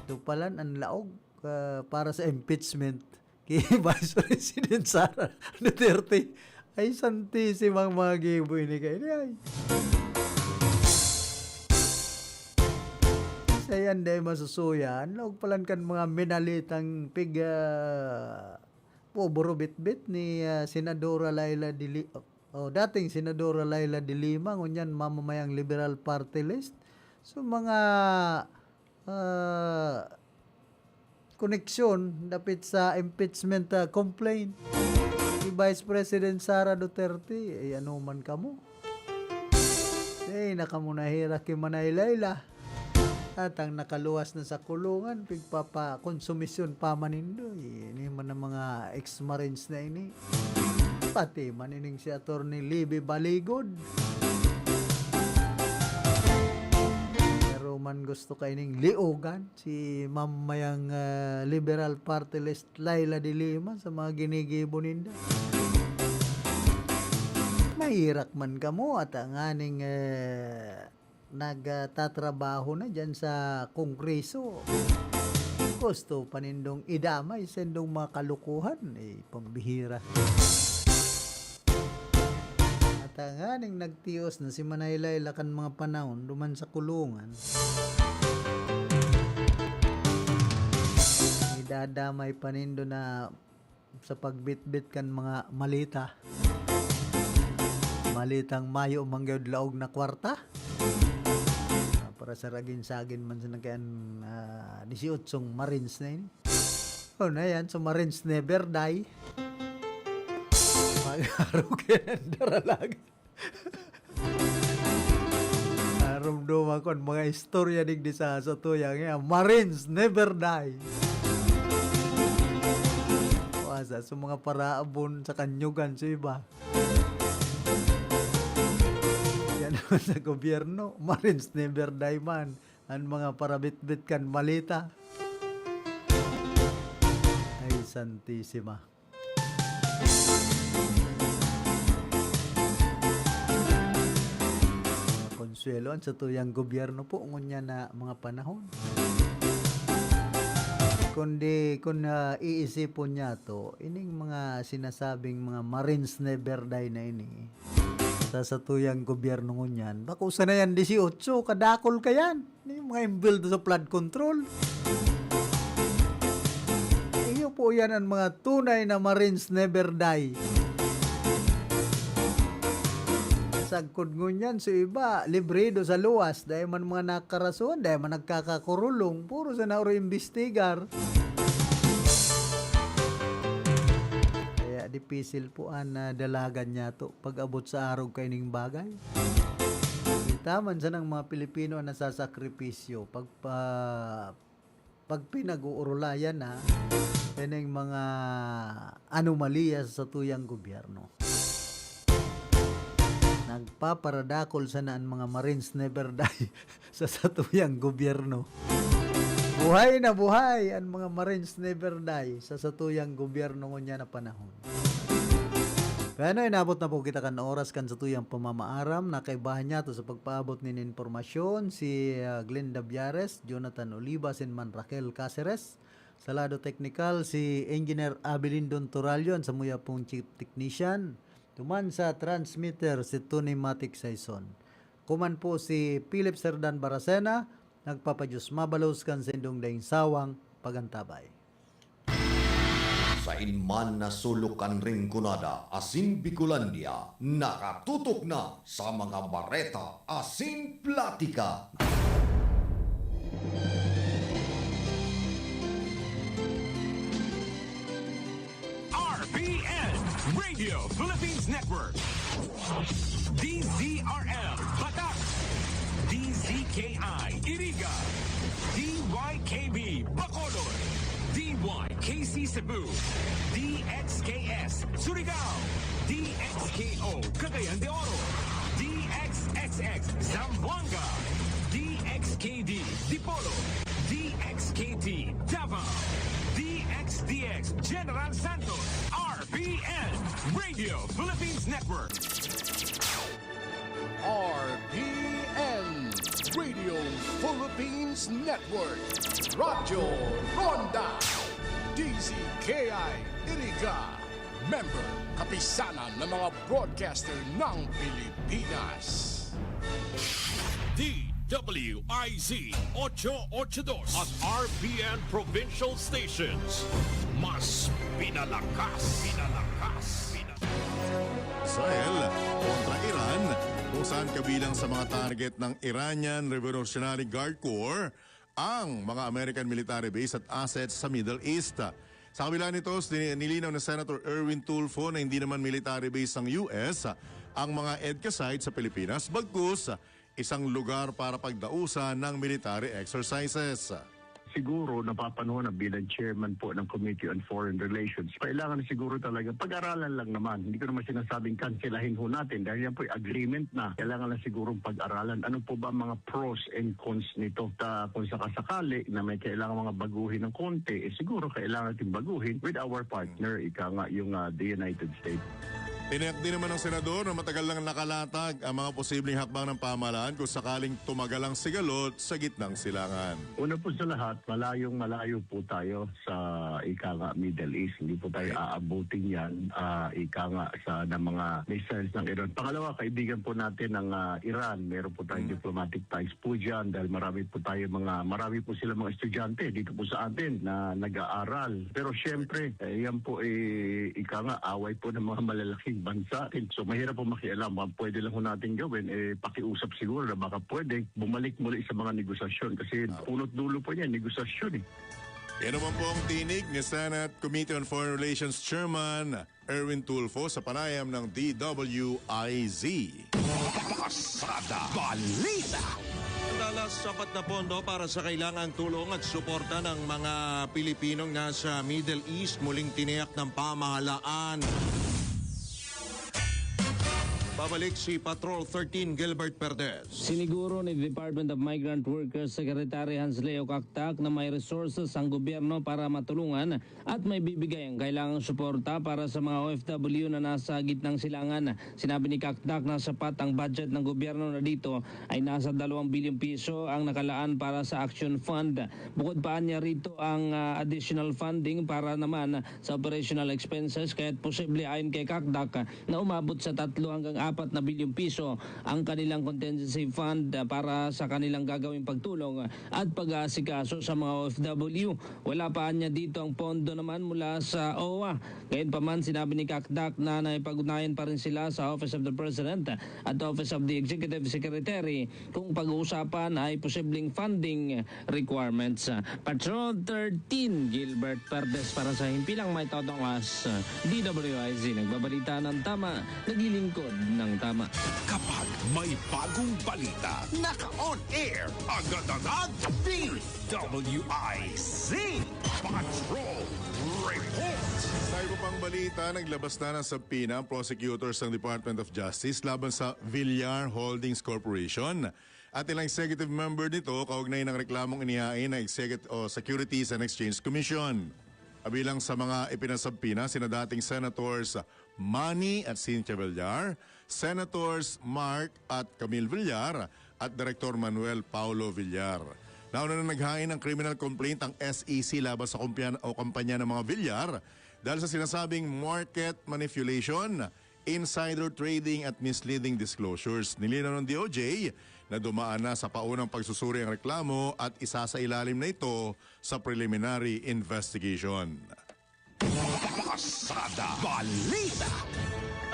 Ito palan an laog, ah, para sa impeachment ki Vice President Sara Duterte. Ay, santisimang mga gibo ini kaini, ay. Sa yan, dai masusuya. An laog palan kan mga minalitang pig, ah, pobre bitbit ni, ah, Senadora Leila de Li-, o, dating Senadora Leila de Lima, ngunyan mamamayang Liberal Party List. So, mga, ah, koneksyon dapit sa impeachment, ah, complaint ni Vice President Sara Duterte, eh, ano man kamo? Eh, na kamo nahirak ki Manay Leila. At ang nakaluwas na sa kulungan, pigpapakonsumisyon pa man nindo. Eh, ini man ang mga ex-marines na ini. Pati man ining si Attorney Libby Baligod. Pero man gusto kaining liogan si mamayang, ah, Liberal Party List Leila de Lima sa mga ginigibo ninda. Mahirak man kamo at ang aning, eh, nagtatrabaho na diyan sa Kongreso. Gusto pa nindong idamay sa indong mga kalukuhan, eh, pambihira. At tanganing nagtios na si Manay Leila kan mga panahon duman sa kulungan, idadamay pa nindo na sa pagbitbit kan mga maleta. Maletang mayo man gyud laog na kwarta. Ah, para sa ragin-sagin man sa nagkayan, ah, disyotsyong Marines na ini. Oh, na yan, so Marines never die. Mag-arog yan ang daralag. Narumduman ko an mga istorya digdi sa, sa tuyang, eh, Marines never die. Wasa sa mga paraabon sa kanyugan sa iba. Yan naman sa gobyerno, Marines never die man. An mga parabitbit kan maleta. Ay, Santisima. Konsuelo an satuyang gobyerno po ngunyan na mga panahon. Kundi kun, ah, iisipon niyato, ining mga sinasabing mga Marines never die na ini, sa satuyang gobyerno ngunyan, bako sana yan disyotso, kadakol ka yan. Yung mga imbildo sa flood control. Iyo po yan ang mga tunay na Marines never die. Sagkod ngunyan, so iba, librido sa luwas. Dahil man mga nakarasuhan, dahil man nagkakakurulong, puro sa nauro imbestigar. Kaya dipisil po ang, ah, dalagan niyato pag-abot sa arog kaining bagay. Kita man sanang mga Pilipino ang nasasakripisyo pag pa-, pag pinag-uurulayan na ining mga anomalya sa satuyang gobyerno. Nagpaparadakol sana ang mga Marines never die sa satuyang gobyerno. Buhay na buhay ang mga Marines never die sa satuyang gobyerno ngunyan na panahon. Kaya ano, inabot na po kita kan oras kan satuyang pamamaaram na kaibahan niyato sa pagpaabot nin impormasyon, si, ah, Glenda Biares, Jonathan Olivas, and man Raquel Caceres. Sa lado teknikal, si Engineer Abilindon Turalyon, sa muya pong chief technician. Duman sa transmitter, si Tony Matic Saison. Kuman po si Philip Serdan Baracena, nagpapadiyos mabalos kan saindong daing sawang pagantabay. Sain man na sulok kan Rinconada asin Bicolandia, nakatutok na sa mga bareta asin platika. R P N, Radio Philippines Network. D Z R L, Batak. D Z K I, Iriga. D Y K B, Bacolod. D Y K C Cebu. D X K S, Surigao. D X K O, Cagayan de Oro. D X X X Zamboanga, D X K D Dipolog, D X K D Davao, D X D X General Santos, R P N, Radio Philippines Network. R P N, Radio Philippines Network, Radyo Ronda, D Z K I Iriga, member, kapisanan ng mga broadcaster ng Pilipinas. D W I Z ocho ocho dos at R P N Provincial Stations. Mas pinalakas, pinalakas, pinalakas. Israel kontra Iran, kung saan kabilang sa mga target ng Iranian Revolutionary Guard Corps ang mga American military base at assets sa Middle East. Sa kabila nito, nilinaw ni Senator Erwin Tulfo na hindi naman military base ng U S ang mga EDCA site sa Pilipinas, bagkus isang lugar para pagdausan ng military exercises. Siguro napapanahon na bilang chairman po ng Committee on Foreign Relations, kailangan siguro talaga pag-aralan lang naman. Hindi ko naman sinasabing kanselahin ho natin dahil yan po'y agreement na. Kailangan lang sigurong pag-aralan. Ano po ba ang mga pros and cons nito? Ta, kung sakasakali na may kailangan mga baguhin ng konti, eh, siguro kailangan natin baguhin with our partner, ika nga yung ah, the United States. Tiniyak din naman ng senador na matagal nang nakalatag ang mga posibleng hakbang ng pamahalaan kung sakaling tumagal ang sigalot sa gitnang silangan. Una po sa lahat, malayong malayo po tayo sa, ika nga, Middle East. Hindi po tayo aabutin yan, ah, ika nga, sa ng mga missiles ng Iran. Pangalawa, kaibigan po natin ng ah, Iran. Meron po tayong diplomatic ties po dyan dahil marami po tayo mga, marami po sila mga estudyante dito po sa atin na nag-aaral. Pero syempre, eh, yan po, eh, ika nga, away po ng mga malalaking bansa. So mahirap po makialam. Ang pwede lang po natin gawin, eh, pakiusap siguro na baka pwede bumalik muli sa mga negosasyon kasi punot dulo po niya, negosasyon eh. Yan naman po ang tinig ni Senate Committee on Foreign Relations Chairman Erwin Tulfo sa panayam ng D W I Z. Pasada Balita. Dalas sapat na pondo para sa kailangang tulong at suporta ng mga Pilipinong nasa Middle East, muling tiniyak ng pamahalaan. Babalik si Patrol thirteen, Gilbert Perdes. Siniguro ni Department of Migrant Workers Secretary Hans Leo Cactac na may resources ang gobyerno para matulungan at may bibigay ang kailangang suporta para sa mga O F W na nasa gitnang silangan. Sinabi ni Cactac na sapat ang budget ng gobyerno na dito ay nasa dalawang bilyong piso ang nakalaan para sa Action Fund. Bukod pa niya rito ang ah, additional funding para naman sa operational expenses, kaya't posible ayon kay Cactac na umabot sa tatlo hanggang apat na bilyong piso ang kanilang contingency fund ah, para sa kanilang gagawing pagtulong at pag-aasikaso sa mga O F W. Wala pa niya dito ang pondo naman mula sa O W A. Gayunpaman, sinabi ni Cactac na nakipag-ugnayan pa rin sila sa Office of the President at Office of the Executive Secretary kung pag-uusapan ay posibleng funding requirements. Patrol thirteen, Gilbert Perdes para sa Himpilang May Totong As, D W I Z, nagbabalita ng tama, naglilingkod ng tama. Kapag may bagong balita, naka-on air, agad-agad, D W I Z Patrol Report. Sa iba pang balita, naglabas na ng subpoena ang prosecutors ng Department of Justice laban sa Villar Holdings Corporation at ilang executive member nito kaugnay ng reklamong inihain ng Execut-, o Securities and Exchange Commission. Kabilang sa mga ipinasubpoena sina dating Senators Manny at Cynthia Villar, Senators Mark at Camille Villar, at Direktor Manuel Paulo Villar. Nauna na naghain ng criminal complaint ang S E C laban sa kumpiyan o kampanya ng mga Villar dahil sa sinasabing market manipulation, insider trading at misleading disclosures. Nilinaw ng D O J na dumaan na sa paunang pagsusuri ang reklamo at isasailalim na ito sa preliminary investigation. Pasada Balita.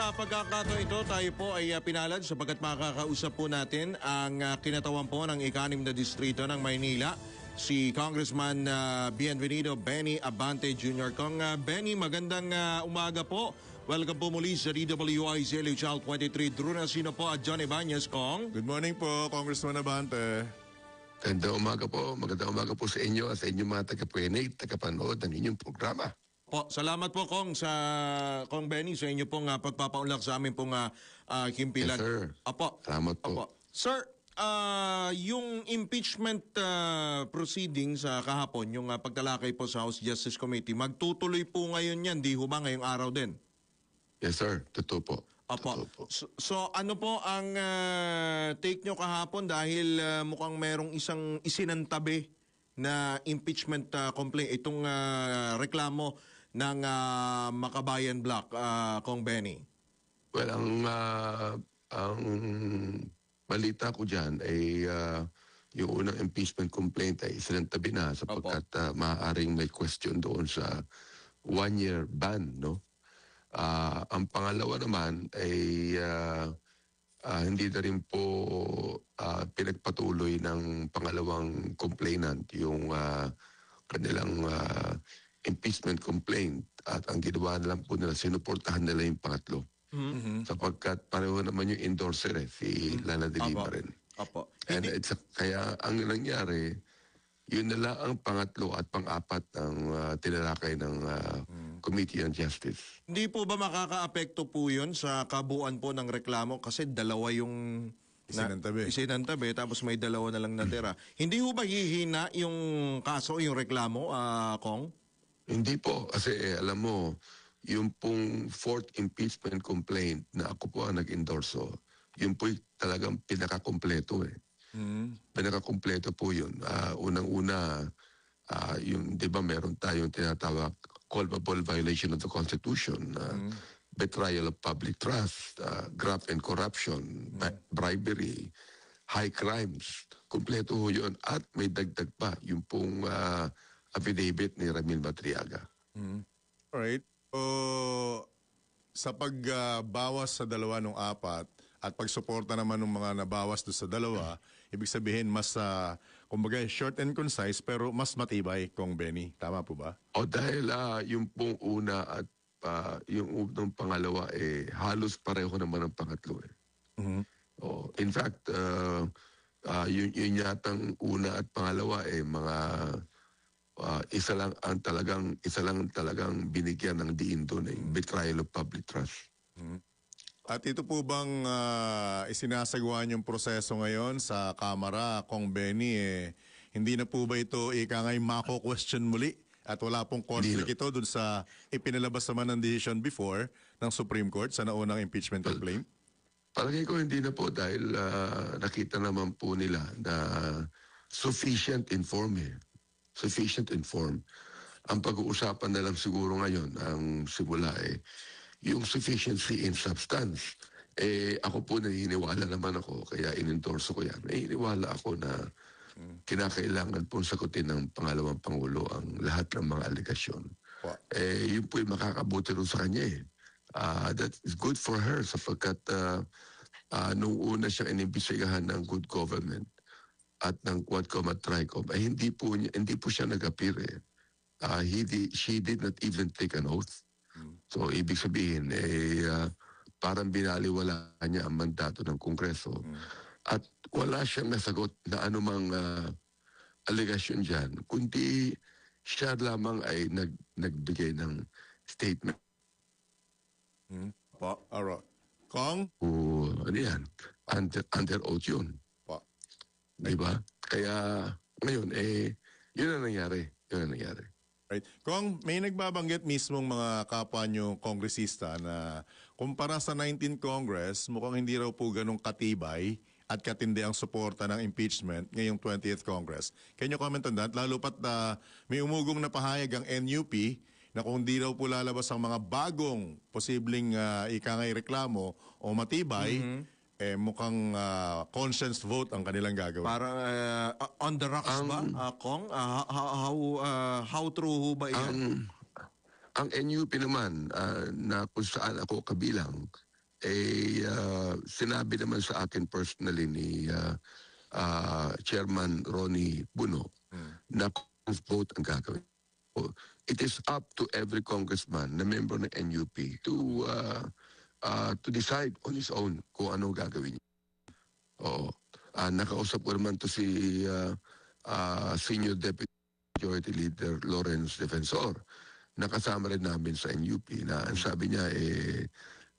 Sa pagkakataon ito, tayo po ay ah, pinalad sapagkat makakausap po natin ang ah, kinatawan po ng ikanim na distrito ng Maynila, si Congressman ah, Bienvenido Benny Abante Junior Kong ah, Benny, magandang ah, umaga po. Welcome po muli sa D W I Z L U Channel twenty-three. Drew Nasino po at John Ibanez, Kong. Good morning po, Congressman Abante. Magandang umaga po. Magandang umaga po sa inyo at sa inyong mga tagapakinig, tagapanood ng inyong programa. Po, salamat po, Kong, sa, Kong Benny, sa inyo pong ah, pagpapaunlak sa amin pong ah, ah, Kim Pilan. Yes, sir. Apo. Salamat po. Apo. Sir, ah, yung impeachment, ah, proceedings, ah, kahapon, yung, ah, pagtalakay po sa House Justice Committee, magtutuloy po ngayon yan, di ho ba, ngayong araw din? Yes, sir. Totoo po. Apo. Totoo po. So, so, ano po ang, ah, take nyo kahapon dahil, ah, mukhang merong isang isinantabi na impeachment, ah, complaint, itong, ah, reklamo ng, ah, Makabayan Bloc, ah, Kong Benny? Well, ang, ah, ang balita ko diyan ay, ah, yung unang impeachment complaint ay isinantabi na sapagkat, ah, maaaring may question doon sa one-year ban, no? Ah, ang pangalawa naman ay, ah, ah, hindi na rin po, ah, pinagpatuloy ng pangalawang complainant yung, ah, kanilang, ah, impeachment complaint at ang ginawa na lang po nila, sinuportahan nila yung pangatlo. Mhm. Sapagkat pareho naman yung endorser eh, si Lana de Lima rin. Apo. And Hindi it's a, kaya ang nangyari, yun na lang ang pangatlo at pang-apat ng, ah, tinalakay ng, ah, Committee on Justice. Hindi po ba makakaapekto po yun sa kabuuan po ng reklamo? Kasi dalawa yung na- Isinantabi. isinantabi, tapos may dalawa na lang natira. Hindi ho ba hihina yung kaso, yung reklamo, ah, Kong? Hindi po, kasi eh, alam mo, yung pong fourth impeachment complaint na ako po ang nag-endorso, yun po'y talagang pinakakompleto eh. Mm. Pinakakompleto po yun. Ah, unang-una, ah, yung, di ba, meron tayong tinatawag culpable violation of the Constitution, ah, Mm. betrayal of public trust, ah, graft and corruption, ba- Mm. bribery, high crimes. Kompleto ho yun. At may dagdag pa, yung pong, ah, affidavit ni Ramil Madriaga. Mm. Alright. So, sa pag, ah, bawas sa dalawa nung apat at pagsuporta naman ng mga nabawas do sa dalawa, ibig sabihin mas, ah, kumbaga, short and concise pero mas matibay, Kong Benny. Tama po ba? O, dahil, ah, yung pong una at, ah, yung unang pangalawa, eh, halos pareho naman ang pangatlo, eh. Mhm. Oh, in fact, ah, ah, yun, yun yatang una at pangalawa, eh, mga, ah, isa lang ang talagang, isa lang talagang binigyan ng diin doon, eh, betrayal of public trust. Mhm. At ito po bang, ah, isinasagawa niyong proseso ngayon sa Kamara, Kong Benny, eh, hindi na po ba ito, ika nga'y mako-question muli? At wala pong conflict Hindi na. ito dun sa ipinalabas naman ng decision before ng Supreme Court sa naunang impeachment Well, complaint? Palagay ko hindi na po dahil, ah, nakita naman po nila na sufficient in form eh. Sufficient in form. Ang pag-uusapan na lang siguro ngayon, ang simula eh, yung sufficiency in substance. Eh, ako po naniniwala naman ako, kaya inendorso ko yan. Naniniwala ako na Mm. kinakailangan pong sagutin ng pangalawang pangulo ang lahat ng mga alegasyon. Wa- Eh, yun po yung makakabuti rin sa kanya eh. Ah, that is good for her sapagkat, ah, ah, nung una siyang inimbestigahan ng good government at ng Quadcom at Tricom, ay hindi po niya, hindi po siya nag-appear eh. Ah, he di-, she did not even take an oath. Hmm. So, ibig sabihin, eh, ah, parang binaliwala niya ang mandato ng Kongreso. Hmm. At wala siyang nasagot na anumang, ah, alegasyon diyan, kundi siya lamang ay nag-, nagbigay ng statement. Hmm. Po, aro. Kong? O, ano yan? Under, under oath yun. Po. Di ba? Kaya, ngayon, eh, yun ang nangyari. Yun ang nangyari. Right. Kong, may nagbabanggit mismong mga kapwa nyo kongresista na kumpara sa nineteenth Congress, mukhang hindi raw po ganong katibay at katindi ang suporta ng impeachment ngayong twentieth Congress. Can you comment on that? Lalo pat, ah, may umugong na pahayag ang N U P na kung di raw po lalabas ang mga bagong posibleng, ah, ikangay reklamo o matibay, Mhm. eh, mukhang, ah, conscience vote ang kanilang gagawin. Parang, ah, on the rocks Ang ba, ah, Kong? Ah, ha-, ha-, how, ah, how true ho ba iyan? Ang, ang N U P naman, ah, na kung saan ako kabilang, eh, ah, sinabi naman sa akin personally ni, ah, ah, Chairman Ronnie Buno Hmm. na conscience vote ang gagawin. It is up to every congressman na member ng N U P to, ah, ah, to decide on his own kung ano gagawin niya. Oo. Ah, nakausap ko naman to si, ah, ah, Senior Deputy Majority Leader Lawrence Defensor. Nakasama rin namin sa N U P na ang sabi niya, eh,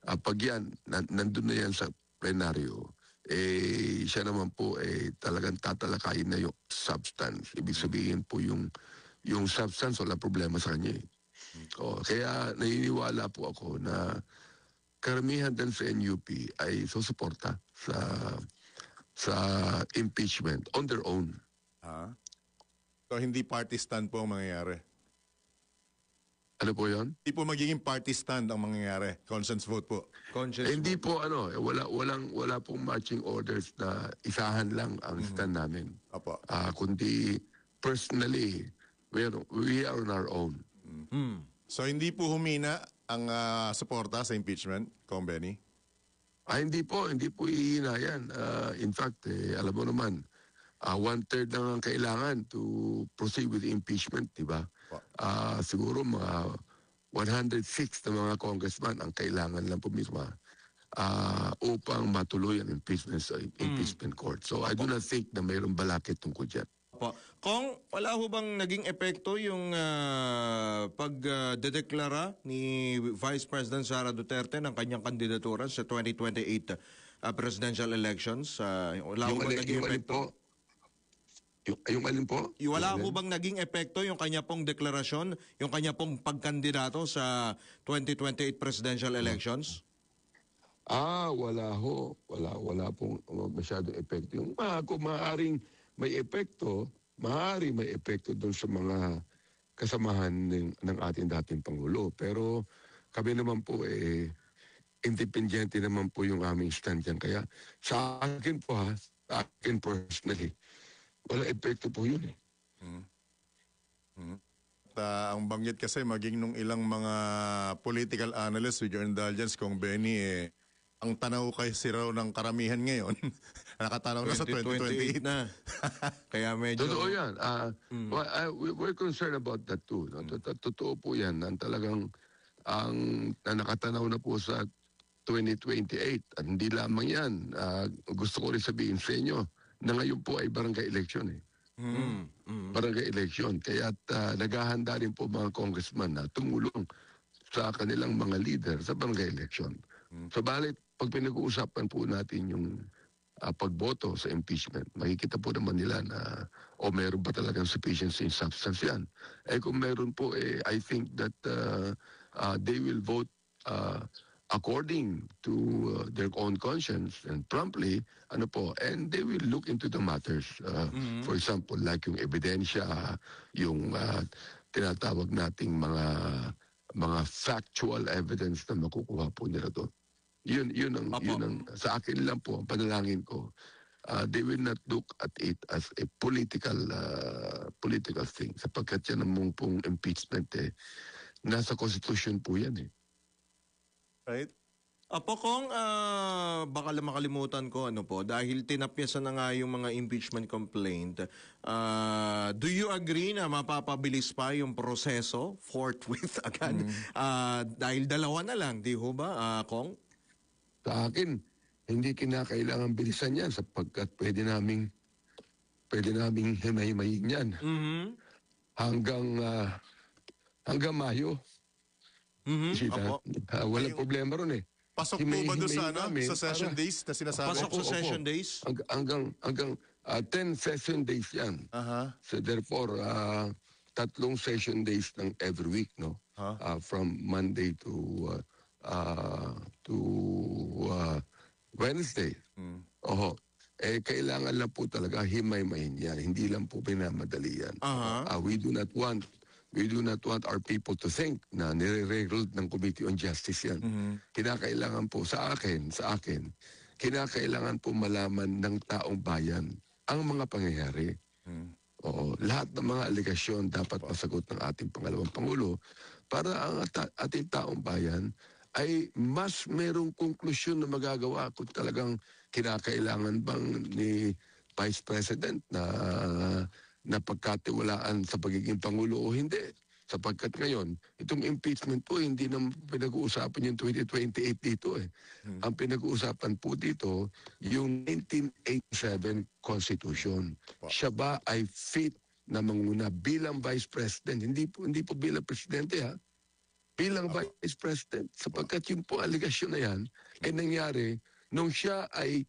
Ah, pag yan, na-, nandun na yan sa plenaryo, eh, siya naman po, eh, talagang tatalakayin na yung substance. Ibig sabihin po yung, yung substance, wala problema sa kanya eh. Oh, kaya naniniwala po ako na karamihan din sa N U P ay susuporta sa, sa impeachment on their own. Ha? So, hindi party stand po ang mangyayari? Ano po yon? Hindi po magiging party stand ang mangyayari. Conscience vote po. Conscience Eh, hindi vote. Po, ano, eh, wala, walang, wala pong matching orders na isahan lang ang stand namin. Apo. Ah, kundi personally, we are, we are on our own. So, hindi po humina ang ah, suporta sa impeachment, Kong Benny? Ah, hindi po, hindi po ihina yan. Ah, in fact, eh, alam mo naman, ah, one-third lang ang kailangan to proceed with impeachment, di ba? Po. Ah, siguro mga one hundred six na mga congressman ang kailangan lang pumirma ah, upang matuloy ang impeachment sa impeachment court. So I do not think na mayroong balakid tungkol dyan. Po. Kong, wala ho bang naging epekto yung ah, pag-dedeklara ni Vice President Sara Duterte ng kanyang kandidatura sa twenty twenty-eight ah, presidential elections? Ah, wala ho Yung bang alin, naging yung alin epekto? Po? Yung, yung alin po? Y- Wala Yung ho alin? bang naging epekto yung kanya pong deklarasyon, yung kanya pong pagkandidato sa twenty twenty-eight presidential elections? Ah, wala ho. Wala, wala pong masyadong epekto. Yung mga, kung maaaring may epekto, maaari may epekto doon sa mga kasamahan ng, ng ating dating Pangulo. Pero kami naman po, eh, independyente naman po yung aming stand dyan. Kaya sa akin po ha, sa akin personally, wala epekto po yun eh. Ta, ang banggit kasi maging nung ilang mga political analyst, with your indulgence, Kong Benny, eh, ang tanaw kasi raw ng karamihan ngayon, nakatanaw na sa twenty twenty-eight. Na. Kaya medyo... Totoo yan. Ah, well, ah, we, we're concerned about that too. No? Tot- Totoo po yan. Ang talagang, ang na nakatanaw na po sa twenty twenty-eight, at hindi lamang yan. Ah, gusto ko rin sabihin sa inyo na ngayon po ay barangay election eh. Mm, mm. Barangay election. Kaya ah, naghahanda rin po mga congressman na tumulong sa kanilang mga leader sa barangay election. Sa balik, pag pinag-uusapan po natin yung ah, pagboto sa impeachment, makikita po naman nila na o meron ba talagang sufficiency in substance yan. Eh kung meron po, eh, I think that uh, uh, they will vote uh, according to uh, their own conscience and promptly, ano po, and they will look into the matters. Uh, For example, like yung ebidensya, yung uh, tinatawag nating mga mga factual evidence na makukuha po nila doon. Yun, yun ang, Apo. Yun ang, sa akin lang po, ang panalangin ko, uh, they will not look at it as a political uh, political thing sapagkat yan ang pong impeachment eh. Nasa constitution po yan eh. Right? Apo, Kong, ah, baka lang makalimutan ko, ano po, dahil tinapyasan na nga yung mga impeachment complaint, ah, do you agree na mapapabilis pa yung proseso forthwith agad? Ah, dahil dalawa na lang, di ho ba, ah, Kong? Sa akin, hindi kinakailangan bilisan yan sapagkat pwede naming pwede naming himay-himayin yan Mhm. hanggang ah, hanggang Mayo. Mhm. Sita, Apo. ah, walang Ay, problema ron eh. Pasok po ba doon sa, Himay-himayin ano, namin sa session para- days na sinasabi? Pasok sa Opo, session opo. days? Hanggang, hanggang, hanggang ah, ten session days yan. Aha. So therefore, ah, tatlong session days ng every week, no? Ha? Ah, from Monday to ah, ah, to ah, Wednesday. Oho. Eh, kailangan lang po talaga himay-himayin yan. Hindi lang po pinamadali yan. Aha. Ah, we do not want we do not want our people to think na nire-regulate ng Committee on Justice yan. Kinakailangan po sa akin, sa akin, kinakailangan po malaman ng taong bayan ang mga pangyayari. Oo, lahat ng mga alegasyon dapat masagot ng ating pangalawang pangulo para ang ata- ating taong bayan ay mas merong konklusyon na magagawa kung talagang kinakailangan bang ni Vice President na na pagkatiwalaan sa pagiging pangulo o hindi. Sapagkat ngayon, itong impeachment po, hindi na pinag-uusapan yung twenty twenty-eight dito eh. Ang pinag-uusapan po dito, yung nineteen eighty-seven Constitution. Siya ba ay fit na manguna bilang Vice President? Hindi po, hindi po bilang Presidente ha. bilang Apo. Vice President, sapagkat yung po alegasyon na yan ay nangyari nung siya ay,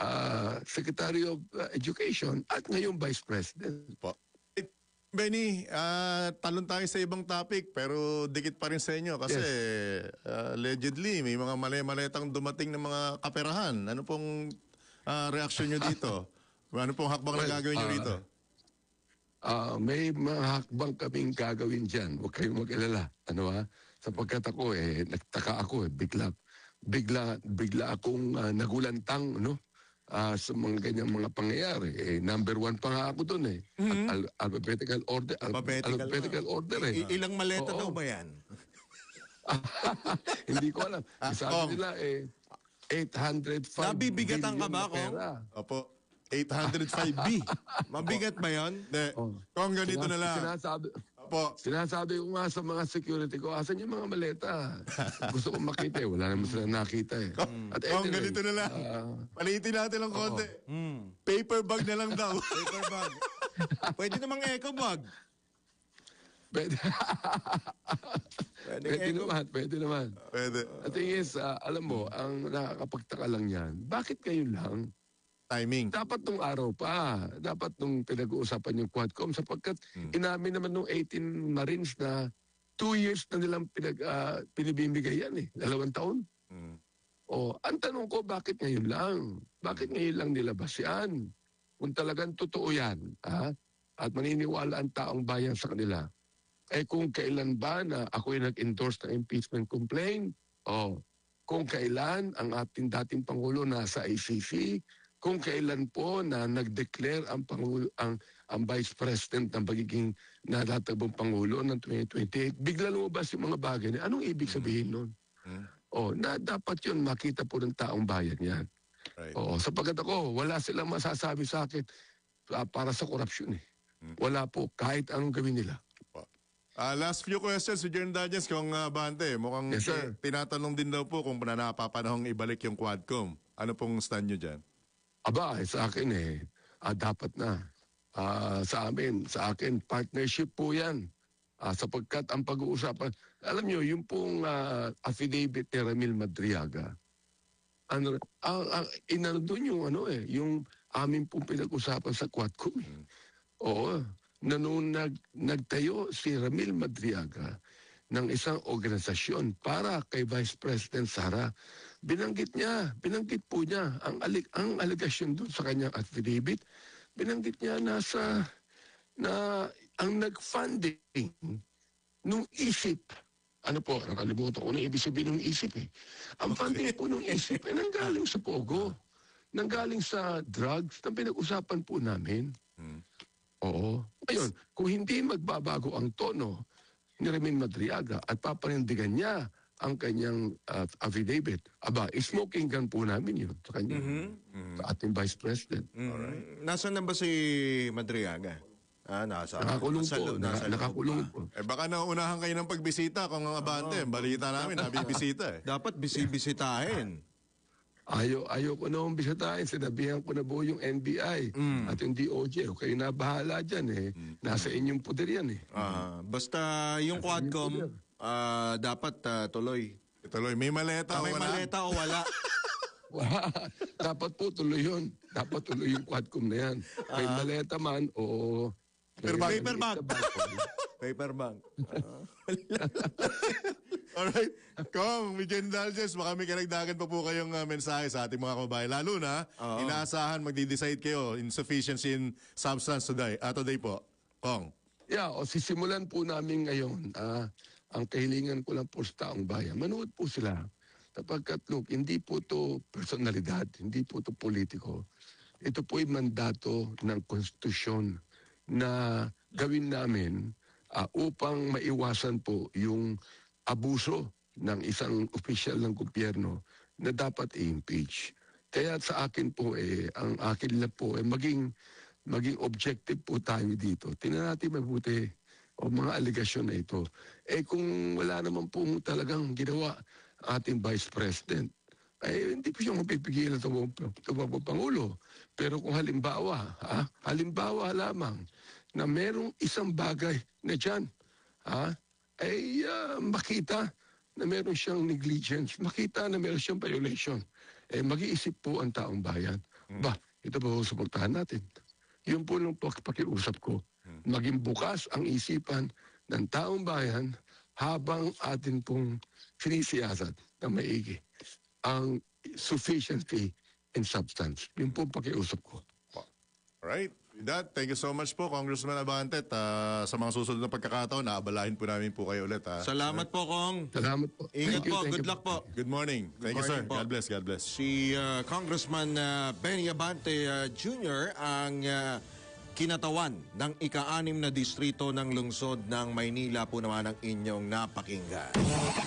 ah, Secretary of, ah, Education at ngayon Vice President. Po. Eh, Benny, ah, talon tayo sa ibang topic, pero dikit pa rin sa inyo kasi, Yes. ah, allegedly, may mga mali-maletang dumating ng mga kaperahan. Ano pong, ah, reaksyon nyo dito? Ano pong hakbang na Well, gagawin nyo ah, rito? Ah, may mga hakbang kaming gagawin diyan. Huwag kayong mag-alala. Ano, ah? Sapagkat ako, eh, nagtaka ako, eh. Bigla, bigla, bigla akong, ah, nagulantang, no? Ah, sa mga ganyang mga pangyayari. Eh, number one pa nga ako dun, eh. Al-, Mhm. al-, alphabetical order, al-, Alphabetical alphabetical na. order, eh. I-, ilang maleta Oo. daw ba yan? Hindi ko alam. Ah, Sabi Kong. nila, eh, eight hundred five Nabibigatan ka billion ba, na Kong? pera. Opo. Eight hundred five B. Mabigat ba yun? Hindi. Oh. Kung ganito Sinas-, na lang. sinasabi, Opo. sinasabi ko nga sa mga security ko, "Asan yung mga maleta?" Gusto kong makita eh. Wala naman sila nakita eh. Kung, At kung anyway, ganito na lang. ah, Palitin natin ng Oo. konti. Mm. Paper bag na lang daw. Paper bag. Pwede namang eco bag. Pwede. Pwede Pwede eco. naman, pwede naman. Pwede. The thing is, ah, alam mo, ang nakakapagtaka lang yan, bakit ngayon lang? Timing. Dapat nung araw pa, dapat nung pinag-uusapan yung Quadcom, sapagkat Hmm. inamin naman nung eighteen Marines na two years na nilang pinag-, ah, pinibibigay yan eh, dalawang taon. Hmm. O, ang tanong ko, bakit ngayon lang? Bakit ngayon lang nilabas yan? Kung talagang totoo yan, ha? At maniniwala ang taong bayan sa kanila, eh kung kailan ba na ako'y nag-endorse ng impeachment complaint? O, kung kailan ang ating dating Pangulo nasa I C C, kung kailan po na nag-declare ang Pangulo, ang, ang Vice President ng pagiging natatabong Pangulo ng twenty twenty-eight, bigla lumabas yung mga bagay na, anong ibig Mm. sabihin nun? Mm. O, na dapat yun makita po ng taong bayan yan. Right. Oo, sapagkat ako, wala silang masasabi sa akin, ah, para sa korupsyon eh. Mm. Wala po, kahit anong gawin nila. Po. Ah, last few questions, Sir Jern Danyes, kung, ah, Bante, mukhang Yes, sir. ti-, tinatanong din daw po kung na napapanahong ibalik yung Quadcom. Ano pong stand nyo dyan? Aba, eh, sa akin eh, ah, dapat na. Ah, sa amin, sa akin, partnership po yan. Ah, sapagkat ang pag-uusapan, alam nyo, yung pong, ah, affidavit ni Ramil Madriaga, ano, ang, ang, inano dun yung ano eh, yung amin pong pinag-usapan sa Quadcom eh. Hmm. Oo, na nung nag-, nagtayo si Ramil Madriaga ng isang organisasyon para kay Vice President Sara, binanggit niya, binanggit po niya ang ali-, ang alegasyon dun sa kanyang affidavit, binanggit niya na sa, na ang nag-funding nung isip, ano po, nakalimutan ko na ibig sabihin ng isip eh. Ang Okay. funding po ng isip ay nanggaling sa Pogo. Nanggaling sa drugs na pinag-usapan po namin. Hmm. Oo. Ngayon, kung hindi magbabago ang tono ni Ramin Madriaga at papanindigan niya ang kanyang, ah, affidavit, aba, smoking gun po namin yun sa kanya, Mhm. Mhm. sa ating Vice President. Mhm. Alright. Nasaan na ba si Madriaga? Ah, nasa, Nakakulong nasa po. lo-, nasa Na-, loob nakakulong pa. po. Eh, baka nauunahan kayo ng pagbisita kung ang abante. Oo. Balita namin, nabibisita eh. Dapat bisi-, bisitahin. Ayo, ayoko na hong bisitahin. Sinabihan ko na po yung N B I Mm. at yung D O J. O, kayo na bahala dyan eh. Mm. Nasa inyong poder yan eh. Ah, basta yung Nasa inyong Quadcom, poder. ah, dapat, ah, tuloy. Tuloy. May maleta Ah, o may wala? maleta o wala. Dapat po tuloy yun. Dapat tuloy yung Quadcom na yan. May Ah. maleta man o Paper bag. may Paper bag. maleta ba? Paper bag. Ah. Alright. Kong, medyo indulgence, baka may karagdagan pa po kayong, ah, mensahe sa ating mga kababayan. Lalo na, Oo. inaasahan, magdi-decide kayo in sufficiency in substance today, ah, today po. Kong. Yeah, o sisimulan po namin ngayon. Ah, ang kahilingan ko lang po sa taong bayan, manood po sila. Sapagkat, look, hindi po to personalidad, hindi po to politiko. Ito po'y mandato ng konstitusyon na gawin namin, ah, upang maiwasan po yung abuso ng isang opisyal ng gobyerno na dapat i-impeach. Kaya sa akin po, eh, ang akin lang po, eh, maging, maging objective po tayo dito. Tingnan natin mabuti ang mga alegasyon na ito. Eh, kung wala naman po talagang ginawa ating Vice President, eh, hindi po siya mapipigilan sa tumakbo Pangulo. Pero kung halimbawa, ha, halimbawa lamang na merong isang bagay na dyan, ha, ay, ah, makita na meron siyang negligence, makita na meron siyang violation, eh, mag-iisip po ang taong bayan, "Ba, ito ba ho suportahan natin?" Yun po yung pak-, pakiusap ko. Maging bukas ang isipan ng taong bayan habang atin pong sinisiyasat na maigi ang sufficiency and substance. Yun po ang pakiusap ko. Right. With that, thank you so much po, Congressman Abante. At, ah, sa mga susunod na pagkakataon, aabalahin po namin po kayo ulit. Ha? Salamat po, Cong. Salamat po. Ingat Thank you, po. thank Good you luck po. Good morning. Thank you, sir. Morning po. God bless. God bless. Si ah, Congressman ah, Benny Abante ah, Junior ang ah, kinatawan ng ika-anim na distrito ng lungsod ng Maynila po naman ang inyong napakinggan.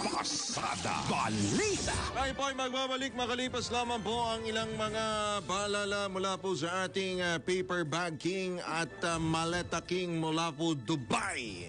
Pasada Balita. Tayo po ay magbabalik makalipas lamang po ang ilang mga balala mula po sa ating ah, paper bag king at ah, maleta king mula po Dubai.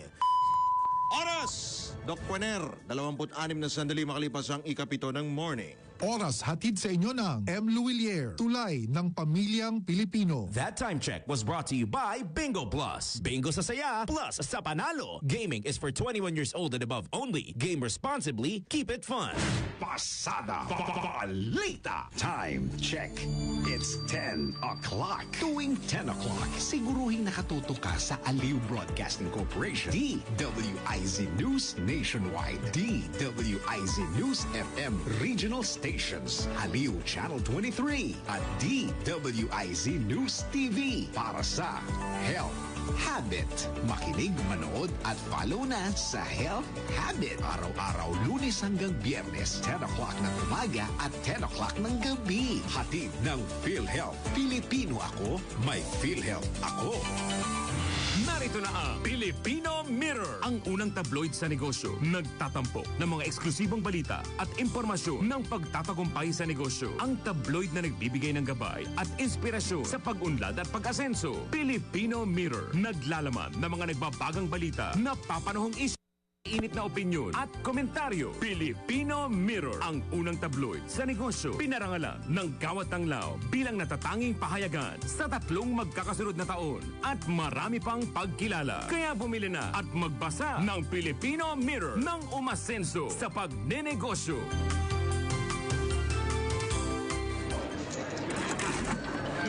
Oras, Doc Quener, dalawamput anim na sandali makalipas ang ikapito ng morning. Oras hatid sa inyo ng M. Luwilier, tulay ng pamilyang Pilipino. That time check was brought to you by Bingo Plus. Bingo sa saya, plus sa panalo. Gaming is for twenty-one years old and above only. Game responsibly, keep it fun. Pasada Balita. Time check. It's ten o'clock. Tuwing ten o'clock, siguruhing nakatutok ka sa Aliw Broadcasting Corporation, D W I Z News Nationwide, D W I Z News F M Regional Stations, Aliw Channel twenty-three, at D W I Z News T V para sa Health Habit. Makinig, manood at follow na sa Health Habit. Araw-araw, Lunes hanggang Biyernes, ten o'clock ng umaga at ten o'clock ng gabi. Hatid ng PhilHealth. Pilipino ako, may PhilHealth ako. Narito na ang Filipino Mirror, ang unang tabloid sa negosyo. Nagtatampo ng mga eksklusibong balita at impormasyon ng pagtatagumpay sa negosyo. Ang tabloid na nagbibigay ng gabay at inspirasyon sa pag-unlad at pag-asenso. Filipino Mirror, naglalaman ng mga nagbabagang balita, napapanahong isyu, init na opinyon at komentaryo. Filipino Mirror, ang unang tabloid sa negosyo. Pinarangalan ng Gawad Tanglaw bilang natatanging pahayagan sa tatlong magkakasunod na taon at marami pang pagkilala. Kaya bumili na at magbasa ng Filipino Mirror ng umasenso sa pagnenegosyo.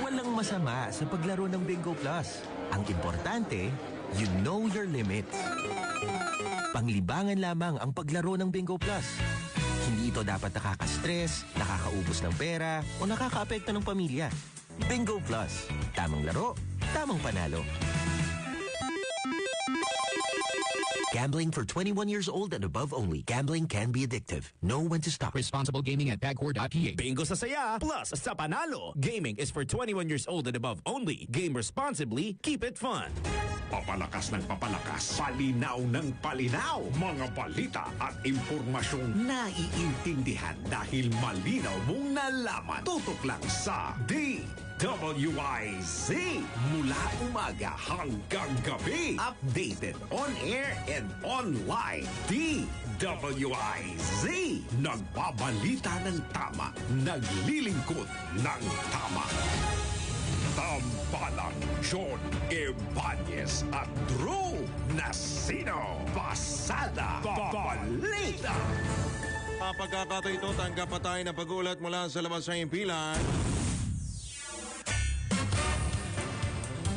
Walang masama sa paglaro ng Bingo Plus. Ang importante, you know your limits. Panglibangan lamang ang paglaro ng Bingo Plus. Hindi ito dapat nakaka-stress, nakakaubos ng pera, o nakakaapekto ng pamilya. Bingo Plus. Tamang laro, tamang panalo. Gambling for twenty-one years old and above only. Gambling can be addictive. Know when to stop. Responsible gaming at pagcor dot p h. Bingo sa saya, plus sa panalo. Gaming is for twenty-one years old and above only. Game responsibly, keep it fun. Papalakas ng papalakas, palinaw ng palinaw. Mga balita at impormasyong naiintindihan dahil malinaw mong nalaman. Tutok lang sa D W I Z. Mula umaga hanggang gabi. Updated on air and online. D W I Z. Nagbabalita ng tama. Naglilingkod ng tama. Tambalang John Ibanez at Drew Nasino. Pasada Balita. Sa pagkakataon ito, tanggap pa tayo ng pag-uulat mula sa labas ng himpilan.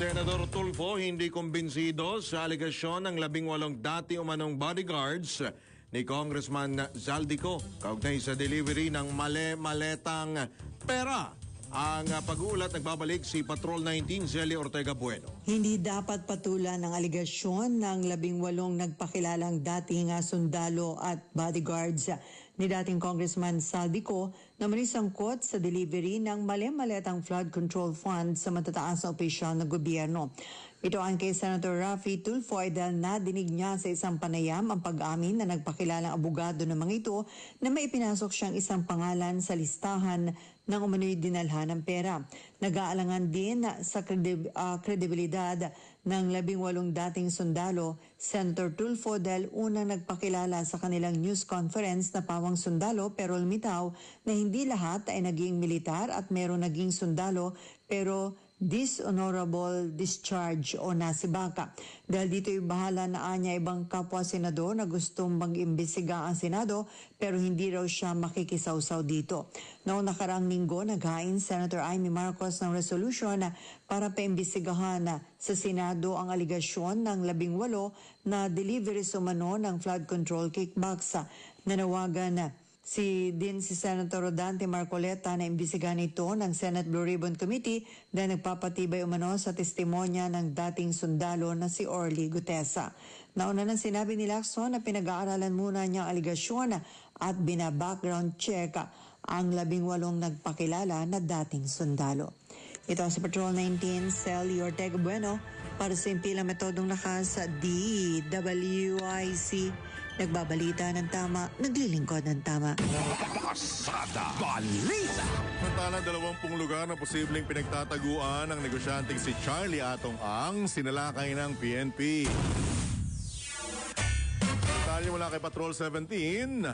Senador Tulfo hindi kumbinsido sa alegasyon ng labing walong dati umanong bodyguards ni Congressman Zaldy Co kaugnay sa delivery ng male-maletang pera. Ang ah, pag-uulat nagbabalik si Patrol nineteen Zelly Ortega Bueno. Hindi dapat patulan ang alegasyon ng labing walong nagpakilalang dating ah, sundalo at bodyguards ni dating Congressman Zaldy Co na manisangkot sa delivery ng male-maletang flood control fund sa matataas na opisyal na gobyerno. Ito ang kay Senator Raffy Tulfo ay dahil nadinig niya sa isang panayam ang pag-amin na nagpakilalang abogado ng mga ito na may ipinasok siyang isang pangalan sa listahan ng umano'y dinalhan ng pera. Nag-aalangan din sa kredi- ah, kredibilidad ng labing walong dating sundalo, Senator Tulfo, dahil unang nagpakilala sa kanilang news conference na pawang sundalo pero lumitaw na hindi lahat ay naging militar at meron naging sundalo pero dishonorable discharge o nasibaka. Dahil dito, ibahala na anya ibang kapwa senador na gustong mag-imbestiga ang Senado, pero hindi raw siya makikisawsaw dito. Noong nakaraang linggo, naghain Senator Imee Marcos ng resolusyon para paimbestigahan sa Senado ang alegasyon ng labing walo na deliveries umano ng flood control kickbacks. Nanawagan si, din si Senator Rodante Marcoleta na imbestigahan ito ng Senate Blue Ribbon Committee dahil nagpapatibay umano sa testimonya ng dating sundalo na si Orly Gutesa. Nauna nang sinabi ni Lacson na pinag-aaralan muna niya ang alegasyon at bina-background check ang labing walong nagpakilala na dating sundalo. Ito si Patrol nineteen, Sel Ortega Bueno, para sa Impilang Metodong Lakas sa D W I C. Nagbabalita ng tama, naglilingkod ng tama. Pasada Balita! Samantala, dalawampung lugar na posibleng pinagtataguan ng negosyanteng si Charlie Atong Ang sinalakay ng P N P. Detalye mula kay Patrol seventeen,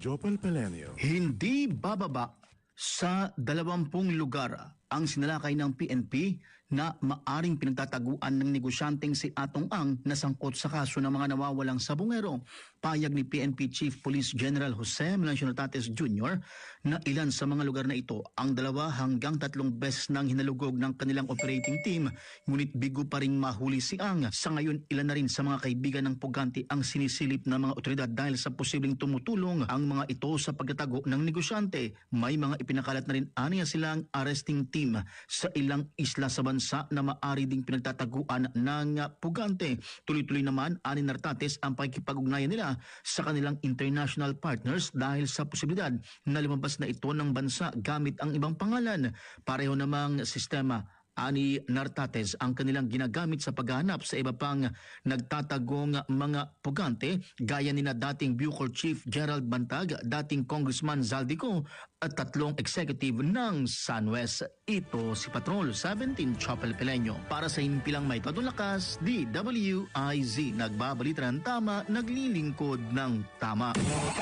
Jopel Pelenio. Hindi bababa sa dalawampung lugar ang sinalakay ng P N P na maaring pinagtataguan ng negosyanteng si Atong Ang na sangkot sa kaso ng mga nawawalang sabungero. Payag ni P N P Chief Police General Jose Melancio Nartates Junior na ilan sa mga lugar na ito ang dalawa hanggang tatlong beses nang hinalugog ng kanilang operating team, ngunit bigo pa ring mahuli si Ang. Sa ngayon, ilan na rin sa mga kaibigan ng pugante ang sinisilip ng mga otoridad dahil sa posibleng tumutulong ang mga ito sa pagtatago ng negosyante. May mga ipinakalat na rin aniya silang arresting team sa ilang isla sa bansa na maari ding pinagtataguan ng pugante. Tuloy-tuloy naman, ani Nartates, ang pakikipag-ugnayan nila sa kanilang international partners dahil sa posibilidad na lumabas na ito ng bansa gamit ang ibang pangalan. Pareho namang sistema, ani Nartates, ang kanilang ginagamit sa paghahanap sa iba pang nagtatagong mga pugante, gaya ni na dating Bucor Chief Gerald Bantag, dating Congressman Zaldy Co, at tatlong executive ng SunWest. Ito si Patrol seventeen, Chopel Peleño. Para sa Impilang May Todong Lakas, D W I Z, nagbabalita ng tama, naglilingkod ng tama.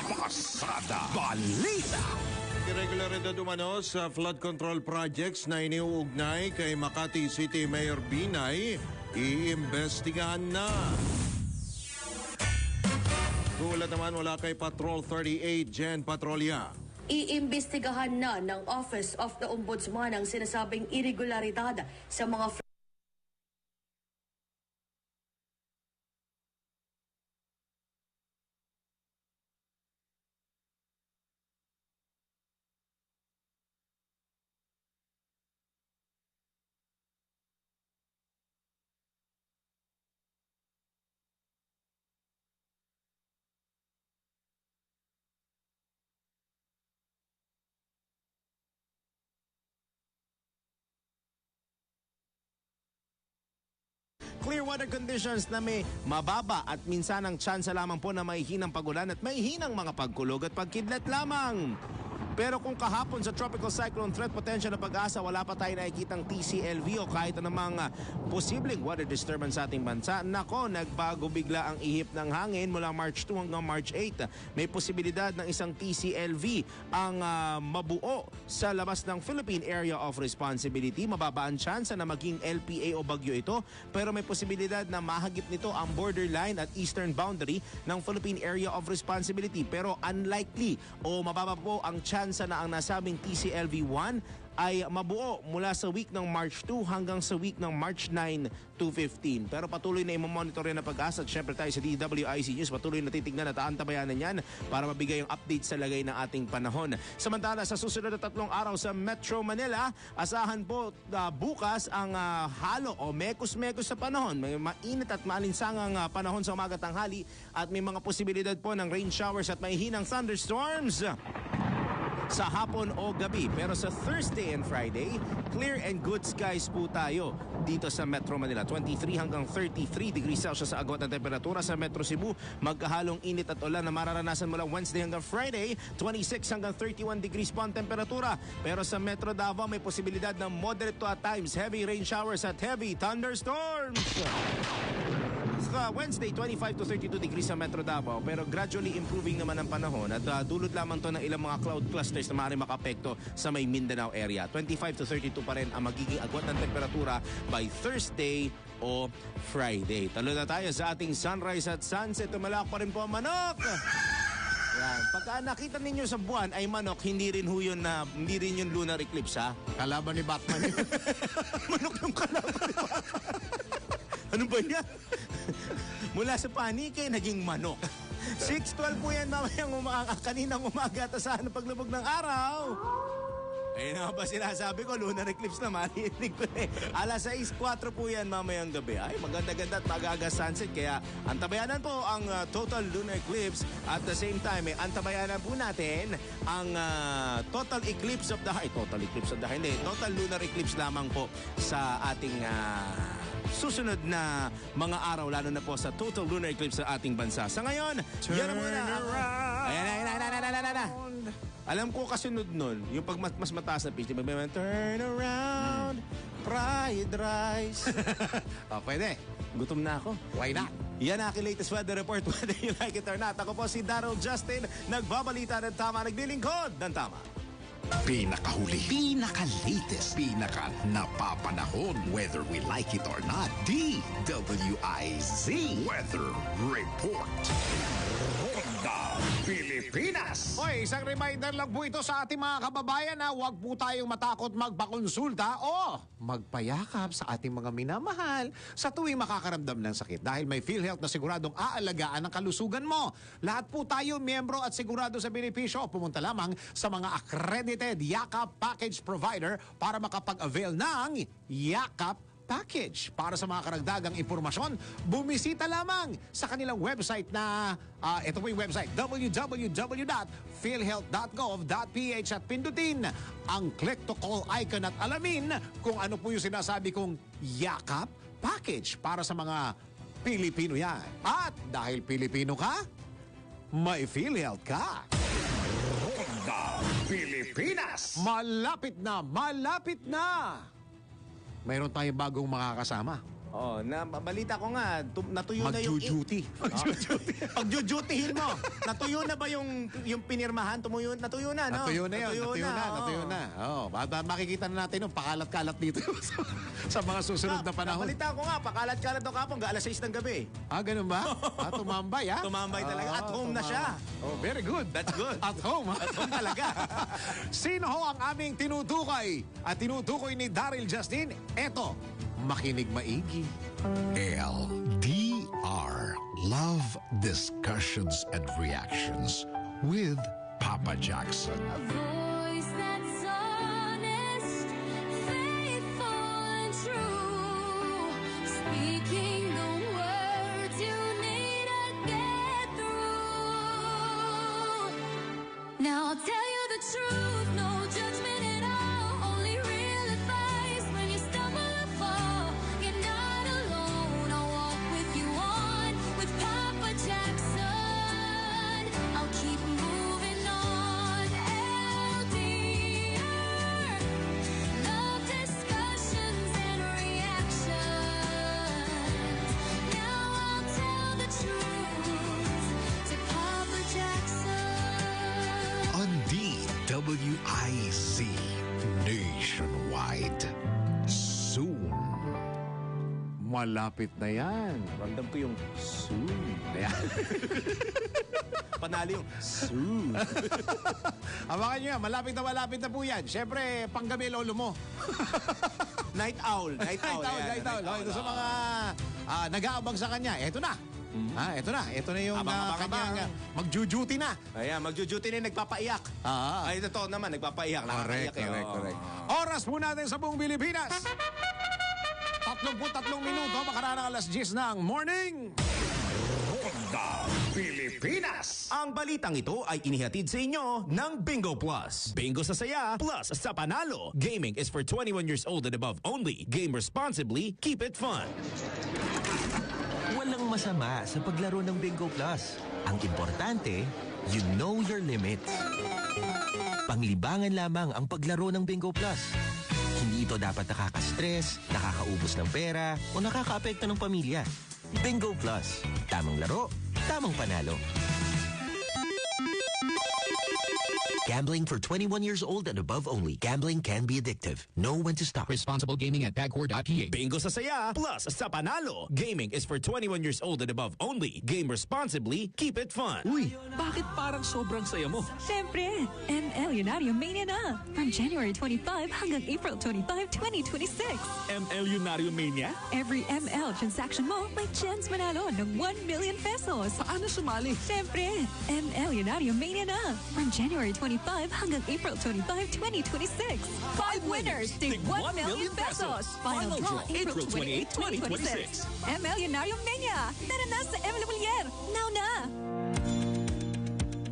Pasada Balita! Irregularidad umano sa flood control projects na iniuugnay kay Makati City Mayor Binay, iimbestigahan na. Ulat naman mula kay Patrol thirty-eight, Jen Patrolya. Iimbestigahan na ng Office of the Ombudsman ang sinasabing irregularidad sa mga Clear weather conditions na may mababa at minsan ang tsansa lamang po na mahihinang pag-ulan at mahihinang mga pagkulog at pagkidlat lamang. Pero kung kahapon sa Tropical Cyclone Threat Potential na PAGASA, wala pa tayo nakikitang T C L V o kahit anumang, ah, posibleng weather disturbance sa ating bansa, nako, nagbago bigla ang ihip ng hangin mula March two hanggang March eight. May posibilidad ng isang T C L V ang, ah, mabuo sa labas ng Philippine Area of Responsibility. Mababa ang tsansa na maging L P A o bagyo ito, pero may posibilidad na mahagip nito ang borderline at eastern boundary ng Philippine Area of Responsibility. Pero unlikely o mababa po ang tsansa na ang nasabing T C L V one ay mabuo mula sa week ng March two hanggang sa week ng March nine, two fifteen. Pero patuloy na imomonitor yan ng PAGASA at syempre tayo sa D W I Z News, patuloy na titignan at aantabayanan yan para mabigay ang update sa lagay ng ating panahon. Samantala, sa susunod na tatlong araw sa Metro Manila, asahan po, ah, bukas ang, ah, halo o mekos-mekos sa panahon. May mainit at maalinsangang, ah, panahon sa umaga, tanghali at may mga posibilidad po ng rain showers at mahihinang thunderstorms sa hapon o gabi. Pero sa Thursday and Friday, clear and good skies po tayo dito sa Metro Manila. Twenty-three hanggang thirty-three degrees Celsius sa agwat na temperatura. Sa Metro Cebu, magkahalong init at ulan na mararanasan mula Wednesday hanggang Friday. Twenty-six hanggang thirty-one degrees po ang temperatura. Pero sa Metro Davao, may posibilidad ng moderate to at times heavy rain showers at heavy thunderstorms. Uh, Wednesday, twenty-five to thirty-two degrees sa Metro Davao, pero gradually improving naman ang panahon at uh, dulot lamang to ng ilang mga cloud clusters na maaaring makaapekto sa may Mindanao area. Twenty-five to thirty-two pa rin ang magiging agwat ng temperatura by Thursday o Friday. Talo na tayo sa ating sunrise at sunset. Tumalak pa rin po ang manok. Yan. Pagka nakita ninyo sa buwan ay manok, hindi rin ho yun na, hindi rin yung lunar eclipse, ha? Kalaban ni Batman yun. Manok yung kalaban ni Batman. Ano ba yan? Mula sa paniki, naging manok. Six twelve po yan mamayang uma- kaninang umaga at asahan ng paglubog ng araw. Ayun na nga ba sinasabi ko, lunar eclipse na, maririnig ko na eh. Alas sais kwatro po yan mamayang gabi. Ay, maganda-ganda at mag-aga sunset. Kaya antabayanan po ang ah, total lunar eclipse. At the same time, eh, antabayanan po natin ang ah, total eclipse of the heart. Total eclipse of the heart. Hindi, total lunar eclipse lamang po sa ating ah, susunod na mga araw, lalo na po sa total lunar eclipse sa ating bansa. Sa ngayon, yan ang muna. Ayan, ayan, ayan, ayan, ayan, ayan. Alam ko kasunod nun, yung pag mas, mas mataas na pitch, di ba, may mga, "Turn around, fried rice." Oh, pwede. Gutom na ako. Why not? Yan ang aking latest weather report, whether you like it or not. Ako po si Daryl Justin, nagbabalita ng tama, naglilingkod ng tama. Pinakahuli, pinaka-latest, pinaka-napapanahon, whether we like it or not, D W I Z Weather Report. Ronda Pilipinas. Oy, isang reminder lang po ito sa ating mga kababayan na huwag po tayong matakot magpakonsulta o magpayakap sa ating mga minamahal sa tuwing makakaramdam ng sakit. Dahil may PhilHealth na siguradong aalagaan ang kalusugan mo. Lahat po tayo miyembro at sigurado sa benepisyo. Pumunta lamang sa mga accredited Yakap Package Provider para makapag-avail ng Yakap Package. Para sa mga karagdagang impormasyon, bumisita lamang sa kanilang website na, ah, ito po yung website, w w w dot philhealth dot gov dot p h, at pindutin ang click to call icon at alamin kung ano po yung sinasabi kong Yakap Package para sa mga Pilipino yan. At dahil Pilipino ka, may PhilHealth ka. Ronda Pilipinas. Malapit na, malapit na. Mayroon tayong bagong makakasama. Oh, na balita ko nga, tu- natuyo na yung Magju-duty. Magju-duty. Pagju-dutyhin mo. Natuyo na ba yung yung pinirmahan? Tumuyo, natuyo na, no? Natuyo na yun, natuyo na, natuyo na. Oh, at, ah, makikita na natin yung pakalat-kalat dito sa, sa mga susunod na panahon. Balita ko nga, pakalat-kalat daw kapon, hanggang alas sais ng gabi. Ah, ganun ba? Ah, tumambay, ah? Tumambay talaga. Ah, at home na siya. Oh, very good. That's good. At home, ah. At home talaga. Sino ho ang aming tinutukoy at tinutukoy ni Daryl Justin? Eto, makinig maigi. L D R, Love Discussions and Reactions with Papa Jackson. A voice that's honest, faithful and true, speaking the words you need to get through. Now I'll tell you the truth, no judgment at all, only real advice when you stumble or fall. You're not alone, I'll walk with you on, with Papa Jackson. I'll keep moving on, L D R. Love discussions and reactions. Now I'll tell the truth to Papa Jackson. On D W I Z Nationwide. Soon. Malapit na yan. Ramdam ko yung soon. Ayan. Panalo yung soon. Abangan nyo yan. Malapit na malapit na po yan. Siyempre, panggabi, lolo mo. Night owl. Night owl. Night owl, yan, night owl. Night owl. Oh, ito sa mga, ah, nag-aabang sa kanya. Eto na. Mhm. Ah, eto na. Eto na yung, Abang, ah, abang, kanyang, abang. Ah, magju-duty na. Ayan, magju-duty na yung nagpapaiyak. Ah. Ay, totoo naman, nagpapaiyak. Correct, Nakakaiyak eh, correct, oo. Correct. Oras po natin sa buong Pilipinas. Tatlong po tatlong minuto, makaraan ng alas diyes ng morning. Ronda Pilipinas. Ang balitang ito ay inihatid sa inyo ng Bingo Plus. Bingo sa saya, plus sa panalo. Gaming is for twenty-one years old and above only. Game responsibly, keep it fun. Walang masama sa paglaro ng Bingo Plus. Ang importante, you know your limits. Panglibangan lamang ang paglaro ng Bingo Plus. Hindi ito dapat nakaka-stress, nakakaubos ng pera, o nakakaapekto ng pamilya. Bingo Plus. Tamang laro, tamang panalo. Gambling for twenty-one years old and above only. Gambling can be addictive. Know when to stop. Responsible gaming at pagcor dot p h. Bingo sa saya, plus sa panalo. Gaming is for twenty-one years old and above only. Game responsibly. Keep it fun. Uy, bakit parang sobrang saya mo? Siyempre, M L Lunario Mania na! From January twenty-five hanggang April twenty-five, twenty twenty-six. M L Lunario Mania? Every M L transaction mo, may chance manalo ng one million pesos. Paano sumali? Siyempre, M L Lunario Mania na! From January twenty-five hanggang April twenty-five, twenty twenty-six. Five winners, tig one million pesos. Final draw, April twenty-eight, twenty twenty-six. M L Lunario Mania! Tara na sa M L Mulier! Now na!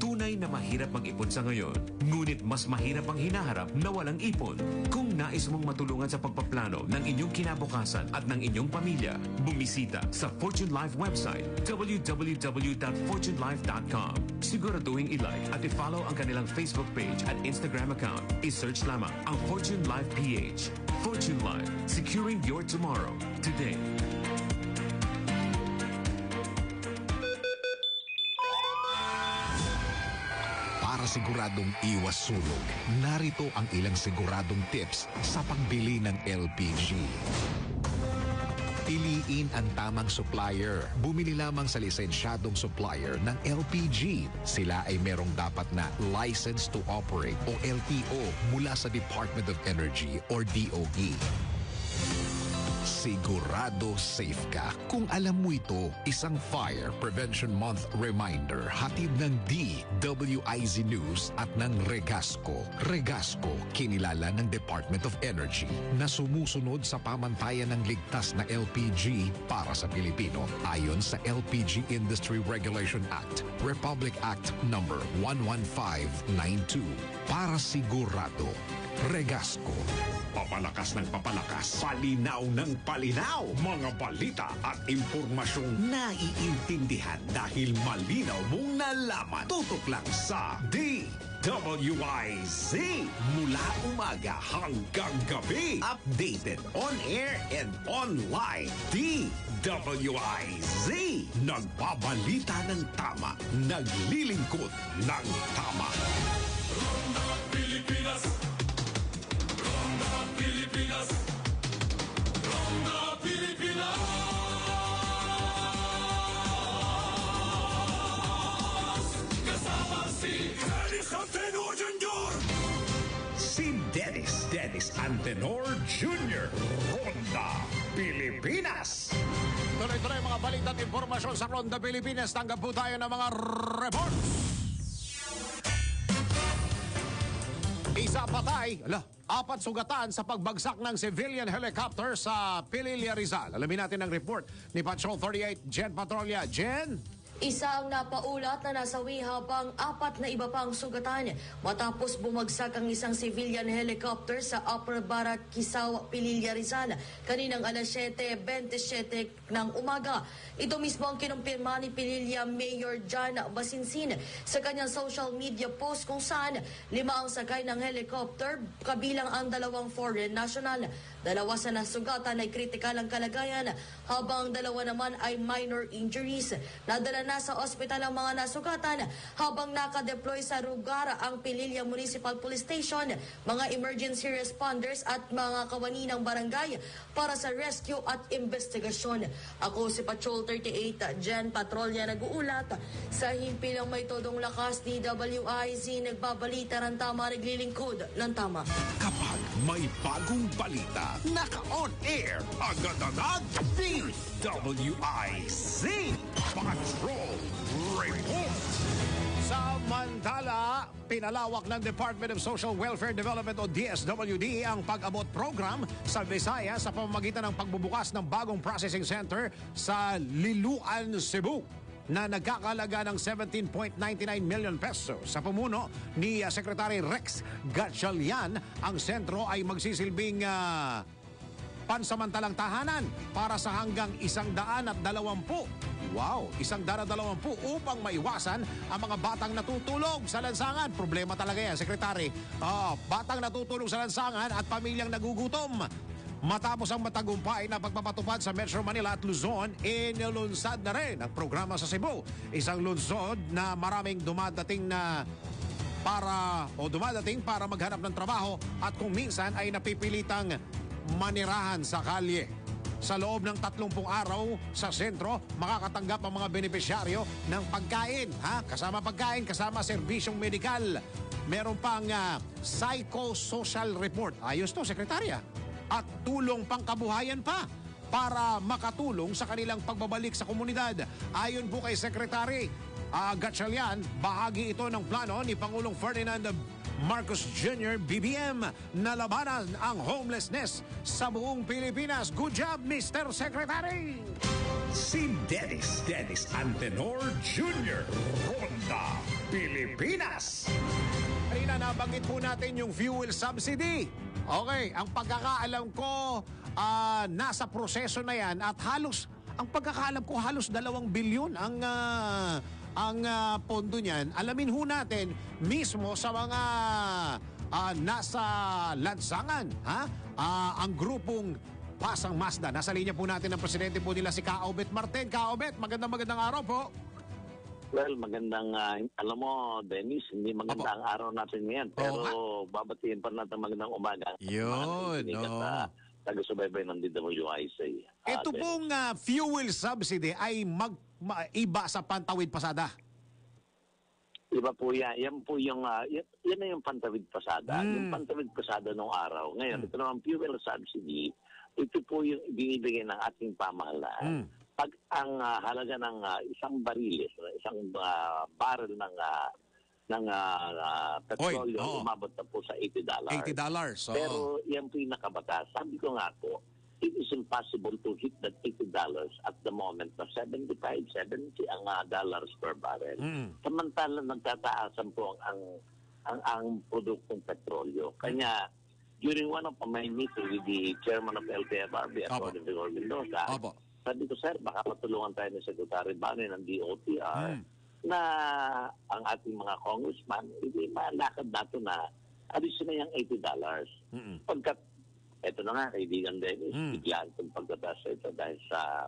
Tunay na mahirap mag-ipon sa ngayon, ngunit mas mahirap ang hinaharap na walang ipon. Kung nais mong matulungan sa pagpaplano ng inyong kinabukasan at ng inyong pamilya, bumisita sa Fortune Life website, w w w dot fortune life dot com. Siguraduhin i-like at i-follow ang kanilang Facebook page at Instagram account. I-search lamang ang Fortune Life P H. Fortune Life, securing your tomorrow, today. Para siguradong iwas sunog, narito ang ilang siguradong tips sa pagbili ng L P G. Piliin ang tamang supplier. Bumili lamang sa lisensyadong supplier ng L P G. Sila ay merong dapat na License to Operate o L T O mula sa Department of Energy or D O E. Sigurado safe ka kung alam mo ito. Isang Fire Prevention Month reminder, hatid ng D W I Z News at ng Regasco. Regasco, kinilala ng Department of Energy na sumusunod sa pamantayan ng ligtas na L P G para sa Pilipino, ayon sa L P G Industry Regulation Act, Republic Act Number one one five nine two. Para sigurado, Regasco. Papalakas ng papalakas, palinaw ng palinaw. Mga balita at impormasyong naiintindihan dahil malinaw mong nalaman. Tutok lang sa D W I Z. Mula umaga hanggang gabi. Updated on air and online. D W I Z. Nagbabalita ng tama. Naglilingkod ng tama. Ronda Pilipinas. Ronda Pilipinas. Ronda Pilipinas. Kasama si Dennis Antenor Junior. Si Dennis, Dennis Antenor Junior. Ronda Pilipinas. Tuloy-tuloy ang mga balita at impormasyon sa Ronda Pilipinas. Tanggap po tayo ng mga report. Isa patay, ala, apat sugatan sa pagbagsak ng civilian helicopter sa Pililla, Rizal. Alamin natin ang report ni Patrol thirty-eight, Jen Patrolla. Jen? Isa ang napaulat na nasawi habang apat na iba pang sugatan matapos bumagsak ang isang civilian helicopter sa Upper Barat, Kisaw, Pililla, Rizal kaninang alas siyete bentisiete ng umaga. Ito mismo ang kinumpirma ni Pililla Mayor John Basinsin sa kanyang social media post, kung saan lima ang sakay ng helicopter, kabilang ang dalawang foreign national. Dalawa sa nasugatan ay kritikal ang kalagayan, habang dalawa naman ay minor injuries. Nadala na sa ospital ang mga nasugatan, habang nakadeploy sa lugar ang Pililla Municipal Police Station, mga emergency responders at mga kawani ng barangay para sa rescue at investigasyon. Ako si Patrol thirty-eight, Jen Patrolya, nag-uulat. Sa himpilang may todong lakas, D W I Z nagbabalita ng tama, naglilingkod ng tama. Kapag may bagong balita, naka-on air, agad-agad, D W I Z Patrol Report. Samantala, pinalawak ng Department of Social Welfare Development o D S W D ang Pag-abot Program sa Visayas sa pamamagitan ng pagbubukas ng bagong processing center sa Liloan, Cebu, na nagkakalaga ng seventeen point ninety nine million pesos. Sa pamuno ni, ah, Secretary Rex Gatchalian, ang sentro ay magsisilbing, ah, pansamantalang tahanan para sa hanggang isang daan at dalawampu. Wow! Isang daan at dalawampu upang maiwasan ang mga batang natutulog sa lansangan. Problema talaga yan, Secretary. Ah, batang natutulog sa lansangan at pamilyang nagugutom. Matapos ang matagumpay na pagpapatupad sa Metro Manila at Luzon, inilunsad na rin ang programa sa Cebu. Isang lungsod na maraming dumadating na para o dumadating para maghanap ng trabaho at kung minsan ay napipilitang manirahan sa kalye. Sa loob ng tatlumpung araw sa sentro, makakatanggap ang mga benepisyaryo ng pagkain, ha? Kasama pagkain, kasama serbisyong medikal. Meron pang ah, psychosocial report. Ayos to, Sekretarya. At tulong pangkabuhayan pa para makatulong sa kanilang pagbabalik sa komunidad. Ayon po kay Secretary ah, Gatchalian, bahagi ito ng plano ni Pangulong Ferdinand Marcos Junior, B B M, na labanan ang homelessness sa buong Pilipinas. Good job, Mister Secretary! Si Dennis Dennis Antenor Junior, Ronda Pilipinas. Kanina nabanggit po natin yung fuel subsidy. Okay, ang pagkakaalam ko, ah, nasa proseso na yan at halos, ang pagkakaalam ko, halos dalawang bilyon ang, ah, ang ah, pondo niyan. Alamin ho natin mismo sa mga ah, nasa lansangan, ha? Ah, ang grupong Pasang Mazda. Nasa linya po natin ang presidente po nila, si Ka Obet Martin. Ka Obet, magandang, magandang araw po. Well, magandang, ah, alam mo, Dennis, hindi maganda Opo. ang araw natin ngayon. Oo Pero nga. Babatiin pa natin magandang umaga. Yun, Mga nakikinig at, oo. ah, taga-subaybay ng D W I C. Ah, Ito Dennis. pong ah, fuel subsidy ay mag, ma- iba sa pantawid pasada. Iba po yan. Yan po yung, ah, yan, yan na yung pantawid pasada. Mm. Yung pantawid pasada nung araw. Ngayon, Mm. ito naman fuel subsidy, ito po yung ibinibigay ng ating pamahalaan. Mm. Pag ang ah, halaga ng ah, isang bariles, isang ah, barrel ng ah, ng ah, ah, petrolyo, oo. Umabot na po sa eighty dollars. Eighty dollars. So, Pero yan po yung nakabatas. Sabi ko nga po, it is impossible to hit that eighty dollars at the moment na seventy-five, seventy ang ah, dollars per barrel. Mm. Samantala nagtataasan po ang ang, ang produktong petrolyo. Kanya, during one of my meeting with the chairman of L T F R B, Opo. Attorney Vigor Mendoza, Opo. Sabi ko, "Sir, baka matulungan tayo ni Secretary Bani ng D O T R Hmm. na ang ating mga congressman, hindi malakad natin na alisin na yung eighty dollars." Mm-mm. Pagkat, eto na nga, kaibigan Dennis, Hmm. biglaan itong pagkataas sa ito dahil sa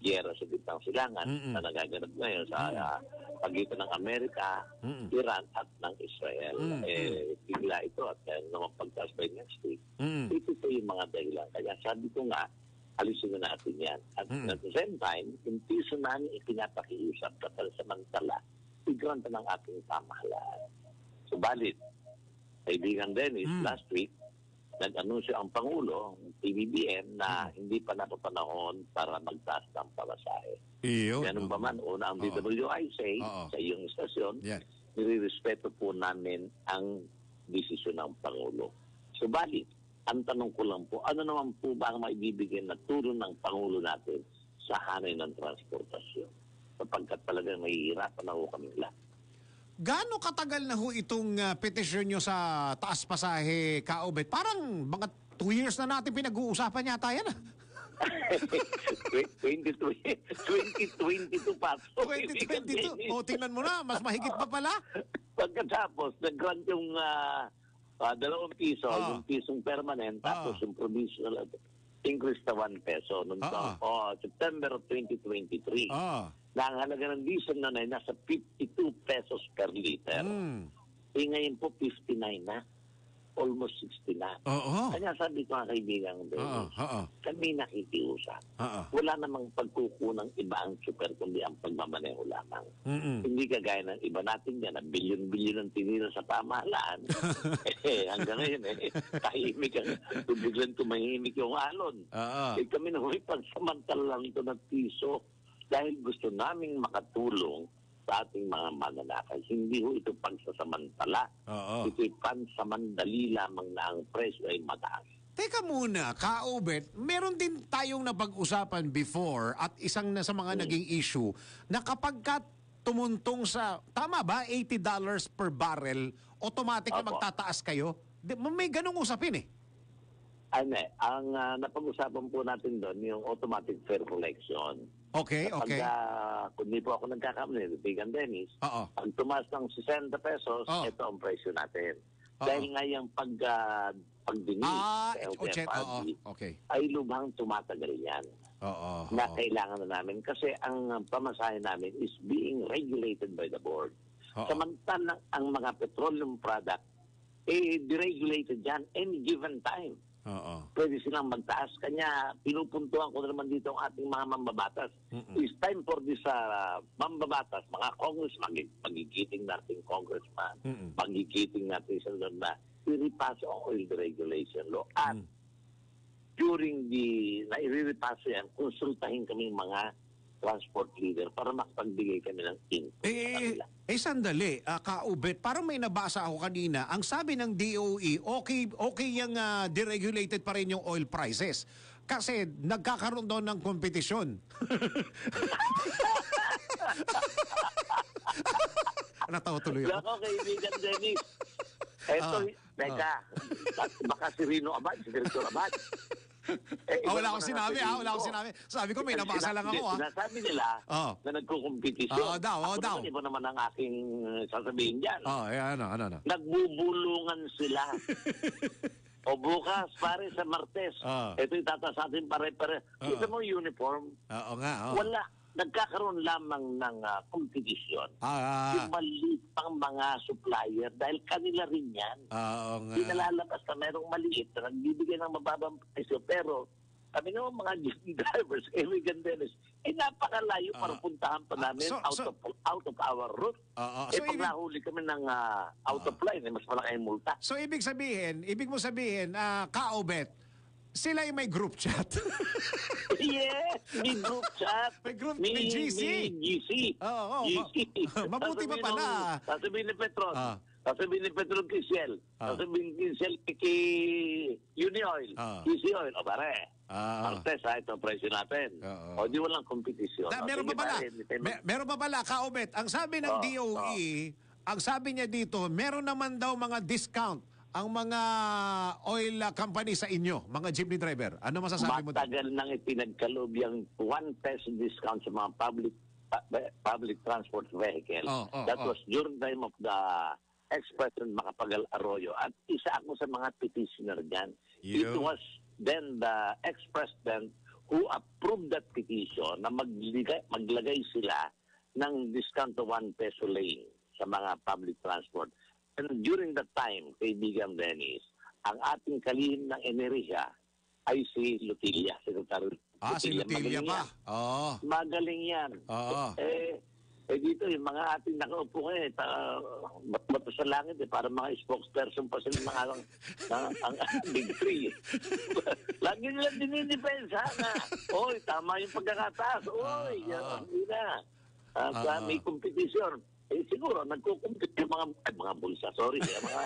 giyera sa Gitnang Silangan Mm-mm. na nagaganap ngayon sa Mm. ah, pagitan ng Amerika, Mm-mm. Iran at ng Israel. Mm, Eh, bigla ito at meron namang pagtaas by next week. Mm. Ito po yung mga dahilan. Kaya sabi ko nga, alisin na natin yan. At Mm. at the same time, yung piso namin ipinapakiusap na pansamantala, i-grant ng ating pamahalaan. Subalit, kaibigan Dennis, Mm. last week, nag-anunsyo ang Pangulo, P B B M, na Mm. hindi pa napapanahon para magtaas ng pamasahe. Iyo. Ganun pa man, una ang Oo. D W I C, Oo. sa iyong istasyon, Yes. nire-respeto po namin ang desisyon ng Pangulo. Subalit, ang tanong ko lang po, ano naman po ba ang maibibigay na tulong ng Pangulo natin sa hanay ng transportasyon? Sapagkat talagang nahihirapan na ho kami lahat. Gaano katagal na ho itong ah, petisyon nyo sa taas pasahe, Ka Obet? Parang mga two years na natin pinag-uusapan yata yan. ah. Twenty twenty, twenty twenty-two pa. twenty twenty-two. O, tingnan mo na, mas mahigit pa pala. Pagkatapos, nag-grant yung ah, ah, dalawang piso, Ah. yung pisong permanent, tapos Ah. yung provisional increase na one peso. Noong Ah. oh, September of twenty twenty-three, Ah. na ang halaga ng diesel na nasa fifty-two pesos per liter. Mm. Eh, ngayon po, fifty-nine na. Almost sixty na. Oo. Kanya sabi ko nga, kaibigan ko, Oo, oo. Kami nakikiusap. Oo. Wala namang pagkukunang iba ang super, kundi ang pagmamaneho lamang. Mm-mm. Hindi kagaya ng iba natin dyan na bilyon-bilyon ang tinira sa pamahalaan. Eh, hanggang ngayon eh, tahimik ang, biglang tumahimik yung alon. Oo. Eh, kami na may pagsamantala lang ito ng piso dahil gusto naming makatulong sa ating mga mananakay. Hindi ho ito pagsasamantala. Oo. Ito'y pansamandali lamang na ang presyo ay mataas. Teka muna, Ka Obet, meron din tayong napag-usapan before at isang na sa mga Hmm. naging issue na kapag ka tumuntong sa, tama ba, eighty dollars per barrel, automatic na Opo. magtataas kayo? Di, may ganong usapin eh. Ano eh, ang ah, napag-usapan po natin doon, yung automatic fare collection. Okay, okay. Pagka, kung di po ako nagkakamali, Bigan Dennis, Oo. pag tumaas ng sesenta pesos, Oh. ito ang presyo natin. Oo. Dahil nga yung pag, ah, pagdinig Ah, sa et-, ochenta, oo. L T F R B Okay. ay lubhang tumatagal yan Oo, na oo. kailangan na namin kasi ang pamasahe namin is being regulated by the board. Oo. Samantalang ang mga petroleum product, eh, deregulated yan any given time. Oo. Pwede silang magtaas. Kanya, pinupuntuhan ko na naman dito ang ating mga mambabatas. Mm-mm. It's time for this, ah, mambabatas, mga congress, magi-, magigiting natin congressman, Mm-mm. magigiting natin senador na iripaso ang oil deregulation law. At Mm. during the, na iriripaso yan, konsultahin kaming mga transport leader para makapagbigay kami ng input sa Eh, kanila. eh, sandali, ah, Ka-Obet, parang may nabasa ako kanina. Ang sabi ng D O E, okay, okay yang, ah, deregulated pa rin yung oil prices. Kasi nagkakaroon daw ng kompetisyon. Natawa tuloy ako. Nako, kaibigan Dennis. Eto, Ah, teka. ah. Baka si Rino Abad, si Director Abad. Eh, Ah, iba wala naman akong ang sinabi, ah. Wala akong sasabihin ko. sinabi. Sabi ko, may Ang nabasa sina-, lang ako, hindi, ah. sinasabi nila Oh. na nagkukumpetisyon. Oo daw, oo Ako daw. naman, iba naman ang aking, uh, sasabihin dyan. Oh, eh, ano, ano, ano? Nagbubulungan sila. O bukas, pare, sa Martes. Ah. Ito itataas natin pare-pare. Ah. Kita mo yung uniform? Oo nga, oo. Wala. Nagkakaroon lamang ng, ah, kompetisyon. Ah, ah. Yung maliit pang mga supplier dahil kanila rin yan. Ah, oo nga. Pinalalabas na merong maliit na nagbibigay ng mababang presyo, pero kami naman mga jeep drivers, kaibigan Dennis, eh, napakalayo Ah. para puntahan pa Ah, namin so, out so of, out of our route. Oo. Eh, So, pag ibig nahuli kami ng, ah, out of Oo. line, eh, mas malaki ang multa. So, ibig sabihin, ibig mo sabihin, ah, Ka-Obet, sila yung may group chat. Yes, may group chat. May group, May, may G C. may G C. Oo, oo, G C. ma-, mabuti pa Sasabihin pala. ng, sasabihin ni Petron, Ah. sasabihin ni Petron kay Shell, Ah. sasabihin ni Shell kay Unioil, Ah. G C Oil, o pare, Ah. Martes, ha, ito ang presyo natin. Oo. O, di walang kompetisyon. Na, O, meron sige, pa pala. pare, may time May, meron pa pala, Ka-Obet. Ang sabi ng Oo, D O E, oo. ang sabi niya dito, meron naman daw mga discount ang mga oil, ah, company sa inyo, mga jeepney driver. Ano masasabi mo doon? Matagal nang ipinagkaloob yung one peso discount sa mga public, pu-, public transport vehicle. Oo, oo, That oo. was during time of the ex-President Macapagal Arroyo. At isa ako sa mga petitioner dyan. It Yun. was then the ex-president who approved that petition na magliga-, maglagay sila ng discount to one peso lane sa mga public transport. And during that time, kaibigan Dennis, ang ating kalihim ng enerhiya ay si Lotilla, Secretary Ah, si Lotilla, Lotilla magaling pa. yan. Oo. Magaling yan. Oo. Eh, eh, dito, yung mga ating nakaupo ngayon, eh, ta-, bato sa langit, eh, para mga spokesperson pa sila ng ang, ang, ang Big Three. Lagi nilang dinidepensa na, "Oy, tama yung pagkakataas. Oy, Ah, yan, ah. hindi na." Ah, Ah, ah. may competition. Eh, siguro, nagkukumpit yung mga, ay, mga bulsa, sorry, yung mga,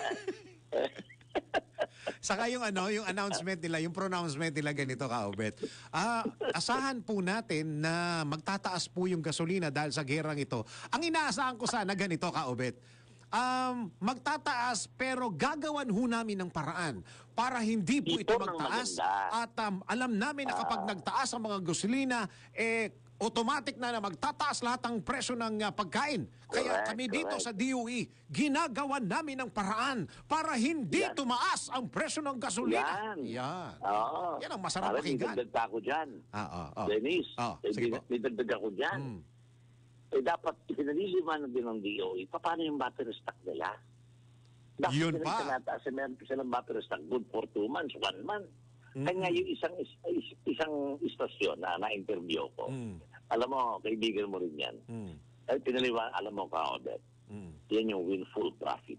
Saka yung ano, yung announcement nila, yung pronouncement nila ganito, Ka-Obet. Ah, asahan po natin na magtataas po yung gasolina dahil sa gerang ito. Ang inaasahan ko sana ganito, Ka-Obet. Um, magtataas pero gagawan ho namin ng paraan para hindi po ito Ito ang magtaas. maganda. At, um, alam namin na kapag Ah. nagtaas ang mga gasolina, eh, automatic na na magtataas lahat ang presyo ng, ah, pagkain. Kaya Correct, kami dito correct. sa D O E, ginagawan namin ng paraan para hindi Yan. tumaas ang presyo ng gasolina. Yan. Yan. Oo. Yan ang masarap Pare, may pakinggan. dagdag pa ako dyan. Ah, ah, ah. Dennis, Ah, may sige dig-, po. may dagdag ako dyan. Mm. Eh, dapat ipinaliliwanag din ng D O E, paano yung battery stock nila? Bakit Yun nila pa. tinataas? Eh, meron pa silang battery stock, good for two months, one month. Mm-mm. Kaya yung isang is-, is-, isang istasyon na na-interview ko, Mm. alam mo, kaibigan mo rin yan. Mm. Ay, pinaliwa-, alam mo, Ka-Obet, Mm. yan yung windfall profit.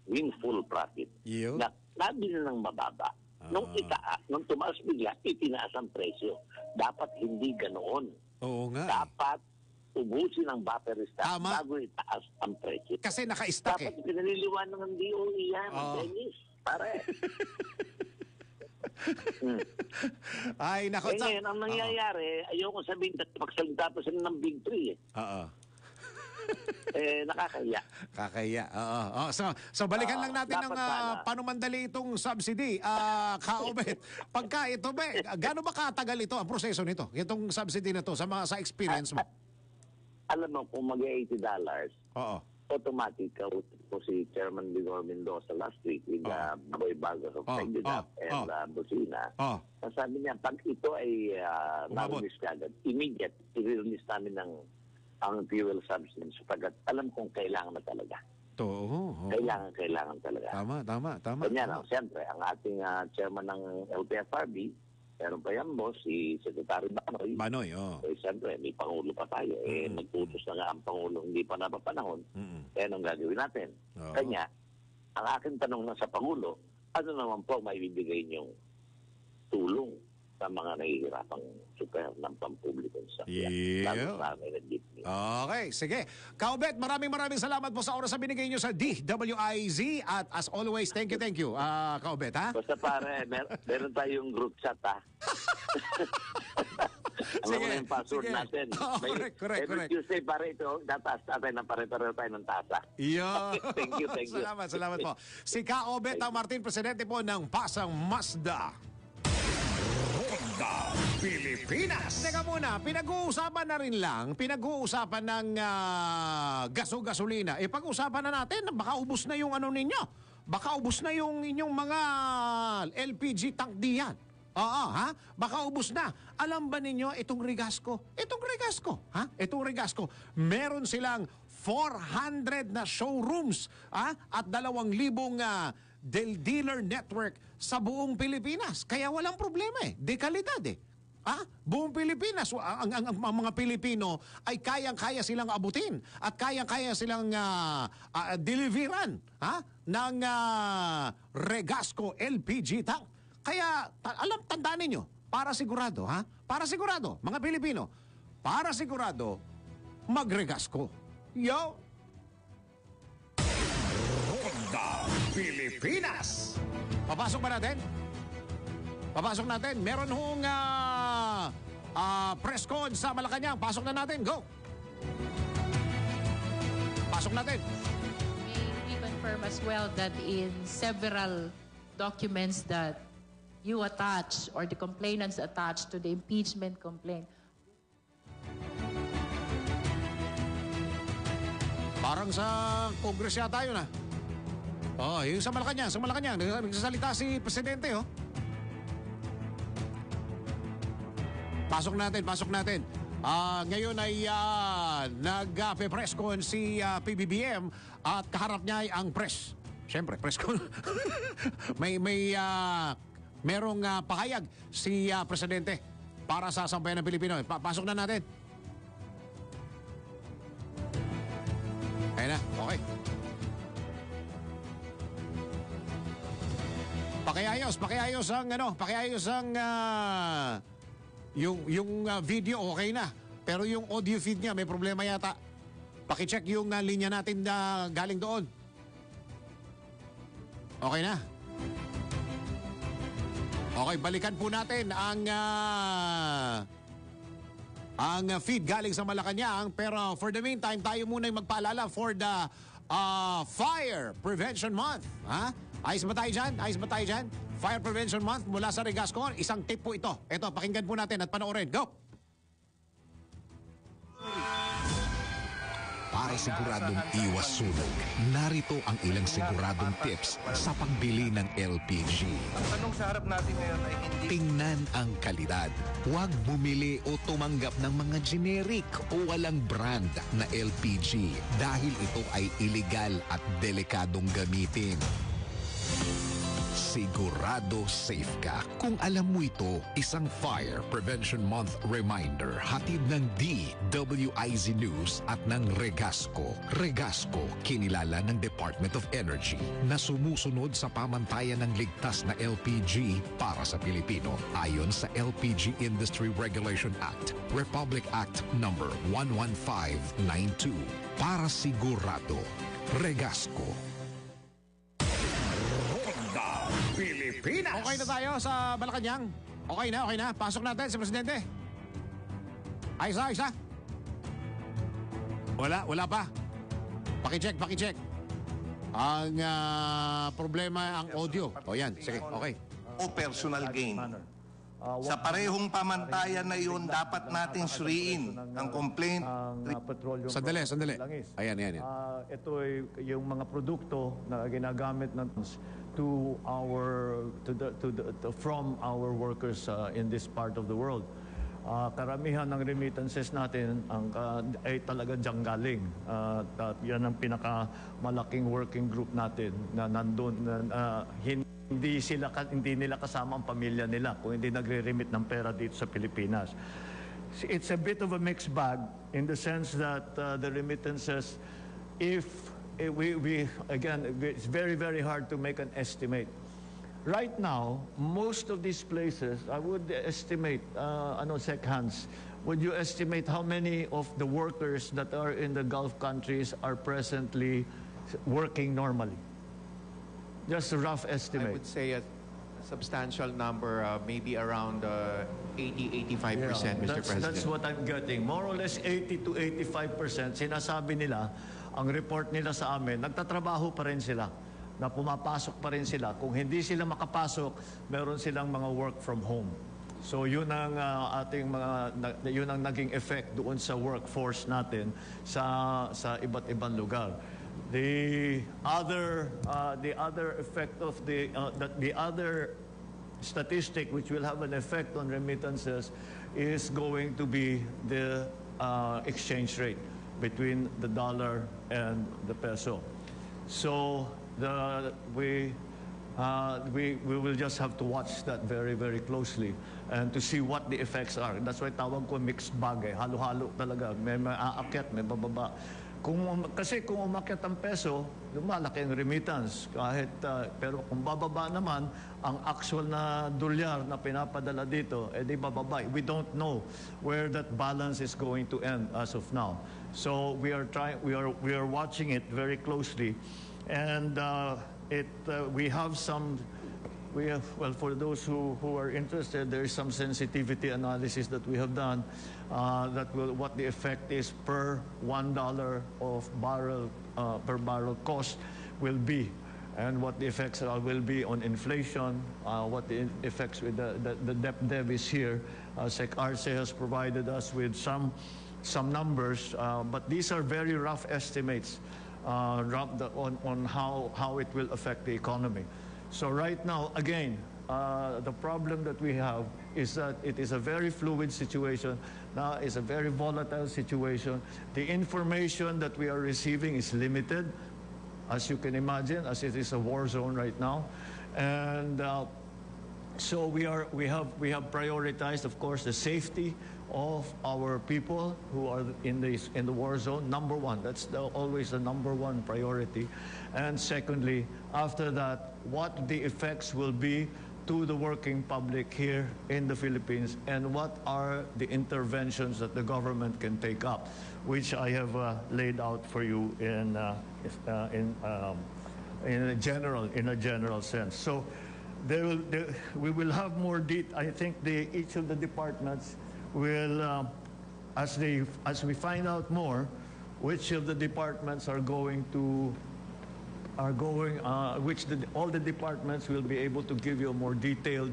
Windfall profit. Iyo? Na, nabili ng mababa. Nung Ah. itaas, nung tumaas bigla, itinaas ang presyo. Dapat hindi ganoon. Oo nga eh. Dapat ubusin ang battery stock Tama. bago itaas ang presyo. Kasi naka-stock Dapat eh. pinaliliwanag ng D O E yan, Oo. Dennis, pare. Hmm. Ay, nako, Eh, sa- ngayon, ang Oo. nangyayari, ayoko sabihin, pagsalita pa sila ng Big Three eh. Oo. Eh, nakakahiya. Kakahiya. Oo. Oh, so, so balikan Ah, lang natin dapat ang, ah, sana. paano mandali itong subsidy. Ah, Ka-Obet, pagka ito ba, gaano ba katagal ito, ang proseso nito? Itong subsidy na to, sa mga, sa experience mo? Alam mo, kung mag-eighty dollars, Oo. Automatic, kausap ko si Chairman Vigor Mendoza last week with, Oh. uh, Boy Bagas of Oh, Tagbigat oh, and, oh. uh, Busina. Oh. Ang sabi niya, pag ito ay, uh, Umabot. Narilis kagad, immediate, i-release namin ng ang fuel subsidy sapagkat alam kong kailangan na talaga. To, oo, oo. Kailangan, kailangan talaga. Tama, tama, tama, Kanya tama. lang, siyempre, ang ating, ah, chairman ng L T F R B, meron pa yan, boss, si Secretary Banoy. Banoy, oo. Eh, siyempre, may Pangulo pa tayo. Eh, Mm. nagputos na nga ang Pangulo, hindi pa napapanahon. Mm. Eh, anong gagawin natin? Oo. Kanya, ang aking tanong na sa Pangulo, ano naman po ang maibibigay niyong tulong sa mga nahihirapang super ng pampublikong sasakyan? Yeah. Lalo sa amin ng jeepney. Okay, sige. Kaobet, maraming, maraming salamat po sa oras na binigay niyo sa D W I Z. At as always, thank you, thank you, ah, Kaobet, ha? Basta pare, mer-, meron tayong group chat, ha? Alam mo Sige, na yung password sige. natin. Oh, May, correct, correct, every correct. Tuesday, pare, ito, tataas natin ng pare-pareho tayo ng tasa. Iyo. Thank you, thank you. Salamat, salamat po. Si Ka Obet Thank you. Martin, presidente po ng Pasang Mazda. Ronda Pilipinas. Teka muna, pinag-uusapan na rin lang, pinag-uusapan ng, ah, gaso-gasolina. Eh, pag-usapan na natin, baka ubos na yung ano ninyo. Baka ubos na yung inyong mga L P G tank diyan. Oo, ha? Baka ubos na. Alam ba ninyo itong Regasco? Itong Regasco, ha? Itong Regasco, meron silang four hundred na showrooms, ha? At dalawang libong, ah, del-, dealer network sa buong Pilipinas. Kaya walang problema eh. Dekalidad eh. Ha? Buong Pilipinas, ang, ang, ang, ang mga Pilipino ay kayang-kaya silang abutin at kayang-kaya silang, ah, ah, deliveran, ha? Ng, ah, Regasco L P G tank. Kaya, ta-, alam, tandaan ninyo, para sigurado, ha? Para sigurado, mga Pilipino, para sigurado, magregasco. Yo! Ronda Pilipinas. Papasok ba natin? Papasok natin. Meron hong, ah, ah, press con sa Malacanang. Pasok na natin. Go! Pasok natin. May we confirm as well that in several documents that you attach or the complainants attach to the impeachment complaint, Parang sa Congress yata yun, ah. Oh, yung sa Malacanang, sa Malacanang, nag- nagsasalita si Presidente, oh. Pasok natin, pasok natin. Ah, ngayon ay ah, nag-press con si ah, P B B M at kaharap niya ay ang press. Siyempre, press con. may may ah, merong ah, pahayag si ah, Presidente para sa sambayan ng Pilipino. Pa- pasok na natin. Ayan na, okay. Pakiayos, pakiayos ang ano, pakiayos ang ah, yung yung ah, video okay na. Pero yung audio feed niya may problema yata. Paki-check yung ah, linya natin na galing doon. Okay na. Okay, balikan po natin ang ah, ang feed galing sa Malacanang, pero for the meantime, tayo muna yung magpaalala for the ah, Fire Prevention Month. Ha? Ayos ba tayo dyan? Ayos ba tayo dyan? Fire Prevention Month mula sa Regascor. Isang tip po ito. Ito, pakinggan po natin at panoorin. Go! Para siguradong iwas sunog, narito ang ilang siguradong tips sa pagbili ng L P G. Ang tanong sa harap natin ngayon ay hindi Tingnan ang kalidad. Huwag bumili o tumanggap ng mga generic o walang brand na L P G dahil ito ay iligal at delikadong gamitin. Sigurado safe ka kung alam mo ito. Isang Fire Prevention Month reminder hatid ng D W I Z News at ng Regasco. Regasco, kinilala ng Department of Energy na sumusunod sa pamantayan ng ligtas na L P G para sa Pilipino ayon sa L P G Industry Regulation Act, Republic Act Number one one five nine two. Para sigurado, Regasco. Ronda Pilipinas. Okay na tayo sa Malacanang. Okay na, okay na. Pasok natin si Presidente. Ayos na, ayos na. Wala, wala pa. Pakicheck, pakicheck. Ang ah, problema ang audio. O yan, sige, okay. O personal gain. Sa parehong pamantayan na iyon, dapat nating suriin ang complaint. Sandali, sandali. Ayan, ayan, ayan. Uh, ito ay yung mga produkto na ginagamit natin to our to the to the to, from our workers uh, in this part of the world. Uh, karamihan ng remittances natin ang uh, ay talaga diyan galing. Uh, at yan ang pinaka malaking working group natin na nandun na uh, hindi sila hindi nila kasama ang pamilya nila kung hindi nagre-remit ng pera dito sa Pilipinas. It's a bit of a mixed bag in the sense that uh, the remittances, if eh, we, we again, it's very very hard to make an estimate. Right now, most of these places, I would estimate, uh, ano, Sec Hans, would you estimate how many of the workers that are in the Gulf countries are presently working normally? Just a rough estimate. I would say a substantial number, uh, maybe around uh, eighty, eighty-five percent, Mister that's, President. That's what I'm getting. More or less eighty to eighty-five percent, sinasabi nila, ang report nila sa amin, nagtatrabaho pa rin sila. Na pumapasok pa rin sila. Kung hindi sila makapasok, meron silang mga work from home. So yun ang uh, ating mga yun ang naging effect doon sa workforce natin sa sa iba't ibang lugar. The other uh, the other effect of the uh, the, the other statistic which will have an effect on remittances is going to be the uh, exchange rate between the dollar and the peso. So the we uh, we we will just have to watch that very very closely and to see what the effects are. That's why tawag ko mixed bag eh. Halo-halo talaga. May maakyat, may bababa. Kung um, kasi kung umakyat ang peso, lumalaki ang remittance kahit uh, pero kung bababa naman ang actual na dolyar na pinapadala dito, eh di bababa. We don't know where that balance is going to end as of now. So we are trying we are we are watching it very closely and uh, it uh, we have some we have, well, for those who, who are interested, there is some sensitivity analysis that we have done uh, that will what the effect is per one dollar of barrel uh, per barrel cost will be and what the effects are, will be on inflation, uh, what the effects with the, the, the debt dev is here. Uh, Sec Arce has provided us with some some numbers, uh, but these are very rough estimates uh, on, on how, how it will affect the economy. So right now, again, uh, the problem that we have is that it is a very fluid situation. Now it's a very volatile situation. The information that we are receiving is limited, as you can imagine, as it is a war zone right now. And uh, so we are we have we have prioritized, of course, the safety of our people who are in the in the war zone. Number one, that's the, always the number one priority. And secondly, after that, what the effects will be to the working public here in the Philippines, and what are the interventions that the government can take up, which I have uh, laid out for you in uh, uh, in um, in a general in a general sense. So. There will, there, we will have more. De- I think the, each of the departments will, uh, as they as we find out more, which of the departments are going to are going uh, which the, all the departments will be able to give you a more detailed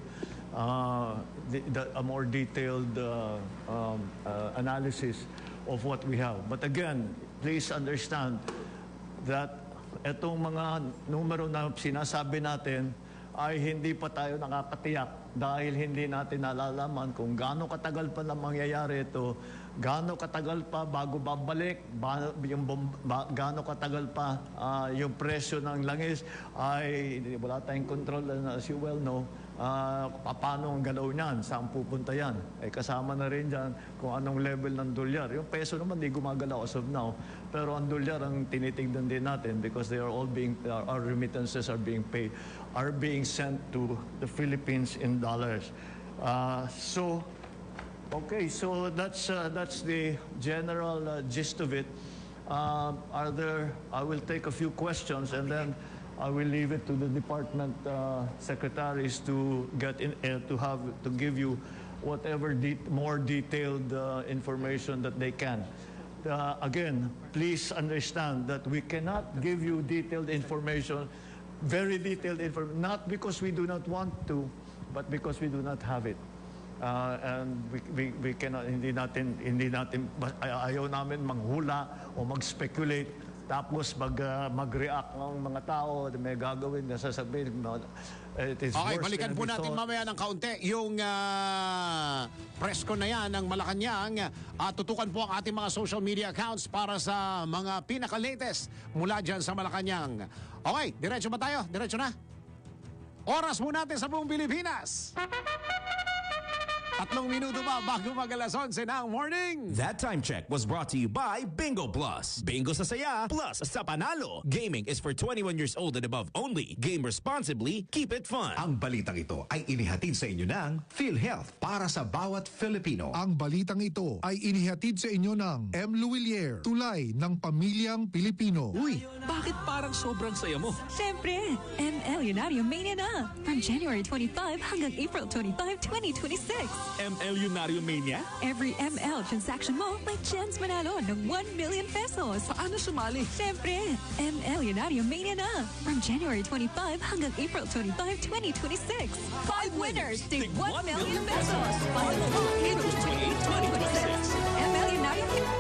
uh, the, the, a more detailed uh, um, uh, analysis of what we have. But again, please understand that itong mga numero na sinasabi natin ay hindi pa tayo nakakatiyak dahil hindi natin nalalaman kung gaano katagal pa na mangyayari ito, gaano katagal pa bago babalik, ba, yung bom, ba, gaano katagal pa uh, yung presyo ng langis ay wala tayong control, as you well know, uh, paano ang galaw niyan, saan pupunta yan. Eh, kasama na rin dyan kung anong level ng dolyar. Yung peso naman, di gumagalaw as of now. Pero ang dolyar ang tinitignan din natin because they are all being, our remittances are being paid, are being sent to the Philippines in dollars. Uh, so, okay, so that's, uh, that's the general uh, gist of it. Uh, are there, I will take a few questions and then I will leave it to the department uh, secretaries to get in, uh, to have, to give you whatever de- more detailed uh, information that they can. Uh, again, please understand that we cannot give you detailed information, very detailed information, not because we do not want to, but because we do not have it. Uh, and we, we, we cannot, hindi natin, hindi natin, ay- ayaw namin manghula o mag-speculate. Tapos mag, uh, mag-react ang mga tao, may gagawin na sasabihin, no? It is Okay, worse balikan than po we natin thought. Mamaya ng kaunti yung ah, presko na yan ng Malacanang. At tutukan po ang ating mga social media accounts para sa mga pinaka-latest mula dyan sa Malacanang. Okay, diretso ba tayo? Diretso na. Oras po natin sa buong Pilipinas. Tatlong minuto pa bago mag alas onse ng morning. That time check was brought to you by Bingo Plus. Bingo sa saya, plus sa panalo. Gaming is for twenty-one years old and above only. Game responsibly, keep it fun. Ang balitang ito ay inihatid sa inyo ng PhilHealth para sa bawat Filipino. Ang balitang ito ay inihatid sa inyo ng M. Luwilier, tulay ng pamilyang Pilipino. Uy, bakit parang sobrang saya mo? Siyempre, M L Lunario Mania na! From January twenty-five hanggang April twenty-five, twenty twenty-six. M L Lunario Mania? Every M L transaction mo, may chance manalo ng one million pesos. Paano sumali? Siyempre, M L Lunario Mania na! From January twenty-five hanggang April twenty-five, twenty twenty-six. Five winners, tig one million pesos. Follow mo, April twenty-eight, twenty twenty-six. M L Lunario Mania.